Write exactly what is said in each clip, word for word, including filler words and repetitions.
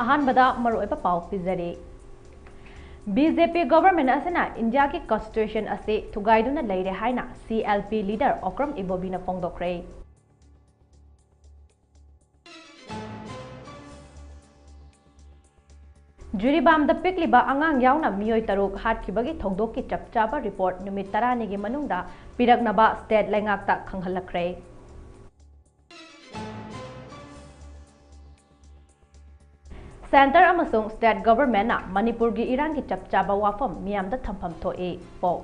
ꯑꯍꯥꯟꯕꯗ ꯃꯔꯨꯑꯣꯏꯕ ꯄꯥꯎ ꯄꯤꯖꯔꯤ꯫ ꯕꯤ ꯖꯦ ꯄꯤ government ꯑꯁꯤꯅ ꯏꯟꯗꯤꯌꯥꯒꯤ constitution ꯑꯁꯤ ꯊꯨꯒꯥꯏꯗꯨꯅ ꯂꯩꯔꯦ ꯍꯥꯏꯅ C L P leader Okram ꯏꯕꯣꯕꯤꯅ ꯐꯣꯡꯗꯣꯛꯈ꯭ꯔꯦ꯫ ꯖꯤꯔꯤꯕꯥꯝꯗ ꯄꯤꯛꯂꯤꯕ ꯑꯉꯥꯡ ꯌꯥꯎꯅ ꯃꯤꯑꯣꯏ ꯇꯔꯨꯛ ꯍꯥꯠꯈꯤꯕꯒꯤ ꯊꯧꯗꯣꯛꯀꯤ ꯆꯞ ꯆꯥꯕ report ꯅꯨꯃꯤꯠ ꯇꯔꯥꯅꯤꯒꯤ ꯃꯅꯨꯡꯗ ꯄꯤꯔꯛꯅꯕ state ꯂꯩꯉꯥꯛꯇ ꯈꯪꯍꯜꯂꯛꯈ꯭ꯔꯦ꯫ Centre ꯑꯃꯁꯨꯡ state governmentꯅ ꯃꯅꯤꯄꯨꯔꯒꯤ ꯏꯔꯥꯡꯒꯤ ꯆꯞ ꯆꯥꯕ ꯋꯥꯐꯝ ꯃꯤꯌꯥꯝꯗ ꯊꯝꯐꯝ ꯊꯣꯛꯏ, Fox꯫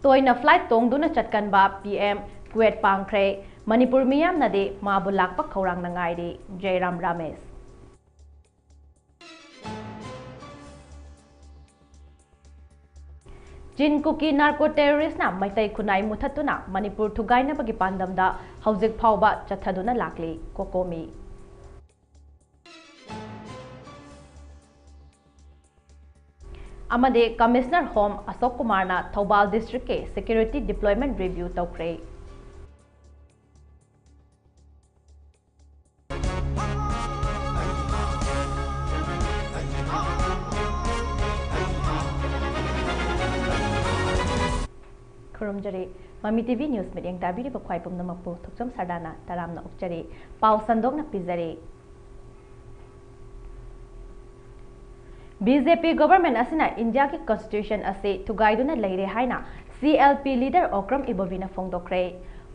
ꯇꯣꯏꯅ flight ꯇꯣꯡꯗꯨꯅ ꯆꯠꯀꯟꯕ P M ꯀ꯭ꯋꯦꯠ ꯄꯥꯡꯈ꯭ꯔꯦ꯫ ꯃꯅꯤꯄꯨꯔ ꯃꯤꯌꯥꯝꯅꯗꯤ ꯃꯥꯕꯨ ꯂꯥꯛꯄ ꯈꯧꯔꯥꯡꯅ ꯉꯥꯏꯔꯤ, ꯖꯌꯔꯥꯝ ꯔꯥꯃꯦꯁ꯫ ꯆꯤꯟ ꯀꯨꯀꯤ narco terroristꯅ ꯃꯩꯇꯩ ꯈꯨꯟꯅꯥꯏ ꯃꯨꯊꯠꯇꯨꯅ ꯃꯅꯤꯄꯨꯔ ꯊꯨꯒꯥꯏꯅꯕꯒꯤ ꯄꯥꯟꯗꯝꯗ ꯍꯧꯖꯤꯛ ꯐꯥꯎꯕ ꯆꯠꯊꯗꯨꯅ ꯂꯥꯛꯂꯤ, ꯀꯣꯀꯣꯃꯤ꯫ ꯑꯃꯗꯤ Commissioner Home ꯑꯁꯣꯛ ꯀꯨꯃꯥꯔꯅ ꯊꯧꯕꯥꯜ districtꯀꯤ security deployment review ꯇꯧꯈ꯭ꯔꯦ꯫ ꯈꯨꯔꯨꯝꯖꯔꯤ꯫ ꯃꯃꯤ T V news ꯃꯤꯠꯌꯦꯡ ꯇꯥꯕꯤꯔꯤꯕ ꯈ꯭ꯋꯥꯏ ꯄꯨꯝꯅꯃꯛꯄꯨ ꯊꯣꯛꯆꯝ ꯁꯔꯗꯥꯅ ꯇꯔꯥꯝꯅ ꯑꯣꯛꯆꯔꯤ꯫ ꯄꯥꯎ ꯁꯟꯗꯣꯛꯅ ꯄꯤꯖꯔꯤ꯫ B J P government ꯑꯁꯤꯅ ꯏꯟꯗꯤꯌꯥꯒꯤ constitution ꯑꯁꯤ ꯊꯨꯒꯥꯏꯗꯨꯅ ꯂꯩꯔꯦ ꯍꯥꯏꯅ C L P leader Okram ꯏꯕꯣꯕꯤꯅ ꯐꯣꯡꯗꯣꯛꯈ꯭ꯔꯦ꯫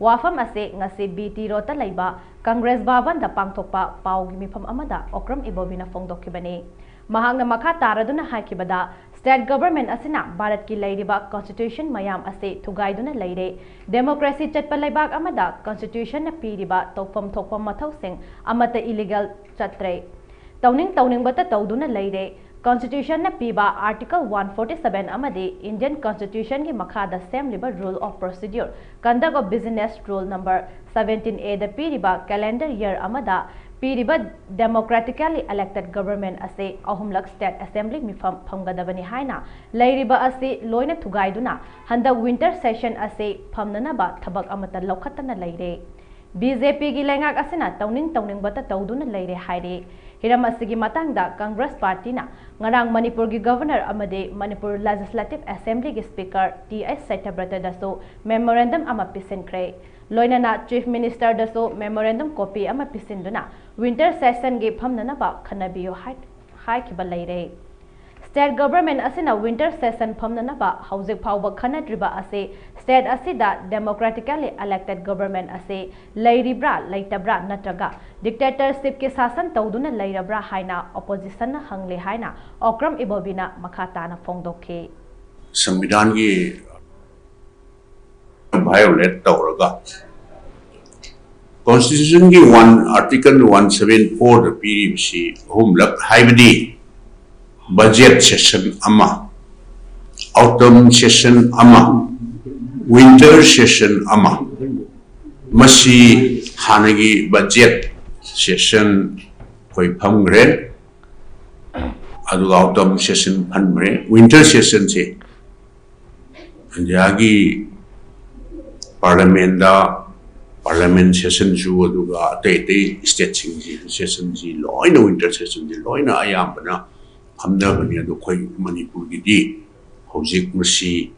ꯋꯥꯐꯝ ꯑꯁꯤ ꯉꯁꯤ B T Roadꯇ ꯂꯩꯕ Congress ꯚꯕꯟꯗ ꯄꯥꯡꯊꯣꯛꯄ ꯄꯥꯎꯒꯤ ꯃꯤꯐꯝ ꯑꯃꯗ ꯑꯣꯀ꯭ꯔꯝ ꯏꯕꯣꯕꯤꯅ ꯐꯣꯡꯗꯣꯛꯈꯤꯕꯅꯤ꯫ ꯃꯍꯥꯛꯅ ꯃꯈꯥ ꯇꯥꯔꯗꯨꯅ ꯍꯥꯏꯈꯤꯕꯗ, state government ꯑꯁꯤꯅ ꯚꯥꯔꯠꯀꯤ ꯂꯩꯔꯤꯕ constitution ꯃꯌꯥꯝ ꯑꯁꯤ ꯊꯨꯒꯥꯏꯗꯨꯅ ꯂꯩꯔꯦ꯫ Democracy ꯆꯠꯄ ꯂꯩꯕꯥꯛ ꯑꯃꯗ constitutionꯅ ꯄꯤꯔꯤꯕ ꯇꯧꯐꯝ ꯊꯣꯛꯄ ꯃꯊꯧꯁꯤꯡ ꯑꯃꯠꯇ illegal ꯆꯠꯇ꯭ꯔꯦ꯫ ꯇꯧꯅꯤꯡ ꯇꯧꯅꯤꯡꯕꯇ ꯇꯧꯗꯨꯅ ꯂꯩꯔꯦ꯫ Constitution ꯅ ꯄꯤꯕ Article one forty seven ꯑꯃꯗꯤ Indian Constitution ꯒꯤ ꯃꯈꯥꯗ ꯁꯦꯝꯂꯤꯕ Rule of Procedure, Conduct of Business Rule number seventeen A ꯗ ꯄꯤꯔꯤꯕ calendar year ꯑꯃꯗ ꯄꯤꯔꯤꯕ democratically elected government ꯑꯁꯤ ꯑꯍꯨꯝꯂꯛ state assembly ꯃꯤꯐꯝ ꯐꯝꯒꯗꯕꯅꯤ ꯍꯥꯏꯅ ꯂꯩꯔꯤꯕ ꯑꯁꯤ ꯂꯣꯏꯅ ꯊꯨꯒꯥꯏꯗꯨꯅ ꯍꯟꯗꯛ winter session ꯑꯁꯤ ꯐꯝꯅꯅꯕ ꯊꯕꯛ ꯑꯃꯠꯇ ꯂꯧꯈꯠꯇꯅ ꯂꯩꯔꯦ꯫ B J P ꯒꯤ ꯂꯩꯉꯥꯛ ꯑꯁꯤꯅ ꯇꯧꯅꯤꯡ ꯇꯧꯅꯤꯡꯕꯇ ꯇꯧꯗꯨꯅ ꯂꯩꯔꯦ ꯍꯥꯏꯔꯤ꯫ ꯍꯤꯔꯝ ꯑꯁꯤꯒꯤ ꯃꯇꯥꯡꯗ Congress party ꯅ ꯉꯔꯥꯡ ꯃꯅꯤꯄꯨꯔꯒꯤ Governor ꯑꯃꯗꯤ ꯃꯅꯤꯄꯨꯔ Legislative Assembly ꯒꯤ Speaker T H ꯁꯇ꯭ꯌꯕ꯭ꯔꯇꯗꯁꯨ memorandum ꯑꯃ ꯄꯤꯁꯤꯟꯈ꯭ꯔꯦ꯫ ꯂꯣꯏꯅꯅ Chief Minister ꯗꯁꯨ memorandum copy ꯑꯃ ꯄꯤꯁꯤꯟꯗꯨꯅ winter session ꯒꯤ ꯐꯝꯅꯅꯕ ꯈꯟꯅꯕꯤꯌꯨ ꯍꯥꯏ-, ꯍꯥꯏꯈꯤꯕ ꯂꯩꯔꯦ꯫ State government ꯑꯁꯤꯅ winter session ꯐꯝꯅꯅꯕ ꯍꯧꯖꯤꯛ ꯐꯥꯎꯕ ꯈꯟꯅꯗ꯭ꯔꯤꯕ ꯑꯁꯤ state ꯑꯁꯤꯗ democratically elected government ꯑꯁꯤ ꯂꯩꯔꯤꯕ꯭ꯔꯥ ꯂꯩꯇꯕ꯭ꯔꯥ ꯅꯠꯇ꯭ꯔꯒ dictatorship ꯀꯤ ꯁꯥꯁꯟ ꯇꯧꯗꯨꯅ ꯂꯩꯔꯕ꯭ꯔꯥ ꯍꯥꯏꯅ opposition ꯅ ꯍꯪꯂꯤ ꯍꯥꯏꯅ ꯑꯣꯀ꯭ꯔꯝ ꯏꯕꯣꯕꯤꯅ ꯃꯈꯥ ꯇꯥꯅ ꯐꯣꯡꯗꯣꯛꯈꯤ꯫ ꯁꯪꯕꯤꯙꯥꯟꯒꯤ violate ꯇꯧꯔꯒ Constitution ꯒꯤ one, Article one seven four ꯗ ꯄꯤꯔꯤꯕꯁꯤ ꯑꯍꯨꯝꯂꯛ, ꯍꯥꯏꯕꯗꯤ budget session ꯑꯃ, autumn session ꯑꯃ, winter session ꯑꯃ, ꯃꯁꯤ ꯍꯥꯟꯅꯒꯤ budget session ꯑꯩꯈꯣꯏ ꯐꯝꯈ꯭ꯔꯦ, ꯑꯗꯨꯒ autumn session ꯐꯝꯈ꯭ꯔꯦ꯫ Winter session ꯁꯦ ꯏꯟꯗꯤꯌꯥꯒꯤ parliament ꯗ parliament session ꯁꯨ, ꯑꯗꯨꯒ ꯑꯇꯩ ꯑꯇꯩ state ꯁꯤꯡꯒꯤ session ꯁꯤ ꯂꯣꯏꯅ, winter session ꯁꯤ ꯂꯣꯏꯅ ꯑꯌꯥꯝꯕꯅ ꯐꯝꯅꯕꯅꯤ꯫ ꯑꯗꯣ ꯑꯩꯈꯣꯏ ꯃꯅꯤꯄꯨꯔꯒꯤꯗꯤ ꯍꯧꯖꯤꯛ ꯃꯁꯤ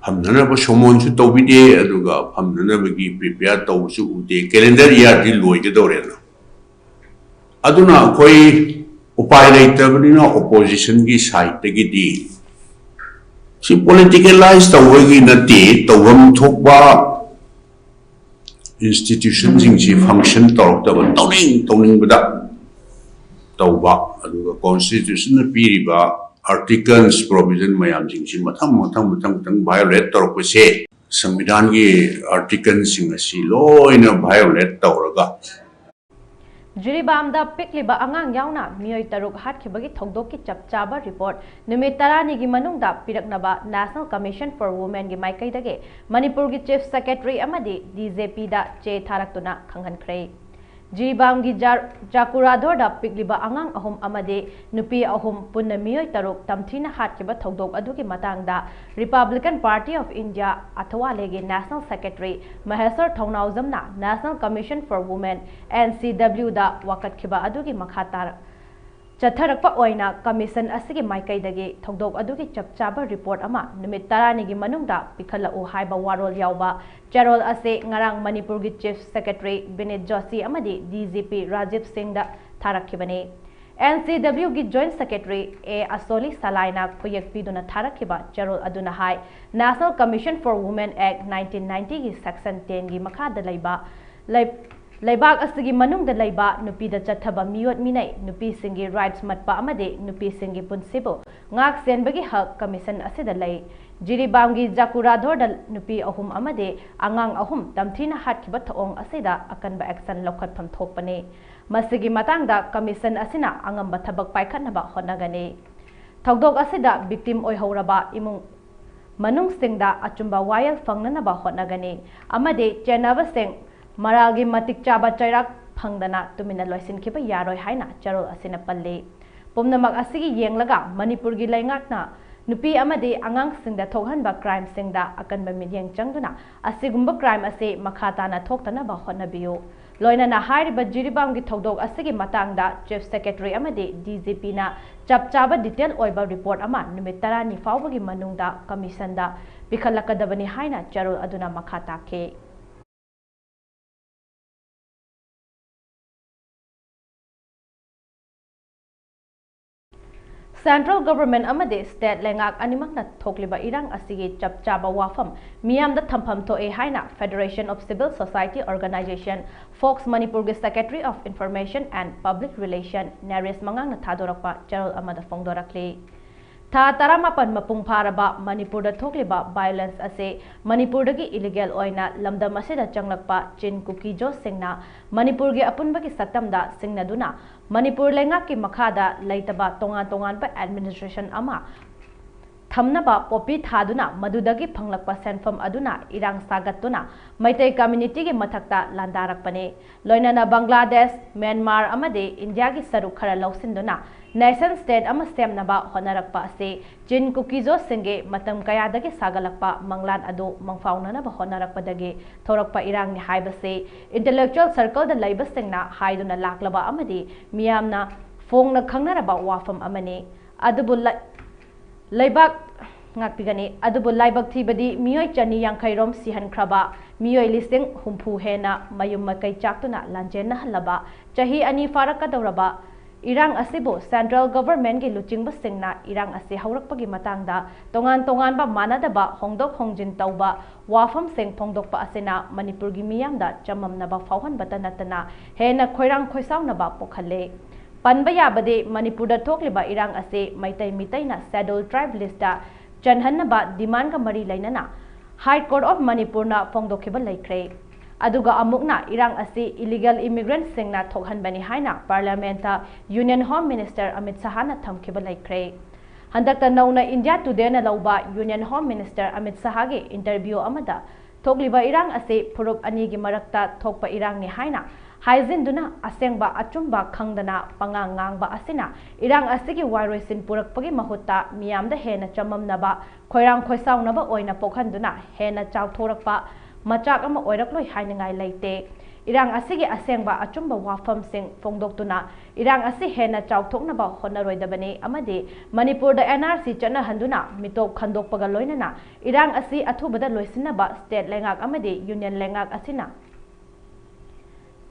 ꯐꯝꯅꯅꯕ summon ꯁꯨ ꯇꯧꯕꯤꯗꯦ, ꯑꯗꯨꯒ ꯐꯝꯅꯅꯕꯒꯤ prepare ꯇꯧꯕꯁꯨ ꯎꯗꯦ꯫ Calendar year ꯗꯤ ꯂꯣꯏꯒꯗꯧꯔꯦꯅ꯫ ꯑꯗꯨꯅ ꯑꯩꯈꯣꯏ ꯎꯄꯥꯏ ꯂꯩꯇꯕꯅꯤꯅ opposition ꯒꯤ side ꯇꯒꯤꯗꯤ ꯁꯤ politicalize ꯇꯧꯕꯒꯤ ꯅꯠꯇꯦ, ꯇꯧꯐꯝ ꯊꯣꯛꯄ institution ꯁꯤꯡꯁꯤ function ꯇꯧꯔꯛꯇꯕ, ꯇꯧꯅꯤꯡ ꯇꯧꯅꯤꯡꯕꯗ ꯇꯧꯕ, ꯑꯗꯨꯒ Constitution ꯅ ꯄꯤꯔꯤꯕ articles, provision ꯃꯌꯥꯝꯁꯤꯡꯁꯤ ꯃꯊꯪ ꯃꯊꯪ ꯃꯊꯪ ꯃꯊꯪ violate ꯇꯧꯔꯛꯄꯁꯦ, ꯁꯪꯕꯤꯙꯥꯟꯒꯤ article ꯁꯤꯡ ꯑꯁꯤ ꯂꯣꯏꯅ violate ꯇꯧꯔꯒ ꯖꯤꯔꯤꯕꯥꯝꯗ ꯄꯤꯛꯂꯤꯕ ꯑꯉꯥꯡ ꯌꯥꯎꯅ ꯃꯤꯑꯣꯏ ꯇꯔꯨꯛ ꯍꯥꯠꯈꯤꯕꯒꯤ ꯊꯧꯗꯣꯛꯀꯤ ꯆꯞ ꯆꯥꯕ ꯔꯤꯄꯣꯔꯠ ꯅꯨꯃꯤꯠ ꯇꯔꯥꯅꯤꯒꯤ ꯃꯅꯨꯡꯗ ꯄꯤꯔꯛꯅꯕ National Commission for Womenꯒꯤ ꯃꯥꯏꯀꯩꯗꯒꯤ ꯃꯅꯤꯄꯨꯔꯒꯤ Chief Secretary ꯑꯃꯗꯤ DGPꯗ ꯆꯦ ꯊꯥꯔꯛꯇꯨꯅ ꯈꯪꯍꯟꯈ꯭ꯔꯦ꯫ ꯖꯤꯔꯤꯕꯥꯝꯒꯤ ꯖꯥ-, ꯖꯥꯀꯨꯔꯥꯙꯣꯔꯗ ꯄꯤꯛꯂꯤꯕ ꯑꯉꯥꯡ ꯑꯍꯨꯝ ꯑꯃꯗꯤ ꯅꯨꯄꯤ ꯑꯍꯨꯝ, ꯄꯨꯟꯅ ꯃꯤꯑꯣꯏ ꯇꯔꯨꯛ ꯇꯝꯊꯤꯅ ꯍꯥꯠꯈꯤꯕ ꯊꯧꯗꯣꯛ ꯑꯗꯨꯒꯤ ꯃꯇꯥꯡꯗ Republican Party of India ꯑꯊꯋꯥꯂꯦꯒꯤ National Secretary ꯃꯍꯦꯁ꯭ꯋꯔ ꯊꯧꯅꯥꯎꯖꯝꯅ National Commission for Women, NCWꯗ ꯋꯥꯀꯠꯈꯤꯕ ꯑꯗꯨꯒꯤ ꯃꯈꯥ ꯇꯥꯔ-, ꯆꯠꯊꯔꯛꯄ ꯑꯣꯏꯅ commission ꯑꯁꯤꯒꯤ ꯃꯥꯏꯀꯩꯗꯒꯤ ꯊꯧꯗꯣꯛ ꯑꯗꯨꯒꯤ ꯆꯞ ꯆꯥꯕ ꯔꯤꯄꯣꯔꯠ ꯑꯃ ꯅꯨꯃꯤꯠ ꯇꯔꯥꯅꯤꯒꯤ ꯃꯅꯨꯡꯗ ꯄꯤꯈꯠꯂꯛꯎ ꯍꯥꯏꯕ ꯋꯥꯔꯣꯜ ꯌꯥꯎꯕ ꯆꯦꯔꯣꯜ ꯑꯁꯤ ꯉꯔꯥꯡ ꯃꯅꯤꯄꯨꯔꯒꯤ Chief Secretary ꯕꯤꯅꯤꯠ ꯖꯣꯁꯤ ꯑꯃꯗꯤ DGP ꯔꯥꯖꯤꯕ ꯁꯤꯡꯗ ꯊꯥꯔꯛꯈꯤꯕꯅꯤ꯫ NCWꯒꯤ Joint Secretary ꯑꯦ ꯑꯁꯣꯂꯤ ꯁꯂꯥꯏꯅ ꯈꯨꯌꯦꯛ ꯄꯤꯗꯨꯅ ꯊꯥꯔꯛꯈꯤꯕ ꯆꯦꯔꯣꯜ ꯑꯗꯨꯅ ꯍꯥꯏ, National Commission for Women Act nineteen ninetyꯒꯤ Section tenꯒꯤ ꯃꯈꯥꯗ ꯂꯩꯕ ꯂꯩ-, ꯂꯩꯕꯥꯛ ꯑꯁꯤꯒꯤ ꯃꯅꯨꯡꯗ ꯂꯩꯕ ꯅꯨꯄꯤꯗ ꯆꯠꯊꯕ ꯃꯤꯑꯣꯠ ꯃꯤꯅꯩ, ꯅꯨꯄꯤꯁꯤꯡꯒꯤ rights ꯃꯠꯄ ꯑꯃꯗꯤ ꯅꯨꯄꯤꯁꯤꯡꯒꯤ ꯄꯨꯟꯁꯤꯕꯨ ꯉꯥꯛ ꯁꯦꯟꯕꯒꯤ ꯍꯛ commission ꯑꯁꯤꯗ ꯂꯩ꯫ ꯖꯤꯔꯤꯕꯥꯝꯒꯤ ꯖꯥꯀꯨꯔꯥꯙꯣꯔꯗ ꯅꯨꯄꯤ ꯑꯍꯨꯝ ꯑꯃꯗꯤ ꯑꯉꯥꯡ ꯑꯍꯨꯝ ꯇꯝꯊꯤꯅ ꯍꯥꯠꯈꯤꯕ ꯊꯧꯑꯣꯡ ꯑꯁꯤꯗ ꯑꯀꯟꯕ action ꯂꯧꯈꯠꯐꯝ ꯊꯣꯛꯄꯅꯤ꯫ ꯃꯁꯤꯒꯤ ꯃꯇꯥꯡꯗ commission ꯑꯁꯤꯅ ꯑꯉꯝꯕ ꯊꯕꯛ ꯄꯥꯏꯈꯠꯅꯕ ꯍꯣꯠꯅꯒꯅꯤ꯫ ꯊꯧꯗꯣꯛ ꯑꯁꯤꯗ victim ꯑꯣꯏꯍꯧꯔꯕ ꯏꯃꯨꯡ ꯃꯅꯨꯡꯁꯤꯡꯗ ꯑꯆꯨꯝꯕ ꯋꯥꯌꯦꯜ ꯐꯪꯅꯅꯕ ꯍꯣꯠꯅꯒꯅꯤ ꯑꯃꯗꯤ ꯆꯦꯟꯅꯕꯁꯤꯡ ꯃꯔꯥꯜꯒꯤ ꯃꯇꯤꯛ ꯆꯥꯕ ꯆꯩꯔꯥꯛ ꯐꯪꯗꯅ ꯇꯨꯃꯤꯟꯅ ꯂꯣꯏꯁꯤꯟꯈꯤꯕ ꯌꯥꯔꯣꯏ ꯍꯥꯏꯅ ꯆꯦꯔꯣꯜ ꯑꯁꯤꯅ ꯄꯜꯂꯤ꯫ ꯄꯨꯝꯅꯃꯛ ꯑꯁꯤꯒꯤ ꯌꯦꯡꯂꯒ ꯃꯅꯤꯄꯨꯔꯒꯤ ꯂꯩꯉꯥꯛꯅ ꯅꯨꯄꯤ ꯑꯃꯗꯤ ꯑꯉꯥꯡꯁꯤꯡꯗ ꯊꯣꯛꯍꯟꯕ crimeꯁꯤꯡꯗ ꯑꯀꯟꯕ ꯃꯤꯠꯌꯦꯡ ꯆꯪꯗꯨꯅ ꯑꯁꯤꯒꯨꯝꯕ crime ꯑꯁꯤ ꯃꯈꯥ ꯇꯥꯅ ꯊꯣꯛꯇꯅꯕ ꯍꯣꯠꯅꯕꯤꯌꯨ꯫ ꯂꯣꯏꯅꯅ ꯍꯥꯏꯔꯤꯕ ꯖꯤꯔꯤꯕꯥꯝꯒꯤ ꯊꯧꯗꯣꯛ ꯑꯁꯤꯒꯤ ꯃꯇꯥꯡꯗ Chief Secretary ꯑꯃꯗꯤ DGPꯅ ꯆꯞ ꯆꯥꯕ detail ꯑꯣꯏꯕ report ꯑꯃ ꯅꯨꯃꯤꯠ ꯇꯔꯥꯅꯤ ꯐꯥꯎꯕꯒꯤ ꯃꯅꯨꯡꯗ commissionꯗ ꯄꯤꯈꯠꯂꯛꯀꯗꯕꯅꯤ ꯍꯥꯏꯅ ꯆꯦꯔꯣꯜ ꯑꯗꯨꯅ ꯃꯈꯥ ꯇꯥꯈꯤ꯫ Central Government ꯑꯃꯗꯤ state ꯂꯩꯉꯥꯛ ꯑꯅꯤꯃꯛꯅ ꯊꯣꯛꯂꯤꯕ ꯏꯔꯥꯡ ꯑꯁꯤꯒꯤ ꯆꯞ ꯆꯥꯕ ꯋꯥꯐꯝ ꯃꯤꯌꯥꯝꯗ ꯊꯝꯐꯝ ꯊꯣꯛꯑꯦ ꯍꯥꯏꯅ Federation of Civil Society Organisation, fox ꯃꯅꯤꯄꯨꯔꯒꯤ Secretary of Information and Public Relation ꯅꯔꯦꯁ ꯃꯉꯥꯡꯅ ꯊꯥꯗꯣꯔꯛꯄ ꯆꯦꯔꯣꯜ ꯑꯃꯗ ꯐꯣꯡꯗꯣꯔꯛꯂꯤ꯫ ꯊꯥ ꯇꯔꯥꯃꯥꯄꯟ ꯃꯄꯨꯡ ꯐꯥꯔꯕ ꯃꯅꯤꯄꯨꯔꯗ ꯊꯣꯛꯂꯤꯕ violence ꯑꯁꯤ ꯃꯅꯤꯄꯨꯔꯗꯒꯤ illegal ꯑꯣꯏꯅ ꯂꯝꯗꯝ ꯑꯁꯤꯗ ꯆꯪꯂꯛꯄ ꯆꯤꯟ ꯀꯨꯀꯤꯖꯣꯁꯤꯡꯅ ꯃꯅꯤꯄꯨꯔꯒꯤ ꯑꯄꯨꯟꯕꯒꯤ ꯁꯛꯇꯝꯗ ꯁꯤꯡꯅꯗꯨꯅ ꯃꯅꯤꯄꯨꯔ ꯂꯩꯉꯥꯛꯀꯤ ꯃꯈꯥꯗ ꯂꯩꯇꯕ ꯇꯣꯉꯥꯟ ꯇꯣꯉꯥꯟꯕ administration ꯑꯃ ꯊꯝꯅꯕ ꯄꯣꯄꯤ ꯊꯥꯗꯨꯅ ꯃꯗꯨꯗꯒꯤ ꯐꯪꯂꯛꯄ ꯁꯦꯟꯐꯝ ꯑꯗꯨꯅ ꯏꯔꯥꯡ ꯁꯥꯒꯠꯇꯨꯅ ꯃꯩꯇꯩ communityꯒꯤ ꯃꯊꯛꯇ ꯂꯥꯟꯗꯥꯔꯛꯄꯅꯤ꯫ ꯂꯣꯏꯅꯅ ꯕꯪꯒ꯭ꯂꯥꯗꯦꯁ, ꯃ꯭ꯌꯥꯟꯃꯥꯔ ꯑꯃꯗꯤ ꯏꯟꯗꯤꯌꯥꯒꯤ ꯁꯔꯨꯛ ꯈꯔ ꯂꯧꯁꯤꯟꯗꯨꯅ nation state ꯑꯃ ꯁꯦꯝꯅꯕ ꯍꯣꯠꯅꯔꯛꯄ ꯑꯁꯤ ꯆꯤꯟ ꯀꯨꯀꯤꯖꯣꯁꯤꯡꯒꯤ ꯃꯇꯝ ꯀꯌꯥꯗꯒꯤ ꯁꯥꯒꯠꯂꯛꯄ ꯃꯪꯂꯥꯟ ꯑꯗꯨ ꯃꯪꯐꯥꯎꯅꯅꯕ ꯍꯣꯠꯅꯔꯛꯄꯗꯒꯤ ꯊꯣꯔꯛꯄ ꯏꯔꯥꯡꯅꯤ ꯍꯥꯏꯕꯁꯤ intellectual circleꯗ ꯂꯩꯕꯁꯤꯡꯅ ꯍꯥꯏꯗꯨꯅ ꯂꯥꯛꯂꯕ ꯑꯃꯗꯤ ꯃꯤꯌꯥꯝꯅ ꯐꯣꯡꯅ ꯈꯪꯅꯔꯕ ꯋꯥꯐꯝ ꯑꯃꯅꯤ꯫ ꯑꯗꯨꯕꯨ ꯂ-, ꯂꯩꯕꯥꯛ ꯉꯥꯛꯄꯤꯒꯅꯤ꯫ ꯑꯗꯨꯕꯨ ꯂꯥꯏꯕꯛ ꯊꯤꯕꯗꯤ ꯃꯤꯑꯣꯏ ꯆꯅꯤ ꯌꯥꯡꯈꯩ ꯔꯣꯝ ꯁꯤꯍꯟꯈ꯭ꯔꯕ, ꯃꯤꯑꯣꯏ ꯂꯤꯁꯤꯡ ꯍꯨꯝꯐꯨ ꯍꯦꯟꯅ ꯃꯌꯨꯝ ꯃꯀꯩ ꯆꯥꯛꯇꯨꯅ ꯂꯥꯟꯖꯦꯟꯅꯍꯜꯂꯕ, ꯆꯍꯤ ꯑꯅꯤ ꯐꯥꯔꯛꯀꯗꯧꯔꯕ ꯏꯔꯥꯡ ꯑꯁꯤꯕꯨ central governmentꯀꯤ ꯂꯨꯆꯤꯡꯕꯁꯤꯡꯅ ꯏꯔꯥꯡ ꯑꯁꯤ ꯍꯧꯔꯛꯄꯒꯤ ꯃꯇꯥꯡꯗ ꯇꯣꯉꯥꯟ ꯇꯣꯉꯥꯟꯕ ꯃꯥꯟꯅꯗꯕ ꯍꯣꯡꯗꯣꯛ ꯍꯣꯡꯖꯤꯟ ꯇꯧꯕ ꯋꯥꯐꯝꯁꯤꯡ ꯐꯣꯡꯗꯣꯛꯄ ꯑꯁꯤꯅ ꯃꯅꯤꯄꯨꯔꯒꯤ ꯃꯤꯌꯥꯝꯗ ꯆꯃꯝꯅꯕ ꯐꯥꯎꯍꯟꯕꯇ ꯅꯠꯇꯅ ꯍꯦꯟꯅ ꯈꯣꯏꯔꯥꯡ ꯈꯣꯏꯁꯥꯎꯅꯕ ꯄꯣꯛꯍꯜꯂꯦ꯫ ꯄꯟꯕ ꯌꯥꯕꯗꯤ ꯃꯅꯤꯄꯨꯔꯗ ꯊꯣꯛꯂꯤꯕ ꯏꯔꯥꯡ ꯑꯁꯤ ꯃꯩꯇꯩ ꯃꯤꯇꯩꯅ schedule tribe listꯇ ꯆꯟꯍꯟꯅꯕ demandꯒ ꯃꯔꯤ ꯂꯩꯅꯅ High Court of ꯃꯅꯤꯄꯨꯔꯅ ꯐꯣꯡꯗꯣꯛꯈꯤꯕ ꯂꯩꯈ꯭ꯔꯦ꯫ ꯑꯗꯨꯒ ꯑꯃꯨꯛꯅ ꯏꯔꯥꯡ ꯑꯁꯤ illegal immigrantꯁꯤꯡꯅ ꯊꯣꯛꯍꯟꯕꯅꯤ ꯍꯥꯏꯅ parliamentꯇ Union Home Minister ꯑꯃꯤꯠ ꯁꯍꯥꯅ ꯊꯝꯈꯤꯕ ꯂꯩꯈ꯭ꯔꯦ꯫ ꯍꯟꯗꯛꯇ ꯅꯧꯅ India Todayꯅ ꯂꯧꯕ Union Home Minister Amit ꯁꯍꯥꯒꯤ interview ꯑꯃꯗ ꯊꯣꯛꯂꯤꯕ ꯏꯔꯥꯡ ꯑꯁꯤ ꯐꯨꯔꯨꯞ ꯑꯅꯤꯒꯤ ꯃꯔꯛꯇ ꯊꯣꯛꯄ ꯏꯔꯥꯡꯅꯤ ꯍꯥꯏꯅ ꯍꯥꯏꯖꯤꯟꯗꯨꯅ ꯑꯁꯦꯡꯕ ꯑꯆꯨꯝꯕ ꯈꯪꯗꯅ ꯄꯉꯥꯡ ꯉꯥꯡꯕ ꯑꯁꯤꯅ ꯏꯔꯥꯡ ꯑꯁꯤꯒꯤ ꯋꯥꯔꯣꯏꯁꯤꯟ ꯄꯨꯔꯛꯄꯒꯤ ꯃꯍꯨꯠꯇ ꯃꯤꯌꯥꯝꯗ ꯍꯦꯟꯅ ꯆꯃꯝꯅꯕ, ꯈꯣꯏꯔꯥꯡ ꯈꯣꯏꯁꯥꯎꯅꯕ ꯑꯣꯏꯅ ꯄꯣꯛꯍꯟꯗꯨꯅ ꯍꯦꯟꯅ ꯆꯥꯎꯊꯣꯔꯛꯄ ꯃꯆꯥꯛ ꯑꯃ ꯑꯣꯏꯔꯛꯂꯣꯏ ꯍꯥꯏꯅꯤꯡꯉꯥꯏ ꯂꯩꯇꯦ꯫ ꯏꯔꯥꯡ ꯑꯁꯤꯒꯤ ꯑꯁꯦꯡꯕ ꯑꯆꯨꯝꯕ ꯋꯥꯐꯝꯁꯤꯡ ꯐꯣꯡꯗꯣꯛꯇꯨꯅ ꯏꯔꯥꯡ ꯑꯁꯤ ꯍꯦꯟꯅ ꯆꯥꯎꯊꯣꯛꯅꯕ ꯍꯣꯠꯅꯔꯣꯏꯗꯕꯅꯤ ꯑꯃꯗꯤ ꯃꯅꯤꯄꯨꯔꯗ NRC ꯆꯠꯅꯍꯟꯗꯨꯅ ꯃꯤꯇꯣꯞ ꯈꯟꯗꯣꯛꯄꯒ ꯂꯣꯏꯅꯅ ꯏꯔꯥꯡ ꯑꯁꯤ ꯑꯊꯨꯕꯗ ꯂꯣꯏꯁꯤꯟꯅꯕ state ꯂꯩꯉꯥꯛ ꯑꯃꯗꯤ union ꯂꯩꯉꯥꯛ ꯑꯁꯤꯅ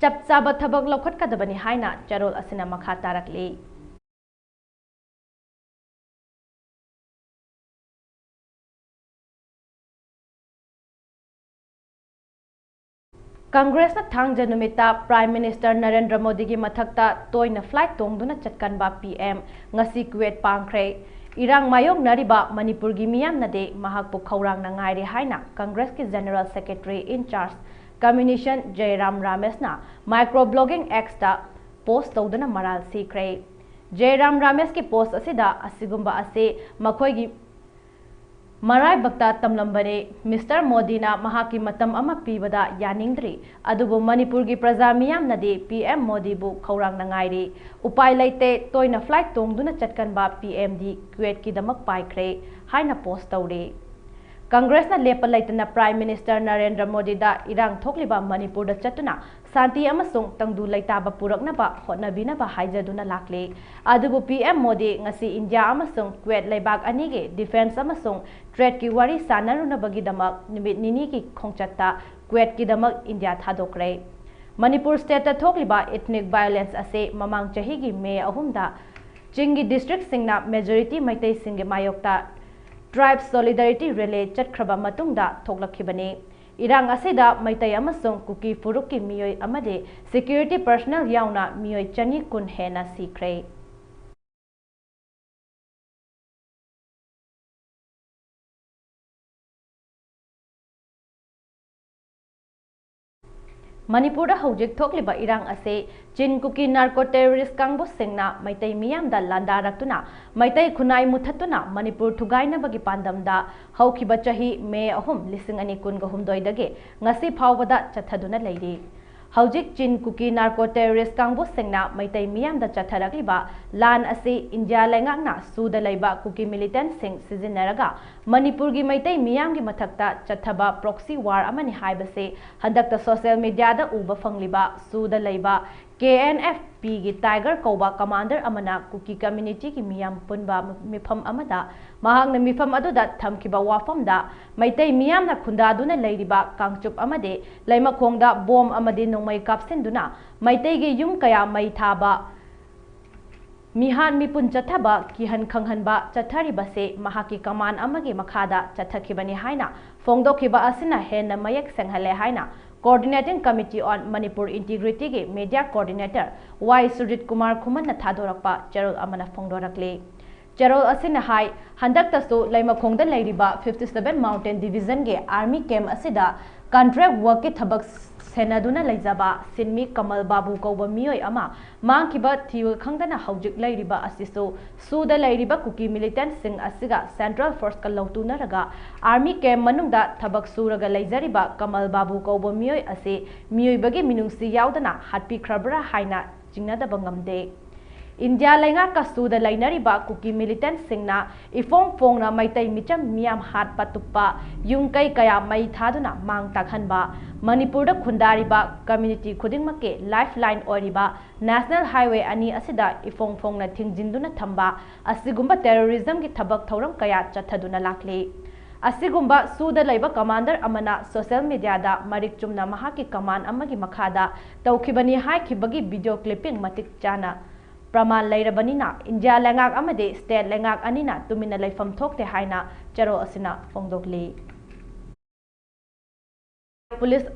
ꯆꯞ ꯆꯥꯕ ꯊꯕꯛ ꯂꯧꯈꯠꯀꯗꯕꯅꯤ ꯍꯥꯏꯅ ꯆꯦꯔꯣꯜ ꯑꯁꯤꯅ ꯃꯈꯥ ꯇꯥꯔꯛꯂꯤ꯫ ꯀꯪꯒ꯭ꯔꯦꯁꯅ ꯊꯥꯡꯖ ꯅꯨꯃꯤꯠꯇ Prime Minister ꯅꯔꯦꯟꯗ꯭ꯔ ꯃꯣꯗꯤꯒꯤ ꯃꯊꯛꯇ ꯇꯣꯏꯅ flight ꯇꯣꯡꯗꯨꯅ ꯆꯠꯀꯟꯕ PM ꯉꯁꯤ ꯀꯨꯋꯦꯠ ꯄꯥꯡꯈ꯭ꯔꯦ꯫ ꯏꯔꯥꯡ ꯃꯥꯌꯣꯛꯅꯔꯤꯕ ꯃꯅꯤꯄꯨꯔꯒꯤ ꯃꯤꯌꯥꯝꯅꯗꯤ ꯃꯍꯥꯛꯄꯨ ꯈꯧꯔꯥꯡꯅ ꯉꯥꯏꯔꯤ ꯍꯥꯏꯅ ꯀꯪꯒ꯭ꯔꯦꯁꯀꯤ General Secretary in charge Communication ꯖꯌꯔꯥꯝ ꯔꯥꯃꯦꯁꯅ Microblogging X ꯇ post ꯇꯧꯗꯨꯅ ꯃꯔꯥꯜ ꯁꯤꯈ꯭ꯔꯦ꯫ ꯖꯌꯔꯥꯝ ꯔꯥꯃꯦꯁꯀꯤ post ꯑꯁꯤꯗ ꯑꯁꯤꯒꯨꯝꯕ ꯑꯁꯤ ꯃꯈꯣꯏꯒꯤ ꯃꯔꯥꯏꯕꯛꯇ ꯇꯝꯂꯝꯕꯅꯤ꯫ Mister ꯃꯣꯗꯤꯅ ꯃꯍꯥꯛꯀꯤ ꯃꯇꯝ ꯑꯃ ꯄꯤꯕꯗ ꯌꯥꯅꯤꯡꯗ꯭ꯔꯤ, ꯑꯗꯨꯕꯨ ꯃꯅꯤꯄꯨꯔꯒꯤ ꯄ꯭ꯔꯖꯥ ꯃꯤꯌꯥꯝꯅꯗꯤ P M ꯃꯣꯗꯤꯕꯨ ꯈꯧꯔꯥꯡꯅ ꯉꯥꯏꯔꯤ꯫ ꯎꯄꯥꯏ ꯂꯩꯇꯦ, ꯇꯣꯏꯅ flight ꯇꯣꯡꯗꯨꯅ ꯆꯠꯀꯟꯕ P M ꯗꯤ ꯀꯨꯋꯦꯠꯀꯤꯗꯃꯛ ꯄꯥꯏꯈ꯭ꯔꯦ ꯍꯥꯏꯅ post ꯇꯧꯔꯤ꯫ ꯀꯪꯒ꯭ꯔꯦꯁꯅ ꯂꯦꯞꯄ ꯂꯩꯇꯅ Prime Minister ꯅꯔꯦꯟꯗ꯭ꯔ ꯃꯣꯗꯤꯗ ꯏꯔꯥꯡ ꯊꯣꯛꯂꯤꯕ ꯃꯅꯤꯄꯨꯔꯗ ꯆꯠꯇꯨꯅ ꯁꯥꯟꯇꯤ ꯑꯃꯁꯨꯡ ꯇꯪꯗꯨ ꯂꯩꯇꯥꯕ ꯄꯨꯔꯛꯅꯕ ꯍꯣꯠꯅꯕꯤꯅꯕ ꯍꯥꯏꯖꯗꯨꯅ ꯂꯥꯛꯂꯤ꯫ ꯑꯗꯨꯕꯨ P M ꯃꯣꯗꯤ ꯉꯁꯤ ꯏꯟꯗꯤꯌꯥ ꯑꯃꯁꯨꯡ ꯀꯨꯋꯦꯠ ꯂꯩꯕꯥꯛ ꯑꯅꯤꯒꯤ defence ꯑꯃꯁꯨꯡ trade ꯀꯤ ꯋꯥꯔꯤ ꯁꯥꯟꯅꯔꯨꯅꯕꯒꯤꯗꯃꯛ ꯅꯨꯃꯤꯠ ꯅꯤꯅꯤꯒꯤ ꯈꯣꯡꯆꯠꯇ ꯀꯨꯋꯦꯠꯀꯤꯗꯃꯛ ꯏꯟꯗꯤꯌꯥ ꯊꯥꯗꯣꯛꯈ꯭ꯔꯦ꯫ ꯃꯅꯤꯄꯨꯔ state ꯇ ꯊꯣꯛꯂꯤꯕ ethnic violence ꯑꯁꯤ ꯃꯃꯥꯡ ꯆꯍꯤꯒꯤ May ꯑꯍꯨꯝꯗ ꯆꯤꯡꯒꯤ district ꯁꯤꯡꯅ majority ꯃꯩꯇꯩꯁꯤꯡꯒꯤ ꯃꯥꯌꯣꯛꯇ tribe solidarity rally ꯆꯠꯈ꯭ꯔꯕ ꯃꯇꯨꯡꯗ ꯊꯣꯛꯂꯛꯈꯤꯕꯅꯤ꯫ ꯏꯔꯥꯡ ꯑꯁꯤꯗ ꯃꯩꯇꯩ ꯑꯃꯁꯨꯡ ꯀꯨꯀꯤ ꯐꯨꯔꯨꯞꯀꯤ ꯃꯤꯑꯣꯏ ꯑꯃꯗꯤ security personnel ꯌꯥꯎꯅ ꯃꯤꯑꯣꯏ ꯆꯅꯤ ꯀꯨꯟ ꯍꯦꯟꯅ ꯁꯤꯈ꯭ꯔꯦ꯫ ꯃꯅꯤꯄꯨꯔꯗ ꯍꯧꯖꯤꯛ ꯊꯣꯛꯂꯤꯕ ꯏꯔꯥꯡ ꯑꯁꯤ ꯆꯤꯟ ꯀꯨꯀꯤ narco terrorist ꯀꯥꯡꯕꯨꯁꯤꯡꯅ ꯃꯩꯇꯩ ꯃꯤꯌꯥꯝꯗ ꯂꯥꯟꯗꯥꯔꯛꯇꯨꯅ ꯃꯩꯇꯩ ꯈꯨꯟꯅꯥꯏ ꯃꯨꯊꯠꯇꯨꯅ ꯃꯅꯤꯄꯨꯔ ꯊꯨꯒꯥꯏꯅꯕꯒꯤ ꯄꯥꯟꯗꯝꯗ ꯍꯧꯈꯤꯕ ꯆꯍꯤ May ꯑꯍꯨꯝ, ꯂꯤꯁꯤꯡ ꯑꯅꯤ ꯀꯨꯟꯒ ꯍꯨꯝꯗꯣꯏꯗꯒꯤ ꯉꯁꯤ ꯐꯥꯎꯕꯗ ꯆꯠꯊꯗꯨꯅ ꯂꯩꯔꯤ꯫ ꯍꯧꯖꯤꯛ ꯆꯤꯟ ꯀꯨꯀꯤ narco terrorist ꯀꯥꯡꯕꯨꯁꯤꯡꯅ ꯃꯩꯇꯩ ꯃꯤꯌꯥꯝꯗ ꯆꯠꯊꯔꯛꯂꯤꯕ ꯂꯥꯟ ꯑꯁꯤ ꯏꯟꯗꯤꯌꯥ ꯂꯩꯉꯥꯛꯅ ꯁꯨꯗ ꯂꯩꯕ ꯀꯨꯀꯤ militant ꯁꯤꯡ ꯁꯤꯖꯤꯟꯅꯔꯒ ꯃꯅꯤꯄꯨꯔꯒꯤ ꯃꯩꯇꯩ ꯃꯤꯌꯥꯝꯒꯤ ꯃꯊꯛꯇ ꯆꯠꯊꯕ proxy war ꯑꯃꯅꯤ ꯍꯥꯏꯕꯁꯤ ꯍꯟꯗꯛꯇ social media ꯗ ꯎꯕ ꯐꯪꯂꯤꯕ ꯁꯨꯗ ꯂꯩꯕ K N F P ꯒꯤ Tiger ꯀꯧꯕ commander ꯑꯃꯅ ꯀꯨꯀꯤ community ꯒꯤ ꯃꯤꯌꯥꯝ ꯄꯨꯟꯕ ꯃꯤꯐꯝ ꯑꯃꯗ ꯃꯍꯥꯛꯅ ꯃꯤꯐꯝ ꯑꯗꯨꯗ ꯊꯝꯈꯤꯕ ꯋꯥꯐꯝꯗ ꯃꯩꯇꯩ ꯃꯤꯌꯥꯝꯅ ꯈꯨꯟꯗꯥꯗꯨꯅ ꯂꯩꯔꯤꯕ ꯀꯥꯡꯆꯨꯞ ꯑꯃꯗꯤ ꯂꯩꯃꯈꯣꯡꯗ bomb ꯑꯃꯗꯤ ꯅꯣꯡꯃꯩ ꯀꯥꯞꯁꯤꯟꯗꯨꯅ ꯃꯩꯇꯩꯒꯤ ꯌꯨꯝ ꯀꯌꯥ ꯃꯩ ꯊꯥꯕ, ꯃꯤꯍꯥꯠ ꯃꯤꯄꯨꯟ ꯆꯠꯊꯕ, ꯀꯤꯍꯟ ꯈꯪꯍꯟꯕ ꯆꯠꯊꯔꯤꯕꯁꯤ ꯃꯍꯥꯛꯀꯤ command ꯑꯃꯒꯤ ꯃꯈꯥꯗ ꯆꯠꯊꯈꯤꯕꯅꯤ ꯍꯥꯏꯅ ꯐꯣꯡꯗꯣꯛꯈꯤꯕ ꯑꯁꯤꯅ ꯍꯦꯟꯅ ꯃꯌꯦꯛ ꯁꯦꯡꯍꯜꯂꯦ ꯍꯥꯏꯅ Coordinating Committee on Manipur Integrity ꯒꯤ media coordinator ꯋꯥꯏ ꯁꯨꯔꯖꯤꯠ ꯀꯨꯃꯥꯔ ꯈꯨꯃꯟꯅ ꯊꯥꯗꯣꯔꯛꯄ ꯆꯦꯔꯣꯜ ꯑꯃꯅ ꯐꯣꯡꯗꯣꯔꯛꯂꯤ꯫ ꯆꯦꯔꯣꯜ ꯑꯁꯤꯅ ꯍꯥꯏ, ꯍꯟꯗꯛꯇꯁꯨ ꯂꯩꯃꯈꯣꯡꯗ ꯂꯩꯔꯤꯕ fifty seven Mountain Divisionꯒꯤ army camp ꯑꯁꯤꯗ contract workꯀꯤ ꯊꯕꯛ ꯁꯦꯟꯅꯗꯨꯅ ꯂꯩꯖꯕ ꯁꯤꯟꯃꯤ ꯀꯃꯜ ꯕꯥꯕꯨ ꯀꯧꯕ ꯃꯤꯑꯣꯏ ꯑꯃ ꯃꯥꯡꯈꯤꯕ ꯊꯤꯕ ꯈꯪꯗꯅ ꯍꯧꯖꯤꯛ ꯂꯩꯔꯤꯕ ꯑꯁꯤꯁꯨ ꯁꯨꯗ ꯂꯩꯔꯤꯕ ꯀꯨꯀꯤ militantꯁꯤꯡ ꯑꯁꯤꯒ central forceꯀ ꯂꯧꯇꯨꯅꯔꯒ army camp ꯃꯅꯨꯡꯗ ꯊꯕꯛ ꯁꯨꯔꯒ ꯂꯩꯖꯔꯤꯕ ꯀꯃꯜ ꯕꯥꯕꯨ ꯀꯧꯕ ꯃꯤꯑꯣꯏ ꯑꯁꯤ ꯃꯤꯑꯣꯏꯕꯒꯤ ꯃꯤꯅꯨꯡꯁꯤ ꯌꯥꯎꯗꯅ ꯍꯥꯠꯄꯤꯈ꯭ꯔꯕ꯭ꯔꯥ ꯍꯥꯏꯅ ꯆꯤꯡꯅꯗꯕ ꯉꯝꯗꯦ꯫ ꯏꯟꯗꯤꯌꯥ ꯂꯩꯉꯥꯛꯀ ꯁꯨꯗ ꯂꯩꯅꯔꯤꯕ ꯀꯨꯀꯤ militantꯁꯤꯡꯅ ꯏꯐꯣꯡ ꯐꯣꯡꯅ ꯃꯩꯇꯩ ꯃꯤꯆꯝ ꯃꯤꯌꯥꯝ ꯍꯥꯠꯄ ꯇꯨꯞꯄ, ꯌꯨꯝ ꯀꯩ ꯀꯌꯥ ꯃꯩ ꯊꯥꯗꯨꯅ ꯃꯥꯡ ꯇꯥꯛꯍꯟꯕ, ꯃꯅꯤꯄꯨꯔꯗ ꯈꯨꯟꯗꯥꯔꯤꯕ community ꯈꯨꯗꯤꯡꯃꯛꯀꯤ lifeline ꯑꯣꯏꯔꯤꯕ National Highway ꯑꯅꯤ ꯑꯁꯤꯗ ꯏꯐꯣꯡ ꯐꯣꯡꯅ ꯊꯤꯡꯖꯤꯟꯗꯨꯅ ꯊꯝꯕ ꯑꯁꯤꯒꯨꯝꯕ terrorismꯒꯤ ꯊꯕꯛ ꯊꯧꯔꯝ ꯀꯌꯥ ꯆꯠꯊꯗꯨꯅ ꯂꯥꯛꯂꯤ꯫ ꯑꯁꯤꯒꯨꯝꯕ ꯁꯨꯗ ꯂꯩꯕ commander ꯑꯃꯅ social mediaꯗ ꯃꯔꯤꯛ ꯆꯨꯝꯅ ꯃꯍꯥꯛꯀꯤ command ꯑꯃꯒꯤ ꯃꯈꯥꯗ ꯇꯧꯈꯤꯕꯅꯤ ꯍꯥꯏꯈꯤꯕꯒꯤ video clipping ꯃꯇꯤꯛ ꯆꯥꯅ ꯄ꯭ꯔꯃꯥꯟ ꯂꯩꯔꯕꯅꯤꯅ ꯏꯟꯗꯤꯌꯥ ꯂꯩꯉꯥꯛ ꯑꯃꯗꯤ state ꯂꯩꯉꯥꯛ ꯑꯅꯤꯅ ꯇꯨꯃꯤꯟꯅ ꯂꯩꯐꯝ ꯊꯣꯛꯇꯦ ꯍꯥꯏꯅ ꯆꯦꯔꯣꯜ ꯑꯁꯤꯅ ꯐꯣꯡꯗꯣꯛꯂꯤ꯫ ꯄꯨꯂꯤꯁ,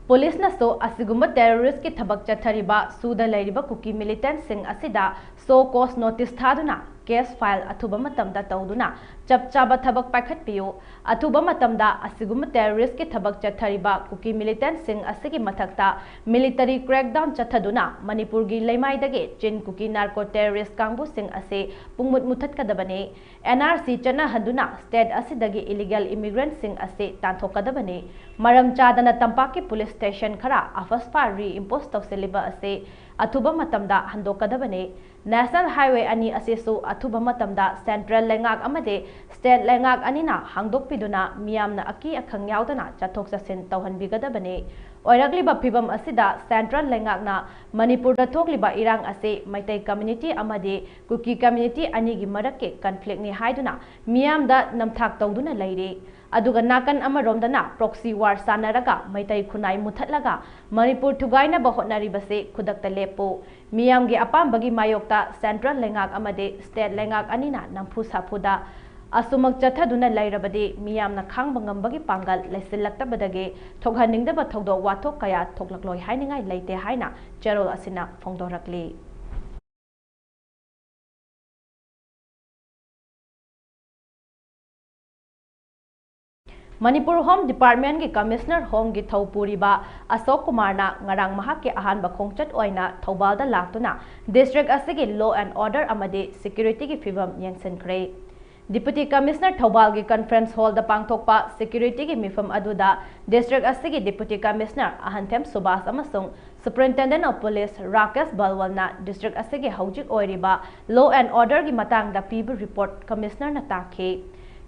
ꯄꯨꯂꯤꯁꯅꯁꯨ ꯑꯁꯤꯒꯨꯝꯕ terroristꯀꯤ ꯊꯕꯛ ꯆꯠꯊꯔꯤꯕ ꯁꯨꯗ ꯂꯩꯔꯤꯕ ꯀꯨꯀꯤ militantꯁꯤꯡ ꯑꯁꯤꯗ show cause notice ꯊꯥꯗꯨꯅ case file ꯑꯊꯨꯕ ꯃꯇꯝꯗ ꯇꯧꯗꯨꯅ ꯆꯞ ꯆꯥꯕ ꯊꯕꯛ ꯄꯥꯏꯈꯠꯄꯤꯌꯨ꯫ ꯑꯊꯨꯕ ꯃꯇꯝꯗ ꯑꯁꯤꯒꯨꯝꯕ terroristꯀꯤ ꯊꯕꯛ ꯆꯠꯊꯔꯤꯕ ꯀꯨꯀꯤ militantꯁꯤꯡ ꯑꯁꯤꯒꯤ ꯃꯊꯛꯇ military crackdown ꯆꯠꯊꯗꯨꯅ ꯃꯅꯤꯄꯨꯔꯒꯤ ꯂꯩꯃꯥꯏꯗꯒꯤ ꯆꯤꯟ ꯀꯨꯀꯤ narco terrorist ꯀꯥꯡꯕꯨꯁꯤꯡ ꯑꯁꯤ ꯄꯨꯡꯃꯨꯠ ꯃꯨꯊꯠꯀꯗꯕꯅꯤ꯫ NRC ꯆꯠꯅꯍꯟꯗꯨꯅ state ꯑꯁꯤꯗꯒꯤ illegal immigrantꯁꯤꯡ ꯑꯁꯤ ꯇꯥꯟꯊꯣꯛꯀꯗꯕꯅꯤ꯫ ꯃꯔꯝ ꯆꯥꯗꯅ ꯇꯝꯄꯥꯛꯀꯤ police station ꯈꯔ AFSPA reimpose ꯇꯧꯁꯤꯜꯂꯤꯕ ꯑꯁꯤ ꯑꯊꯨꯕ ꯃꯇꯝꯗ ꯍꯟꯗꯣꯛꯀꯗꯕꯅꯤ꯫ National Highway ꯑꯅꯤ ꯑꯁꯤꯁꯨ ꯑꯊꯨꯕ ꯃꯇꯝꯗ central ꯂꯩꯉꯥꯛ ꯑꯃꯗꯤ state ꯂꯩꯉꯥꯛ ꯑꯅꯤꯅ ꯍꯥꯡꯗꯣꯛꯄꯤꯗꯨꯅ ꯃꯤꯌꯥꯝꯅ ꯑꯀꯤ ꯑꯈꯪ ꯌꯥꯎꯗꯅ ꯆꯠꯊꯣꯛ ꯆꯠꯁꯤꯟ ꯇꯧꯍꯟꯕꯤꯒꯗꯕꯅꯤ꯫ ꯑꯣꯏꯔꯛꯂꯤꯕ ꯐꯤꯕꯝ ꯑꯁꯤꯗ central ꯂꯩꯉꯥꯛꯅ ꯃꯅꯤꯄꯨꯔꯗ ꯊꯣꯛꯂꯤꯕ ꯏꯔꯥꯡ ꯑꯁꯤ ꯃꯩꯇꯩ community ꯑꯃꯗꯤ ꯀꯨꯀꯤ community ꯑꯅꯤꯒꯤ ꯃꯔꯛꯀꯤ conflictꯅꯤ ꯍꯥꯏꯗꯨꯅ ꯃꯤꯌꯥꯝꯗ ꯅꯝꯊꯥꯛ ꯇꯧꯗꯨꯅ ꯂꯩꯔꯤ꯫ ꯑꯗꯨꯒ ꯅꯥꯀꯟ ꯑꯃꯔꯣꯝꯗꯅ proxy war ꯁꯥꯟꯅꯔꯒ ꯃꯩꯇꯩ ꯈꯨꯟꯅꯥꯏ ꯃꯨꯊꯠꯂꯒ ꯃꯅꯤꯄꯨꯔ ꯊꯨꯒꯥꯏꯅꯕ ꯍꯣꯠꯅꯔꯤꯕꯁꯤ ꯈꯨꯗꯛꯇ ꯂꯦꯞꯄꯨ꯫ ꯃꯤꯌꯥꯝꯒꯤ ꯑꯄꯥꯝꯕꯒꯤ ꯃꯥꯌꯣꯛꯇ central ꯂꯩꯉꯥꯛ ꯑꯃꯗꯤ state ꯂꯩꯉꯥꯛ ꯑꯅꯤꯅ ꯅꯝꯐꯨ ꯁꯥꯐꯨꯗ ꯑꯁꯨꯃꯛ ꯆꯠꯊꯗꯨꯅ ꯂꯩꯔꯕꯗꯤ ꯃꯤꯌꯥꯝꯅ ꯈꯥꯡꯕ ꯉꯝꯕꯒꯤ ꯄꯥꯡꯒꯜ ꯂꯩꯁꯤꯜꯂꯛꯇꯕꯗꯒꯤ ꯊꯣꯛꯍꯟꯅꯤꯡꯗꯕ ꯊꯧꯗꯣꯛ ꯋꯥꯊꯣꯛ ꯀꯌꯥ ꯊꯣꯛꯂꯛꯂꯣꯏ ꯍꯥꯏꯅꯤꯡꯉꯥꯏ ꯂꯩꯇꯦ ꯍꯥꯏꯅ ꯆꯦꯔꯣꯜ ꯑꯁꯤꯅ ꯐꯣꯡꯗꯣꯔꯛꯂꯤ꯫ ꯃꯅꯤꯄꯨꯔ ꯍꯣꯝ ꯗꯤꯄꯥꯔꯠꯃꯦꯟꯒꯤ ꯀꯃꯤꯁꯅꯔ ꯍꯣꯝꯒꯤ ꯊꯧ ꯄꯨꯔꯤꯕ ꯑꯁꯣꯛ ꯀꯨꯃꯥꯔꯅ ꯉꯔꯥꯡ ꯃꯍꯥꯛꯀꯤ ꯑꯍꯥꯟꯕ ꯈꯣꯡꯆꯠ ꯑꯣꯏꯅ ꯊꯧꯕꯥꯜꯗ ꯂꯥꯛꯇꯨꯅ ꯗꯤꯁꯇ꯭ꯔꯤꯛ ꯑꯁꯤꯒꯤ law and order ꯑꯃꯗꯤ security ꯒꯤ ꯐꯤꯚꯝ ꯌꯦꯡꯁꯤꯟꯈ꯭ꯔꯦ꯫ ꯗꯤꯄꯨꯇꯤ ꯀꯃꯤꯁꯅꯔ ꯊꯧꯕꯥꯜꯒꯤ ꯀꯟꯐꯔꯦꯟꯁ ꯍꯣꯜꯗ ꯄꯥꯡꯊꯣꯛꯄ security ꯒꯤ ꯃꯤꯐꯝ ꯑꯗꯨꯗ ꯗꯤꯁꯇ꯭ꯔꯤꯛ ꯑꯁꯤꯒꯤ ꯗꯤꯄꯨꯇꯤ ꯀꯃꯤꯁꯅꯔ ꯑꯍꯟꯊꯦꯝ ꯁꯨꯕꯥꯁ ꯑꯃꯁꯨꯡ Superintendent of Police ꯔꯥꯀꯦꯁ ꯕꯜꯋꯜꯅ ꯗꯤꯁꯇ꯭ꯔꯤꯛ ꯑꯁꯤꯒꯤ ꯍꯧꯖꯤꯛ ꯑꯣꯏꯔꯤꯕ law and order ꯒꯤ ꯃꯇꯥꯡꯗ ꯄꯤꯕ ꯔꯤꯄꯣꯔꯠ ꯀꯃꯤꯁꯅꯔꯅ ꯇꯥꯈꯤ꯫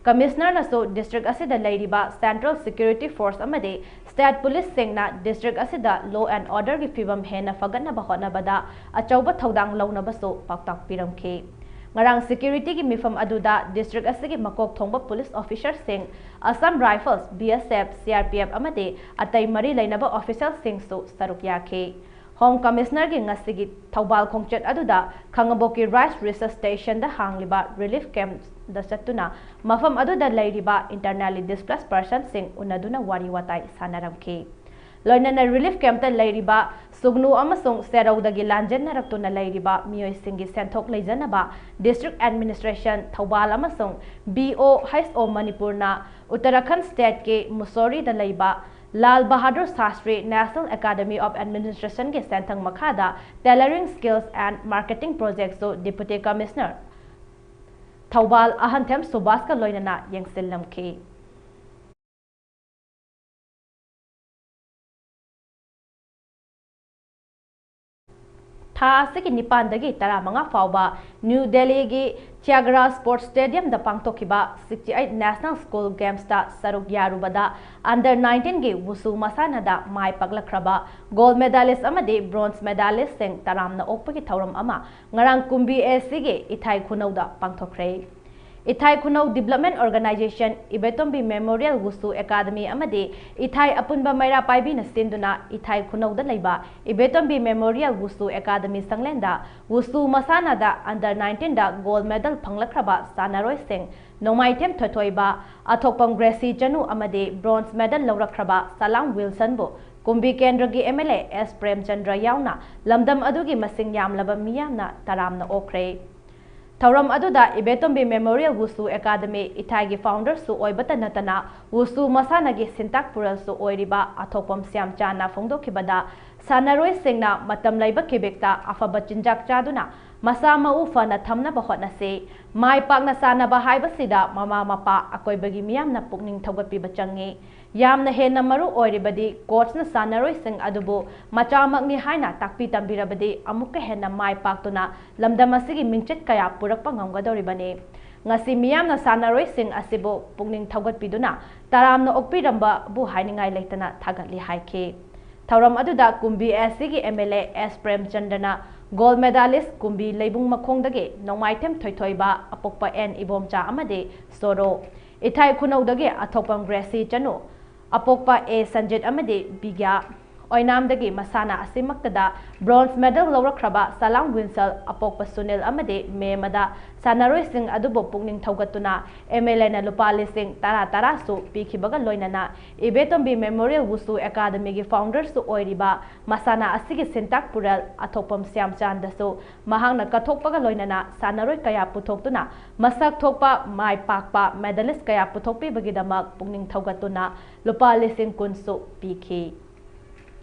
ꯀꯃꯤꯁꯅꯔꯅꯁꯨ ꯗꯤꯁꯇ꯭ꯔꯤꯛ ꯑꯁꯤꯗ ꯂꯩꯔꯤꯕ Central Security Force ꯑꯃꯗꯤ State Police ꯁꯤꯡꯅ ꯗꯤꯁꯇ꯭ꯔꯤꯛ ꯑꯁꯤꯗ law and order ꯒꯤ ꯐꯤꯚꯝ ꯍꯦꯟꯅ ꯐꯒꯠꯅꯕ ꯍꯣꯠꯅꯕꯗ ꯑꯆꯧꯕ ꯊꯧꯗꯥꯡ ꯂꯧꯅꯕꯁꯨ ꯄꯥꯎꯇꯥꯛ ꯄꯤꯔꯝꯈꯤ꯫ ꯉꯔꯥꯡ security ꯒꯤ ꯃꯤꯐꯝ ꯑꯗꯨꯗ ꯗꯤꯁꯇ꯭ꯔꯤꯛ ꯑꯁꯤꯒꯤ ꯃꯀꯣꯛ ꯊꯣꯡꯕ police ꯑꯣꯐꯤꯁꯔꯁꯤꯡ, Assam Rifles, B S F, C R P F ꯑꯃꯗꯤ ꯑꯇꯩ ꯃꯔꯤ ꯂꯩꯅꯕ ꯑꯣꯐꯤꯁꯤꯌꯦꯜꯁꯤꯡꯁꯨ ꯁꯔꯨꯛ ꯌꯥꯈꯤ꯫ ꯍꯣꯝ ꯀꯃꯤꯁꯅꯔꯒꯤ ꯉꯁꯤꯒꯤ ꯊꯧꯕꯥꯜ ꯈꯣꯡꯆꯠ ꯑꯗꯨꯗ ꯈꯥꯉꯕꯣꯛꯀꯤ ꯔꯥꯏꯁ ꯔꯤꯁꯔꯁ ꯁ꯭ꯇꯦꯁꯟꯗ ꯍꯥꯡꯂꯤꯕ ꯔꯤꯂꯤꯐ ꯀꯦꯝꯞꯗ ꯆꯠꯇꯨꯅ ꯃꯐꯝ ꯑꯗꯨꯗ ꯂꯩꯔꯤꯕ internally displaced personꯁꯤꯡ ꯎꯅꯗꯨꯅ ꯋꯥꯔꯤ ꯋꯥꯇꯥꯏ ꯁꯥꯟꯅꯔꯝꯈꯤ꯫ ꯂꯣꯏꯅꯅ ꯔꯤꯂꯤꯐ ꯀꯦꯝꯞꯇ ꯂꯩꯔꯤꯕ ꯁꯨꯒꯅꯨ ꯑꯃꯁꯨꯡ ꯁꯦꯔꯧꯗꯒꯤ ꯂꯥꯟꯖꯦꯟꯅꯔꯛꯇꯨꯅ ꯂꯩꯔꯤꯕ ꯃꯤꯑꯣꯏꯁꯤꯡꯒꯤ ꯁꯦꯟꯊꯣꯛ ꯂꯩꯖꯅꯕ ꯗꯤꯁꯇ꯭ꯔꯤꯛ ꯑꯦꯗꯃꯤꯅꯤꯁꯇ꯭ꯔꯦꯁꯟ ꯊꯧꯕꯥꯜ ꯑꯃꯁꯨꯡ B O H O ꯃꯅꯤꯄꯨꯔꯅ ꯎꯠꯇꯔꯥꯈꯟꯗ ꯁ꯭ꯇꯦꯠꯀꯤ ꯃꯨꯁꯣꯔꯤꯗ ꯂꯩꯕ Lal Bahadur Shastri National Academy of Administrationꯒꯤ ꯁꯦꯟꯊꯪ ꯃꯈꯥꯗ Tailoring Skills and Marketing Projectꯁꯨ ꯗꯤꯄꯨꯇꯤ ꯀꯃꯤꯁꯅꯔ ꯊꯧꯕꯥꯜ ꯑꯍꯟꯊꯦꯝ ꯁꯨꯕꯥꯁꯀ ꯂꯣꯏꯅꯅ ꯌꯦꯡꯁꯤꯜꯂꯝꯈꯤ꯫ ꯊꯥ ꯑꯁꯤꯒꯤ ꯅꯤꯄꯥꯟꯗꯒꯤ ꯇꯔꯥꯃꯉꯥ ꯐꯥꯎꯕ ꯅ꯭ꯌꯨ ꯗꯦꯜꯂꯤꯒꯤ ꯊꯤꯌꯥꯒꯔꯥꯖ ꯁ꯭ꯄꯣꯔꯠꯁ ꯁ꯭ꯇꯦꯗꯤꯌꯝꯗ ꯄꯥꯡꯊꯣꯛꯈꯤꯕ sixty-eight National School Gamesꯇ ꯁꯔꯨꯛ ꯌꯥꯔꯨꯕꯗ under nineteenꯒꯤ ꯋꯨꯁꯨ ꯃꯁꯥꯟꯅꯗ ꯃꯥꯏ ꯄꯥꯛꯂꯛꯈ꯭ꯔꯕ gold medalist ꯑꯃꯗꯤ bronze medalistꯁꯤꯡ ꯇꯔꯥꯝꯅ ꯑꯣꯛꯄꯒꯤ ꯊꯧꯔꯝ ꯑꯃ ꯉꯔꯥꯡ ꯀꯨꯝꯕꯤ ACꯒꯤ ꯏꯊꯥꯏ ꯈꯨꯅꯧꯗ ꯄꯥꯡꯊꯣꯛꯈ꯭ꯔꯦ꯫ ꯏꯊꯥꯏ ꯈꯨꯅꯧ Development Organisation, ꯏꯕꯦꯇꯣꯝꯕꯤ Memorial Wushu Academy ꯑꯃꯗꯤ ꯏꯊꯥꯏ ꯑꯄꯨꯟꯕ ꯃꯩꯔꯥ ꯄꯥꯏꯕꯤꯅ ꯁꯤꯟꯗꯨꯅ ꯏꯊꯥꯏ ꯈꯨꯅꯧꯗ ꯂꯩꯕ ꯏꯕꯦꯇꯣꯝꯕꯤ Memorial Wushu Academy ꯁꯪꯂꯦꯟꯗ ꯋꯨꯁꯨ ꯃꯁꯥꯟꯅꯗ under nineteenꯗ gold medal ꯐꯪꯂꯛꯈ꯭ꯔꯕ ꯁꯥꯟꯅꯔꯣꯏꯁꯤꯡ ꯅꯣꯡꯃꯥꯏꯊꯦꯝ ꯊꯣꯏꯊꯣꯏꯕ, ꯑꯊꯣꯛꯄꯝ ꯒ꯭ꯔꯦꯁꯤ ꯆꯅꯨ ꯑꯃꯗꯤ bronze medal ꯂꯧꯔꯛꯈ꯭ꯔꯕ ꯁꯂꯥꯝ ꯋꯤꯜꯁꯟꯕꯨ ꯀꯨꯝꯕꯤ ꯀꯦꯟꯗ꯭ꯔꯒꯤ MLA S ꯄ꯭ꯔꯦꯝꯆꯟꯗ꯭ꯔ ꯌꯥꯎꯅ ꯂꯝꯗꯝ ꯑꯗꯨꯒꯤ ꯃꯁꯤꯡ ꯌꯥꯝꯂꯕ ꯃꯤꯌꯥꯝꯅ ꯇꯔꯥꯝꯅ ꯑꯣꯛꯈ꯭ꯔꯦ꯫ ꯊꯧꯔꯝ ꯑꯗꯨꯗ ꯏꯕꯦꯇꯣꯝꯕꯤ ꯃꯦꯃꯣꯔꯤꯌꯦꯜ ꯋꯨꯁꯨ ꯑꯦꯀꯥꯗꯃꯤ ꯏꯊꯥꯏꯒꯤ ꯐꯥꯎꯟꯗꯔꯁꯨ ꯑꯣꯏꯕꯇ ꯅꯠꯇꯅ ꯋꯨꯁꯨ ꯃꯁꯥꯟꯅꯒꯤ ꯁꯤꯟꯇꯥꯛ ꯄꯨꯔꯦꯜꯁꯨ ꯑꯣꯏꯔꯤꯕ ꯑꯊꯣꯛꯄꯝ ꯁ꯭ꯌꯥꯝꯆꯥꯟꯅ ꯐꯣꯡꯗꯣꯛꯈꯤꯕꯗ, ꯁꯥꯟꯅꯔꯣꯏꯁꯤꯡꯅ ꯃꯇꯝ ꯂꯩꯕ ꯈꯤꯕꯤꯛꯇ ꯑꯐꯕ ꯆꯤꯟꯖꯥꯛ ꯆꯥꯗꯨꯅ ꯃꯁꯥ ꯃꯎ ꯐꯅ ꯊꯝꯅꯕ ꯍꯣꯠꯅꯁꯤ꯫ ꯃꯥꯏ ꯄꯥꯛꯅ ꯁꯥꯟꯅꯕ ꯍꯥꯏꯕꯁꯤꯗ ꯃꯃꯥ ꯃꯄꯥ, ꯑꯀꯣꯏꯕꯒꯤ ꯃꯤꯌꯥꯝꯅ ꯄꯨꯛꯅꯤꯡ ꯊꯧꯒꯠꯄꯤꯕ ꯆꯪꯏ꯫ ꯌꯥꯝꯅ ꯍꯦꯟꯅ ꯃꯔꯨ ꯑꯣꯏꯔꯤꯕꯗꯤ ꯀꯣꯆꯅ ꯁꯥꯟꯅꯔꯣꯏꯁꯤꯡ ꯑꯗꯨꯕꯨ ꯃꯆꯥꯃꯛꯅꯤ ꯍꯥꯏꯅ ꯇꯥꯛꯄꯤ ꯇꯝꯕꯤꯔꯕꯗꯤ ꯑꯃꯨꯛꯀ ꯍꯦꯟꯅ ꯃꯥꯏ ꯄꯥꯛꯇꯨꯅ ꯂꯝꯗꯝ ꯑꯁꯤꯒꯤ ꯃꯤꯡꯆꯠ ꯀꯌꯥ ꯄꯨꯔꯛꯄ ꯉꯝꯒꯗꯧꯔꯤꯕꯅꯤ꯫ ꯉꯁꯤ ꯃꯤꯌꯥꯝꯅ ꯁꯥꯟꯅꯔꯣꯏꯁꯤꯡ ꯑꯁꯤꯕꯨ ꯄꯨꯛꯅꯤꯡ ꯊꯧꯒꯠꯄꯤꯗꯨꯅ ꯇꯔꯥꯝꯅ ꯑꯣꯛꯄꯤꯔꯝꯕꯕꯨ ꯍꯥꯏꯅꯤꯡꯉꯥꯏ ꯂꯩꯇꯅ ꯊꯥꯒꯠꯂꯤ ꯍꯥꯏꯈꯤ꯫ ꯊꯧꯔꯝ ꯑꯗꯨꯗ ꯀꯨꯝꯕꯤ ꯑꯦꯁ ꯁꯤꯒꯤ ꯑꯦꯝ ꯑꯦꯜ ꯑꯦ ꯑꯦꯁ ꯄ꯭ꯔꯦꯝꯆꯟꯗ꯭ꯔꯅ ꯒꯣꯜ ꯃꯦꯗꯥꯂꯤꯁ ꯀꯨꯝꯕꯤ ꯂꯩꯕꯨꯡ ꯃꯈꯣꯡꯗꯒꯤ ꯅꯣꯡꯃꯥꯏꯊꯦꯝ ꯊꯣꯏꯊꯣꯏꯕ, ꯑꯄꯣꯛꯄ ꯑꯦꯟ ꯏꯕꯣꯝꯆꯥ ꯑꯃꯗꯤ ꯁꯣꯔꯣ, ꯏꯊꯥꯏ ꯈꯨꯅꯧꯗꯒꯤ ꯑꯊꯣꯛꯄꯝ ꯒ꯭ꯔꯦꯁꯤ ꯆꯅꯨ, ꯑꯄꯣꯛꯄ ꯑꯦ ꯁꯟꯖꯤꯠ ꯑꯃꯗꯤ ꯕꯤꯒ꯭ꯌꯥ, ꯑꯣꯏꯅꯥꯝꯗꯒꯤ ꯃꯁꯥꯟꯅ ꯑꯁꯤꯃꯛꯇꯗ ꯕ꯭ꯔꯣꯟꯖ ꯃꯦꯗꯜ ꯂꯧꯔꯛꯈ꯭ꯔꯕ ꯁꯂꯥꯝ ꯋꯤꯟꯁꯜ, ꯑꯄꯣꯛꯄ ꯁꯨꯅꯤꯜ ꯑꯃꯗꯤ ꯃꯦꯝꯃꯗ ꯁꯥꯟꯅꯔꯣꯏꯁꯤꯡ ꯑꯗꯨꯕꯨ ꯄꯨꯛꯅꯤꯡ ꯊꯧꯒꯠꯇꯨꯅ ꯑꯦꯝ ꯑꯦꯜ ꯑꯦꯅ ꯂꯨꯄꯥ ꯂꯤꯁꯤꯡ ꯇꯔꯥ ꯇꯔꯥꯁꯨ ꯄꯤꯈꯤꯕꯒ ꯂꯣꯏꯅꯅ ꯏꯕꯦꯇꯣꯝꯕꯤ ꯃꯦꯃꯣꯔꯤꯌꯦꯜ ꯋꯨꯁꯨ ꯑꯦꯀꯥꯗꯃꯤꯒꯤ ꯐꯥꯎꯟꯗꯔꯁꯨ ꯑꯣꯏꯔꯤꯕ ꯃꯁꯥꯟꯅ ꯑꯁꯤꯒꯤ ꯁꯤꯟꯇꯥꯛ ꯄꯨꯔꯦꯜ ꯑꯊꯣꯛꯄꯝ ꯁ꯭ꯌꯥꯝꯆꯥꯟꯗꯁꯨ ꯃꯍꯥꯛꯅ ꯀꯠꯊꯣꯛꯄꯒ ꯂꯣꯏꯅꯅ ꯁꯥꯟꯅꯔꯣꯏ ꯀꯌꯥ ꯄꯨꯊꯣꯛꯇꯨꯅ ꯃꯁꯛ ꯊꯣꯛꯄ ꯃꯥꯏ ꯄꯥꯛꯄ ꯃꯦꯗꯥꯂꯤꯁ ꯀꯌꯥ ꯄꯨꯊꯣꯛꯄꯤꯕꯒꯤꯗꯃꯛ ꯄꯨꯛꯅꯤꯡ ꯊꯧꯒꯠꯇꯨꯅ ꯂꯨꯄꯥ ꯂꯤꯁꯤꯡ ꯀꯨꯟꯁꯨ ꯄꯤꯈꯤ꯫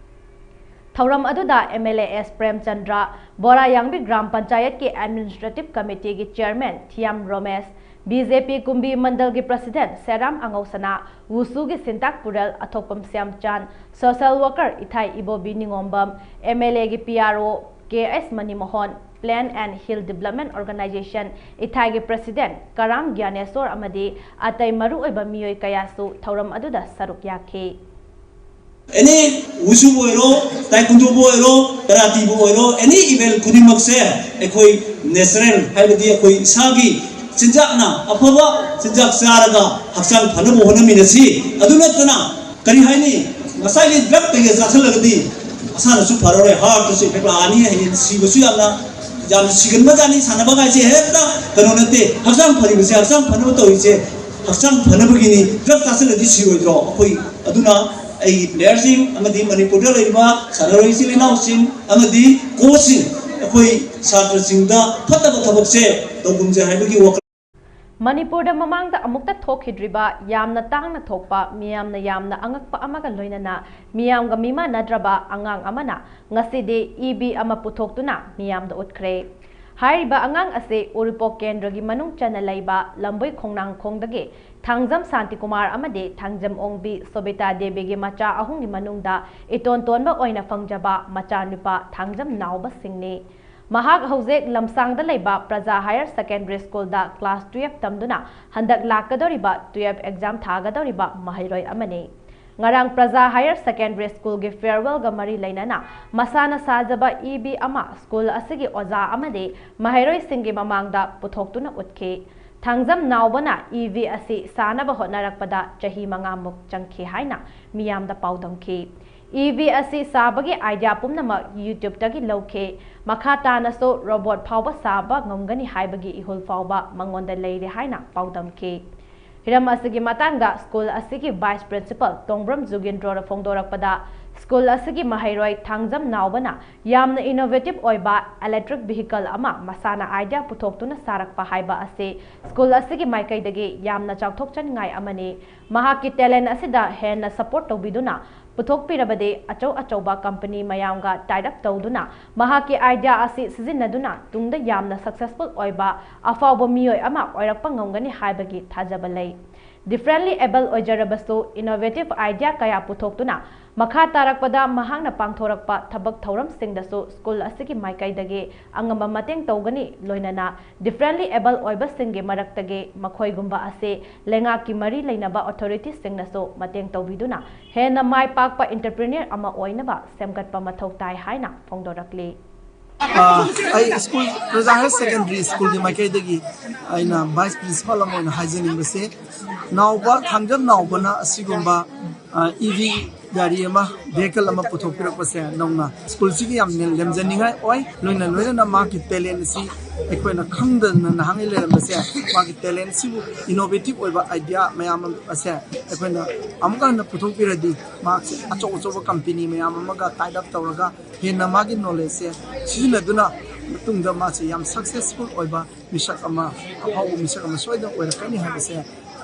ꯊꯧꯔꯝ ꯑꯗꯨꯗ M L A S Premchandra, Borayangbi gram ꯄꯟꯆꯥꯌꯠꯀꯤ ꯑꯦꯗꯃꯤꯅꯤꯁꯇ꯭ꯔꯦꯇꯤꯚ ꯀꯃꯤꯇꯤꯒꯤ chairman Thiyam Romesh, B J P Kumbi ꯃꯟꯗꯜꯒꯤ ꯄ꯭ꯔꯁꯤꯗꯦꯟ ꯁꯦꯔꯥꯝ ꯑꯉꯧꯁꯅꯥ, ꯋꯨꯁꯨꯒꯤ ꯁꯤꯟꯇꯥꯛ ꯄꯨꯔꯦꯜ Athokpam Shyamchan, social worker Ithai Ibobi Ningombam, M L ꯑꯦꯒꯤ P R O K S Manimohan, Plain and Hill Development Organization ꯏꯊꯥꯏꯒꯤ ꯄ꯭ꯔꯁꯤꯗꯦꯟ ꯀꯔꯥꯝ ꯒ꯭ꯌꯥꯅꯦꯁꯣꯔ ꯑꯃꯗꯤ ꯑꯇꯩ ꯃꯔꯨꯑꯣꯏꯕ ꯃꯤꯑꯣꯏ ꯀꯌꯥꯁꯨ ꯊꯧꯔꯝ ꯑꯗꯨꯗ ꯁꯔꯨꯛ ꯌꯥꯈꯤ꯫ ꯑꯦꯅꯤ ꯋꯨꯁꯨꯕꯨ ꯑꯣꯏꯔꯣ, ꯇꯥꯏꯀꯨꯟꯗꯣꯕꯨ ꯑꯣꯏꯔꯣ, ꯀꯔꯥꯇꯤꯕꯨ ꯑꯣꯏꯔꯣ, ꯑꯦꯅꯤ ꯏꯚꯦꯟ ꯈꯨꯗꯤꯡꯃꯛꯁꯦ ꯑꯩꯈꯣꯏ ꯅꯦꯆꯔꯦꯜ, ꯍꯥꯏꯕꯗꯤ ꯑꯩꯈꯣꯏ ꯏꯁꯥꯒꯤ ꯆꯤꯟꯖꯥꯛꯅ, ꯑꯐꯕ ꯆꯤꯟꯖꯥꯛ ꯆꯥꯔꯒ ꯍꯛꯆꯥꯡ ꯐꯅꯕ ꯍꯣꯠꯅꯃꯤꯟꯅꯁꯤ꯫ ꯑꯗꯨ ꯅꯠꯇꯅ ꯀꯔꯤ ꯍꯥꯏꯅꯤ, ꯉꯁꯥꯏꯒꯤ ꯗ꯭ꯔꯒ ꯀꯩꯀꯩ ꯆꯥꯁꯤꯜꯂꯒꯗꯤ ꯃꯁꯥꯅꯁꯨ ꯐꯔꯔꯣꯏ, ꯍꯥꯔꯠꯇꯁꯨ ꯏꯐꯦꯛ ꯂꯥꯛꯑꯅꯤ, ꯍꯌꯦꯡ ꯁꯤꯕꯁꯨ ꯌꯥꯝꯅ, ꯌꯥꯝꯅ ꯁꯤꯒꯟꯕꯖꯥꯠꯅꯤ꯫ ꯁꯥꯟꯅꯕ ꯀꯥꯏꯁꯦ ꯍꯦꯛꯇ ꯀꯩꯅꯣ ꯅꯠꯇꯦ꯫ ꯍꯛꯆꯥꯡ ꯐꯔꯤꯕꯁꯦ, ꯍꯛꯆꯥꯡ ꯐꯅꯕ ꯇꯧꯔꯤꯁꯦ, ꯍꯛꯆꯥꯡ ꯐꯅꯕꯒꯤꯅꯤ꯫ ꯗ꯭ꯔꯒ ꯆꯥꯁꯤꯜꯂꯗꯤ ꯁꯤꯔꯣꯏꯗ꯭ꯔꯣ ꯑꯩꯈꯣꯏ? ꯑꯗꯨꯅ ꯑꯩꯒꯤ ꯄ꯭ꯂꯦꯌꯔꯁꯤꯡ ꯑꯃꯗꯤ ꯃꯅꯤꯄꯨꯔꯗ ꯂꯩꯔꯤꯕ ꯁꯥꯟꯅꯔꯣꯏ ꯏꯆꯤꯜ ꯏꯅꯥꯎꯁꯤꯡ ꯑꯃꯗꯤ ꯀꯣꯆꯁꯤꯡ, ꯑꯩꯈꯣꯏ ꯁꯥꯇ꯭ꯔꯁꯤꯡꯗ ꯐꯠꯇꯕ ꯊꯕꯛꯁꯦ ꯇꯧꯒꯨꯝꯁꯦ ꯍꯥꯏꯕꯒꯤ ꯋꯥꯈꯜ ꯃꯅꯤꯄꯨꯔꯗ ꯃꯃꯥꯡꯗ ꯑꯃꯨꯛꯇ ꯊꯣꯛꯈꯤꯗ꯭ꯔꯤꯕ ꯌꯥꯝꯅ ꯇꯥꯡꯅ ꯊꯣꯛꯄ, ꯃꯤꯌꯥꯝꯅ ꯌꯥꯝꯅ ꯑꯉꯛꯄ ꯑꯃꯒ ꯂꯣꯏꯅꯅ ꯃꯤꯌꯥꯝꯒ ꯃꯤꯃꯥꯟꯅꯗ꯭ꯔꯕ ꯑꯉꯥꯡ ꯑꯃꯅ ꯉꯁꯤꯗꯤ ꯏ ꯕꯤ ꯑꯃ ꯄꯨꯊꯣꯛꯇꯨꯅ ꯃꯤꯌꯥꯝꯗ ꯎꯠꯈ꯭ꯔꯦ꯫ ꯍꯥꯏꯔꯤꯕ ꯑꯉꯥꯡ ꯑꯁꯤ ꯎꯔꯤꯄꯣꯛ ꯀꯦꯟꯗ꯭ꯔꯒꯤ ꯃꯅꯨꯡ ꯆꯟꯅ ꯂꯩꯕ ꯂꯝꯕꯣꯏ ꯈꯣꯡꯅꯥꯡꯈꯣꯡꯗꯒꯤ ꯊꯥꯡꯖꯝ ꯁꯥꯟꯇꯤꯀꯨꯃꯥꯔ ꯑꯃꯗꯤ ꯊꯥꯡꯖꯝ ꯑꯣꯡꯕꯤ ꯁꯣꯕꯤꯇꯥ ꯗꯦꯕꯤꯒꯤ ꯃꯆꯥ ꯑꯍꯨꯝꯒꯤ ꯃꯅꯨꯡꯗ ꯏꯇꯣꯟ ꯇꯣꯟꯕ ꯑꯣꯏꯅ ꯐꯪꯖꯕ ꯃꯆꯥꯅꯨꯄꯥ ꯊꯥꯡꯖꯝ ꯅꯥꯎꯕ ꯁꯤꯡꯅꯤ꯫ ꯃꯍꯥꯛ ꯍꯧꯖꯤꯛ ꯂꯝꯁꯥꯡꯗ ꯂꯩꯕ ꯄ꯭ꯔꯖꯥ ꯍꯥꯌꯔ ꯁꯦꯀꯦꯟꯗꯔꯤ ꯁ꯭ꯀꯨꯜꯗ ꯀ꯭ꯂꯥꯁ ꯇꯨꯌꯦꯜꯐ ꯇꯝꯗꯨꯅ ꯍꯟꯗꯛ ꯂꯥꯛꯀꯗꯧꯔꯤꯕ ꯇꯨꯌꯦꯜꯐ ꯑꯦꯛꯖꯥꯝ ꯊꯥꯒꯗꯧꯔꯤꯕ ꯃꯍꯩꯔꯣꯏ ꯑꯃꯅꯤ꯫ ꯉꯔꯥꯡ ꯄ꯭ꯔꯖꯥ ꯍꯥꯌꯔ ꯁꯦꯀꯦꯟꯗꯔꯤ ꯁ꯭ꯀꯨꯜꯒꯤ ꯐꯤꯌꯔꯋꯦꯜꯒ ꯃꯔꯤ ꯂꯩꯅꯅ ꯃꯁꯥꯅ ꯁꯥꯖꯕ ꯏ ꯕꯤ ꯑꯃ ꯁ꯭ꯀꯨꯜ ꯑꯁꯤꯒꯤ ꯑꯣꯖꯥ ꯑꯃꯗꯤ ꯃꯍꯩꯔꯣꯏꯁꯤꯡꯒꯤ ꯃꯃꯥꯡꯗ ꯄꯨꯊꯣꯛꯇꯨꯅ ꯎꯠꯈꯤ꯫ ꯊꯥꯡꯖꯝ ꯅꯥꯎꯕꯅ ꯏ ꯚꯤ ꯑꯁꯤ ꯁꯥꯅꯕ ꯍꯣꯠꯅꯔꯛꯄꯗ ꯆꯍꯤ ꯃꯉꯥꯃꯨꯛ ꯆꯪꯈꯤ ꯍꯥꯏꯅ ꯃꯤꯌꯥꯝꯗ ꯄꯥꯎꯗꯝꯈꯤ꯫ ꯏ ꯚꯤ ꯑꯁꯤ ꯁꯥꯕꯒꯤ ꯑꯥꯏꯗꯤꯌꯥ ꯄꯨꯝꯅꯃꯛ ꯌꯨꯇ꯭ꯌꯨꯕꯇꯒꯤ ꯂꯧꯈꯤ꯫ ꯃꯈꯥ ꯇꯥꯅꯁꯨ ꯔꯣꯕꯣꯠ ꯐꯥꯎꯕ ꯁꯥꯕ ꯉꯝꯒꯅꯤ ꯍꯥꯏꯕꯒꯤ ꯏꯍꯨꯜ ꯐꯥꯎꯕ ꯃꯉꯣꯟꯗ ꯂꯩꯔꯦ ꯍꯥꯏꯅ ꯄꯥꯎꯗꯝꯈꯤ꯫ ꯍꯤꯔꯝ ꯑꯁꯤꯒꯤ ꯃꯇꯥꯡꯗ ꯁ꯭ꯀꯨꯜ ꯑꯁꯤꯒꯤ ꯚꯥꯏꯁ ꯄ꯭ꯔꯤꯟꯁꯤꯄꯜ ꯇꯣꯡꯕ꯭ꯔꯝ ꯖꯨꯒꯤꯟꯗ꯭ꯔꯣꯅ ꯐꯣꯡꯗꯣꯔꯛꯄꯗ, ꯁ꯭ꯀꯨꯜ ꯑꯁꯤꯒꯤ ꯃꯍꯩꯔꯣꯏ ꯊꯥꯡꯖꯝ ꯅꯥꯎꯕꯅ ꯌꯥꯝꯅ ꯏꯅꯣꯚꯦꯇꯤꯚ ꯑꯣꯏꯕ ꯏꯂꯦꯛꯇ꯭ꯔꯤꯛ ꯚꯤꯍꯤꯀꯜ ꯑꯃ ꯃꯁꯥꯅ ꯑꯥꯏꯗꯤꯌꯥ ꯄꯨꯊꯣꯛꯇꯨꯅ ꯁꯥꯔꯛꯄ ꯍꯥꯏꯕ ꯑꯁꯤ ꯁ꯭ꯀꯨꯜ ꯑꯁꯤꯒꯤ ꯃꯥꯏꯀꯩꯗꯒꯤ ꯌꯥꯝꯅ ꯆꯥꯎꯊꯣꯛꯆꯅꯤꯡꯉꯥꯏ ꯑꯃꯅꯤ꯫ ꯃꯍꯥꯛꯀꯤ ꯇꯦꯂꯦꯟ ꯑꯁꯤꯗ ꯍꯦꯟꯅ ꯁꯄꯣꯔꯠ ꯇꯧꯕꯤꯗꯨꯅ ꯄꯨꯊꯣꯛꯄꯤꯔꯕꯗꯤ ꯑꯆꯧ ꯑꯆꯧꯕ ꯀꯝꯄꯅꯤ ꯃꯌꯥꯝꯒ ꯇꯥꯏꯠ ꯑꯞ ꯇꯧꯗꯨꯅ ꯃꯍꯥꯛꯀꯤ ꯑꯥꯏꯗꯤꯌꯥ ꯑꯁꯤ ꯁꯤꯖꯤꯟꯅꯗꯨꯅ ꯇꯨꯡꯗ ꯌꯥꯝꯅ ꯁꯛꯁꯦꯁꯐꯨꯜ ꯑꯣꯏꯕ ꯑꯐꯥꯎꯕ ꯃꯤꯑꯣꯏ ꯑꯃ ꯑꯣꯏꯔꯛꯄ ꯉꯝꯒꯅꯤ ꯍꯥꯏꯕꯒꯤ ꯊꯥꯖꯕ ꯂꯩ꯫ ꯗꯤꯐ꯭ꯔꯦꯟꯠꯂꯤ ꯑꯦꯕꯜ ꯑꯣꯏꯖꯔꯕꯁꯨ ꯏꯅꯣꯚꯦꯇꯤꯚ ꯑꯥꯏꯗꯤꯌꯥ ꯀꯌꯥ ꯄꯨꯊꯣꯛꯇꯨꯅ ꯃꯈꯥ ꯇꯥꯔꯛꯄꯗ ꯃꯍꯥꯛꯅ ꯄꯥꯡꯊꯣꯔꯛꯄ ꯊꯕꯛ ꯊꯧꯔꯝꯁꯤꯡꯗꯁꯨ ꯁ꯭ꯀꯨꯜ ꯑꯁꯤꯒꯤ ꯃꯥꯏꯀꯩꯗꯒꯤ ꯑꯉꯝꯕ ꯃꯇꯦꯡ ꯇꯧꯒꯅꯤ, ꯂꯣꯏꯅꯅ ꯗꯤꯐ꯭ꯔꯦꯟꯠꯂꯤ ꯑꯦꯕꯜ ꯑꯣꯏꯕꯁꯤꯡꯒꯤ ꯃꯔꯛꯇꯒꯤ ꯃꯈꯣꯏꯒꯨꯝꯕ ꯑꯁꯤ ꯂꯩꯉꯥꯛꯀꯤ ꯃꯔꯤ ꯂꯩꯅꯕ ꯑꯣꯊꯣꯔꯤꯇꯤꯁꯤꯡꯅꯁꯨ ꯃꯇꯦꯡ ꯇꯧꯕꯤꯗꯨꯅ ꯍꯦꯟꯅ ꯃꯥꯏ ꯄꯥꯛꯄ ꯏꯟꯇꯔꯄ꯭ꯔꯤꯅꯔ ꯑꯃ ꯑꯣꯏꯅꯕ ꯁꯦꯝꯒꯠꯄ ꯃꯊꯧ ꯇꯥꯏ ꯍꯥꯏꯅ ꯐꯣꯡꯗꯣꯔꯛꯂꯤ꯫ ꯑ, ꯑꯩ ꯁ꯭ꯀꯨꯜ, ꯄ꯭ꯔꯖꯥ ꯍꯥꯌꯔ ꯁꯦꯀꯦꯟꯗꯔꯤ ꯁ꯭ꯀꯨꯜꯒꯤ ꯃꯥꯏꯀꯩꯗꯒꯤ ꯑꯩꯅ ꯚꯥꯏꯁ ꯄ꯭ꯔꯤꯟꯁꯤꯄꯥꯜ ꯑꯃ ꯑꯣꯏꯅ ꯍꯥꯏꯖꯅꯤꯡꯕꯁꯦ, ꯅꯥꯎꯕ, ꯊꯥꯡꯖꯝ ꯅꯥꯎꯕꯅ ꯑꯁꯤꯒꯨꯝꯕ, ꯑ, ꯏ ꯚꯤ ꯒꯥꯔꯤ ꯑꯃ, ꯚꯦꯍꯤꯀꯜ ꯑꯃ ꯄꯨꯊꯣꯛꯄꯤꯔꯛꯄꯁꯦ ꯅꯧꯅ ꯁ꯭ꯀꯨꯜꯁꯤꯒꯤ ꯌꯥꯝ ꯂꯦꯝꯖꯅꯤꯡꯉꯥꯏ ꯑꯣꯏ꯫ ꯂꯣꯏꯅ ꯂꯣꯏꯅꯅ ꯃꯥꯒꯤ ꯇꯦꯂꯦꯟ ꯑꯁꯤ ꯑꯩꯈꯣꯏꯅ ꯈꯪꯗꯅ ꯅꯍꯥꯟꯒꯩ ꯂꯩꯔꯝꯕꯁꯦ, ꯃꯥꯒꯤ ꯇꯦꯂꯦꯟꯁꯤꯕꯨ, ꯏꯅꯣꯚꯦꯇꯤꯚ ꯑꯣꯏꯕ ꯑꯥꯏꯗꯤꯌꯥ ꯃꯌꯥꯝ ꯑꯁꯦ ꯑꯩꯈꯣꯏꯅ ꯑꯃꯨꯛꯀ ꯍꯟꯅ ꯄꯨꯊꯣꯛꯄꯤꯔꯗꯤ, ꯃꯍꯥꯛꯁꯦ ꯑꯆꯧ ꯑꯆꯧꯕ ꯀꯝꯄꯦꯅꯤ ꯃꯌꯥꯝ ꯑꯃꯒ ꯇꯥꯏꯠ ꯑꯞ ꯇꯧꯔꯒ ꯍꯦꯟꯅ ꯃꯥꯒꯤ ꯅꯣꯂꯦꯖꯁꯦ ꯁꯤꯖꯤꯟꯅꯗꯨꯅ ꯃꯇꯨꯡꯗ ꯃꯥꯁꯦ ꯌꯥꯝ ꯁꯛꯁꯦꯁꯐꯨꯜ ꯑꯣꯏꯕ ꯃꯤꯁꯛ ꯑꯃ, ꯑꯐꯥꯎꯕ ꯃꯤꯁꯛ ꯑꯃ ꯁꯣꯏꯗꯅ ꯑꯣꯏꯔꯛꯀꯅꯤ ꯍꯥꯏꯕꯁꯦ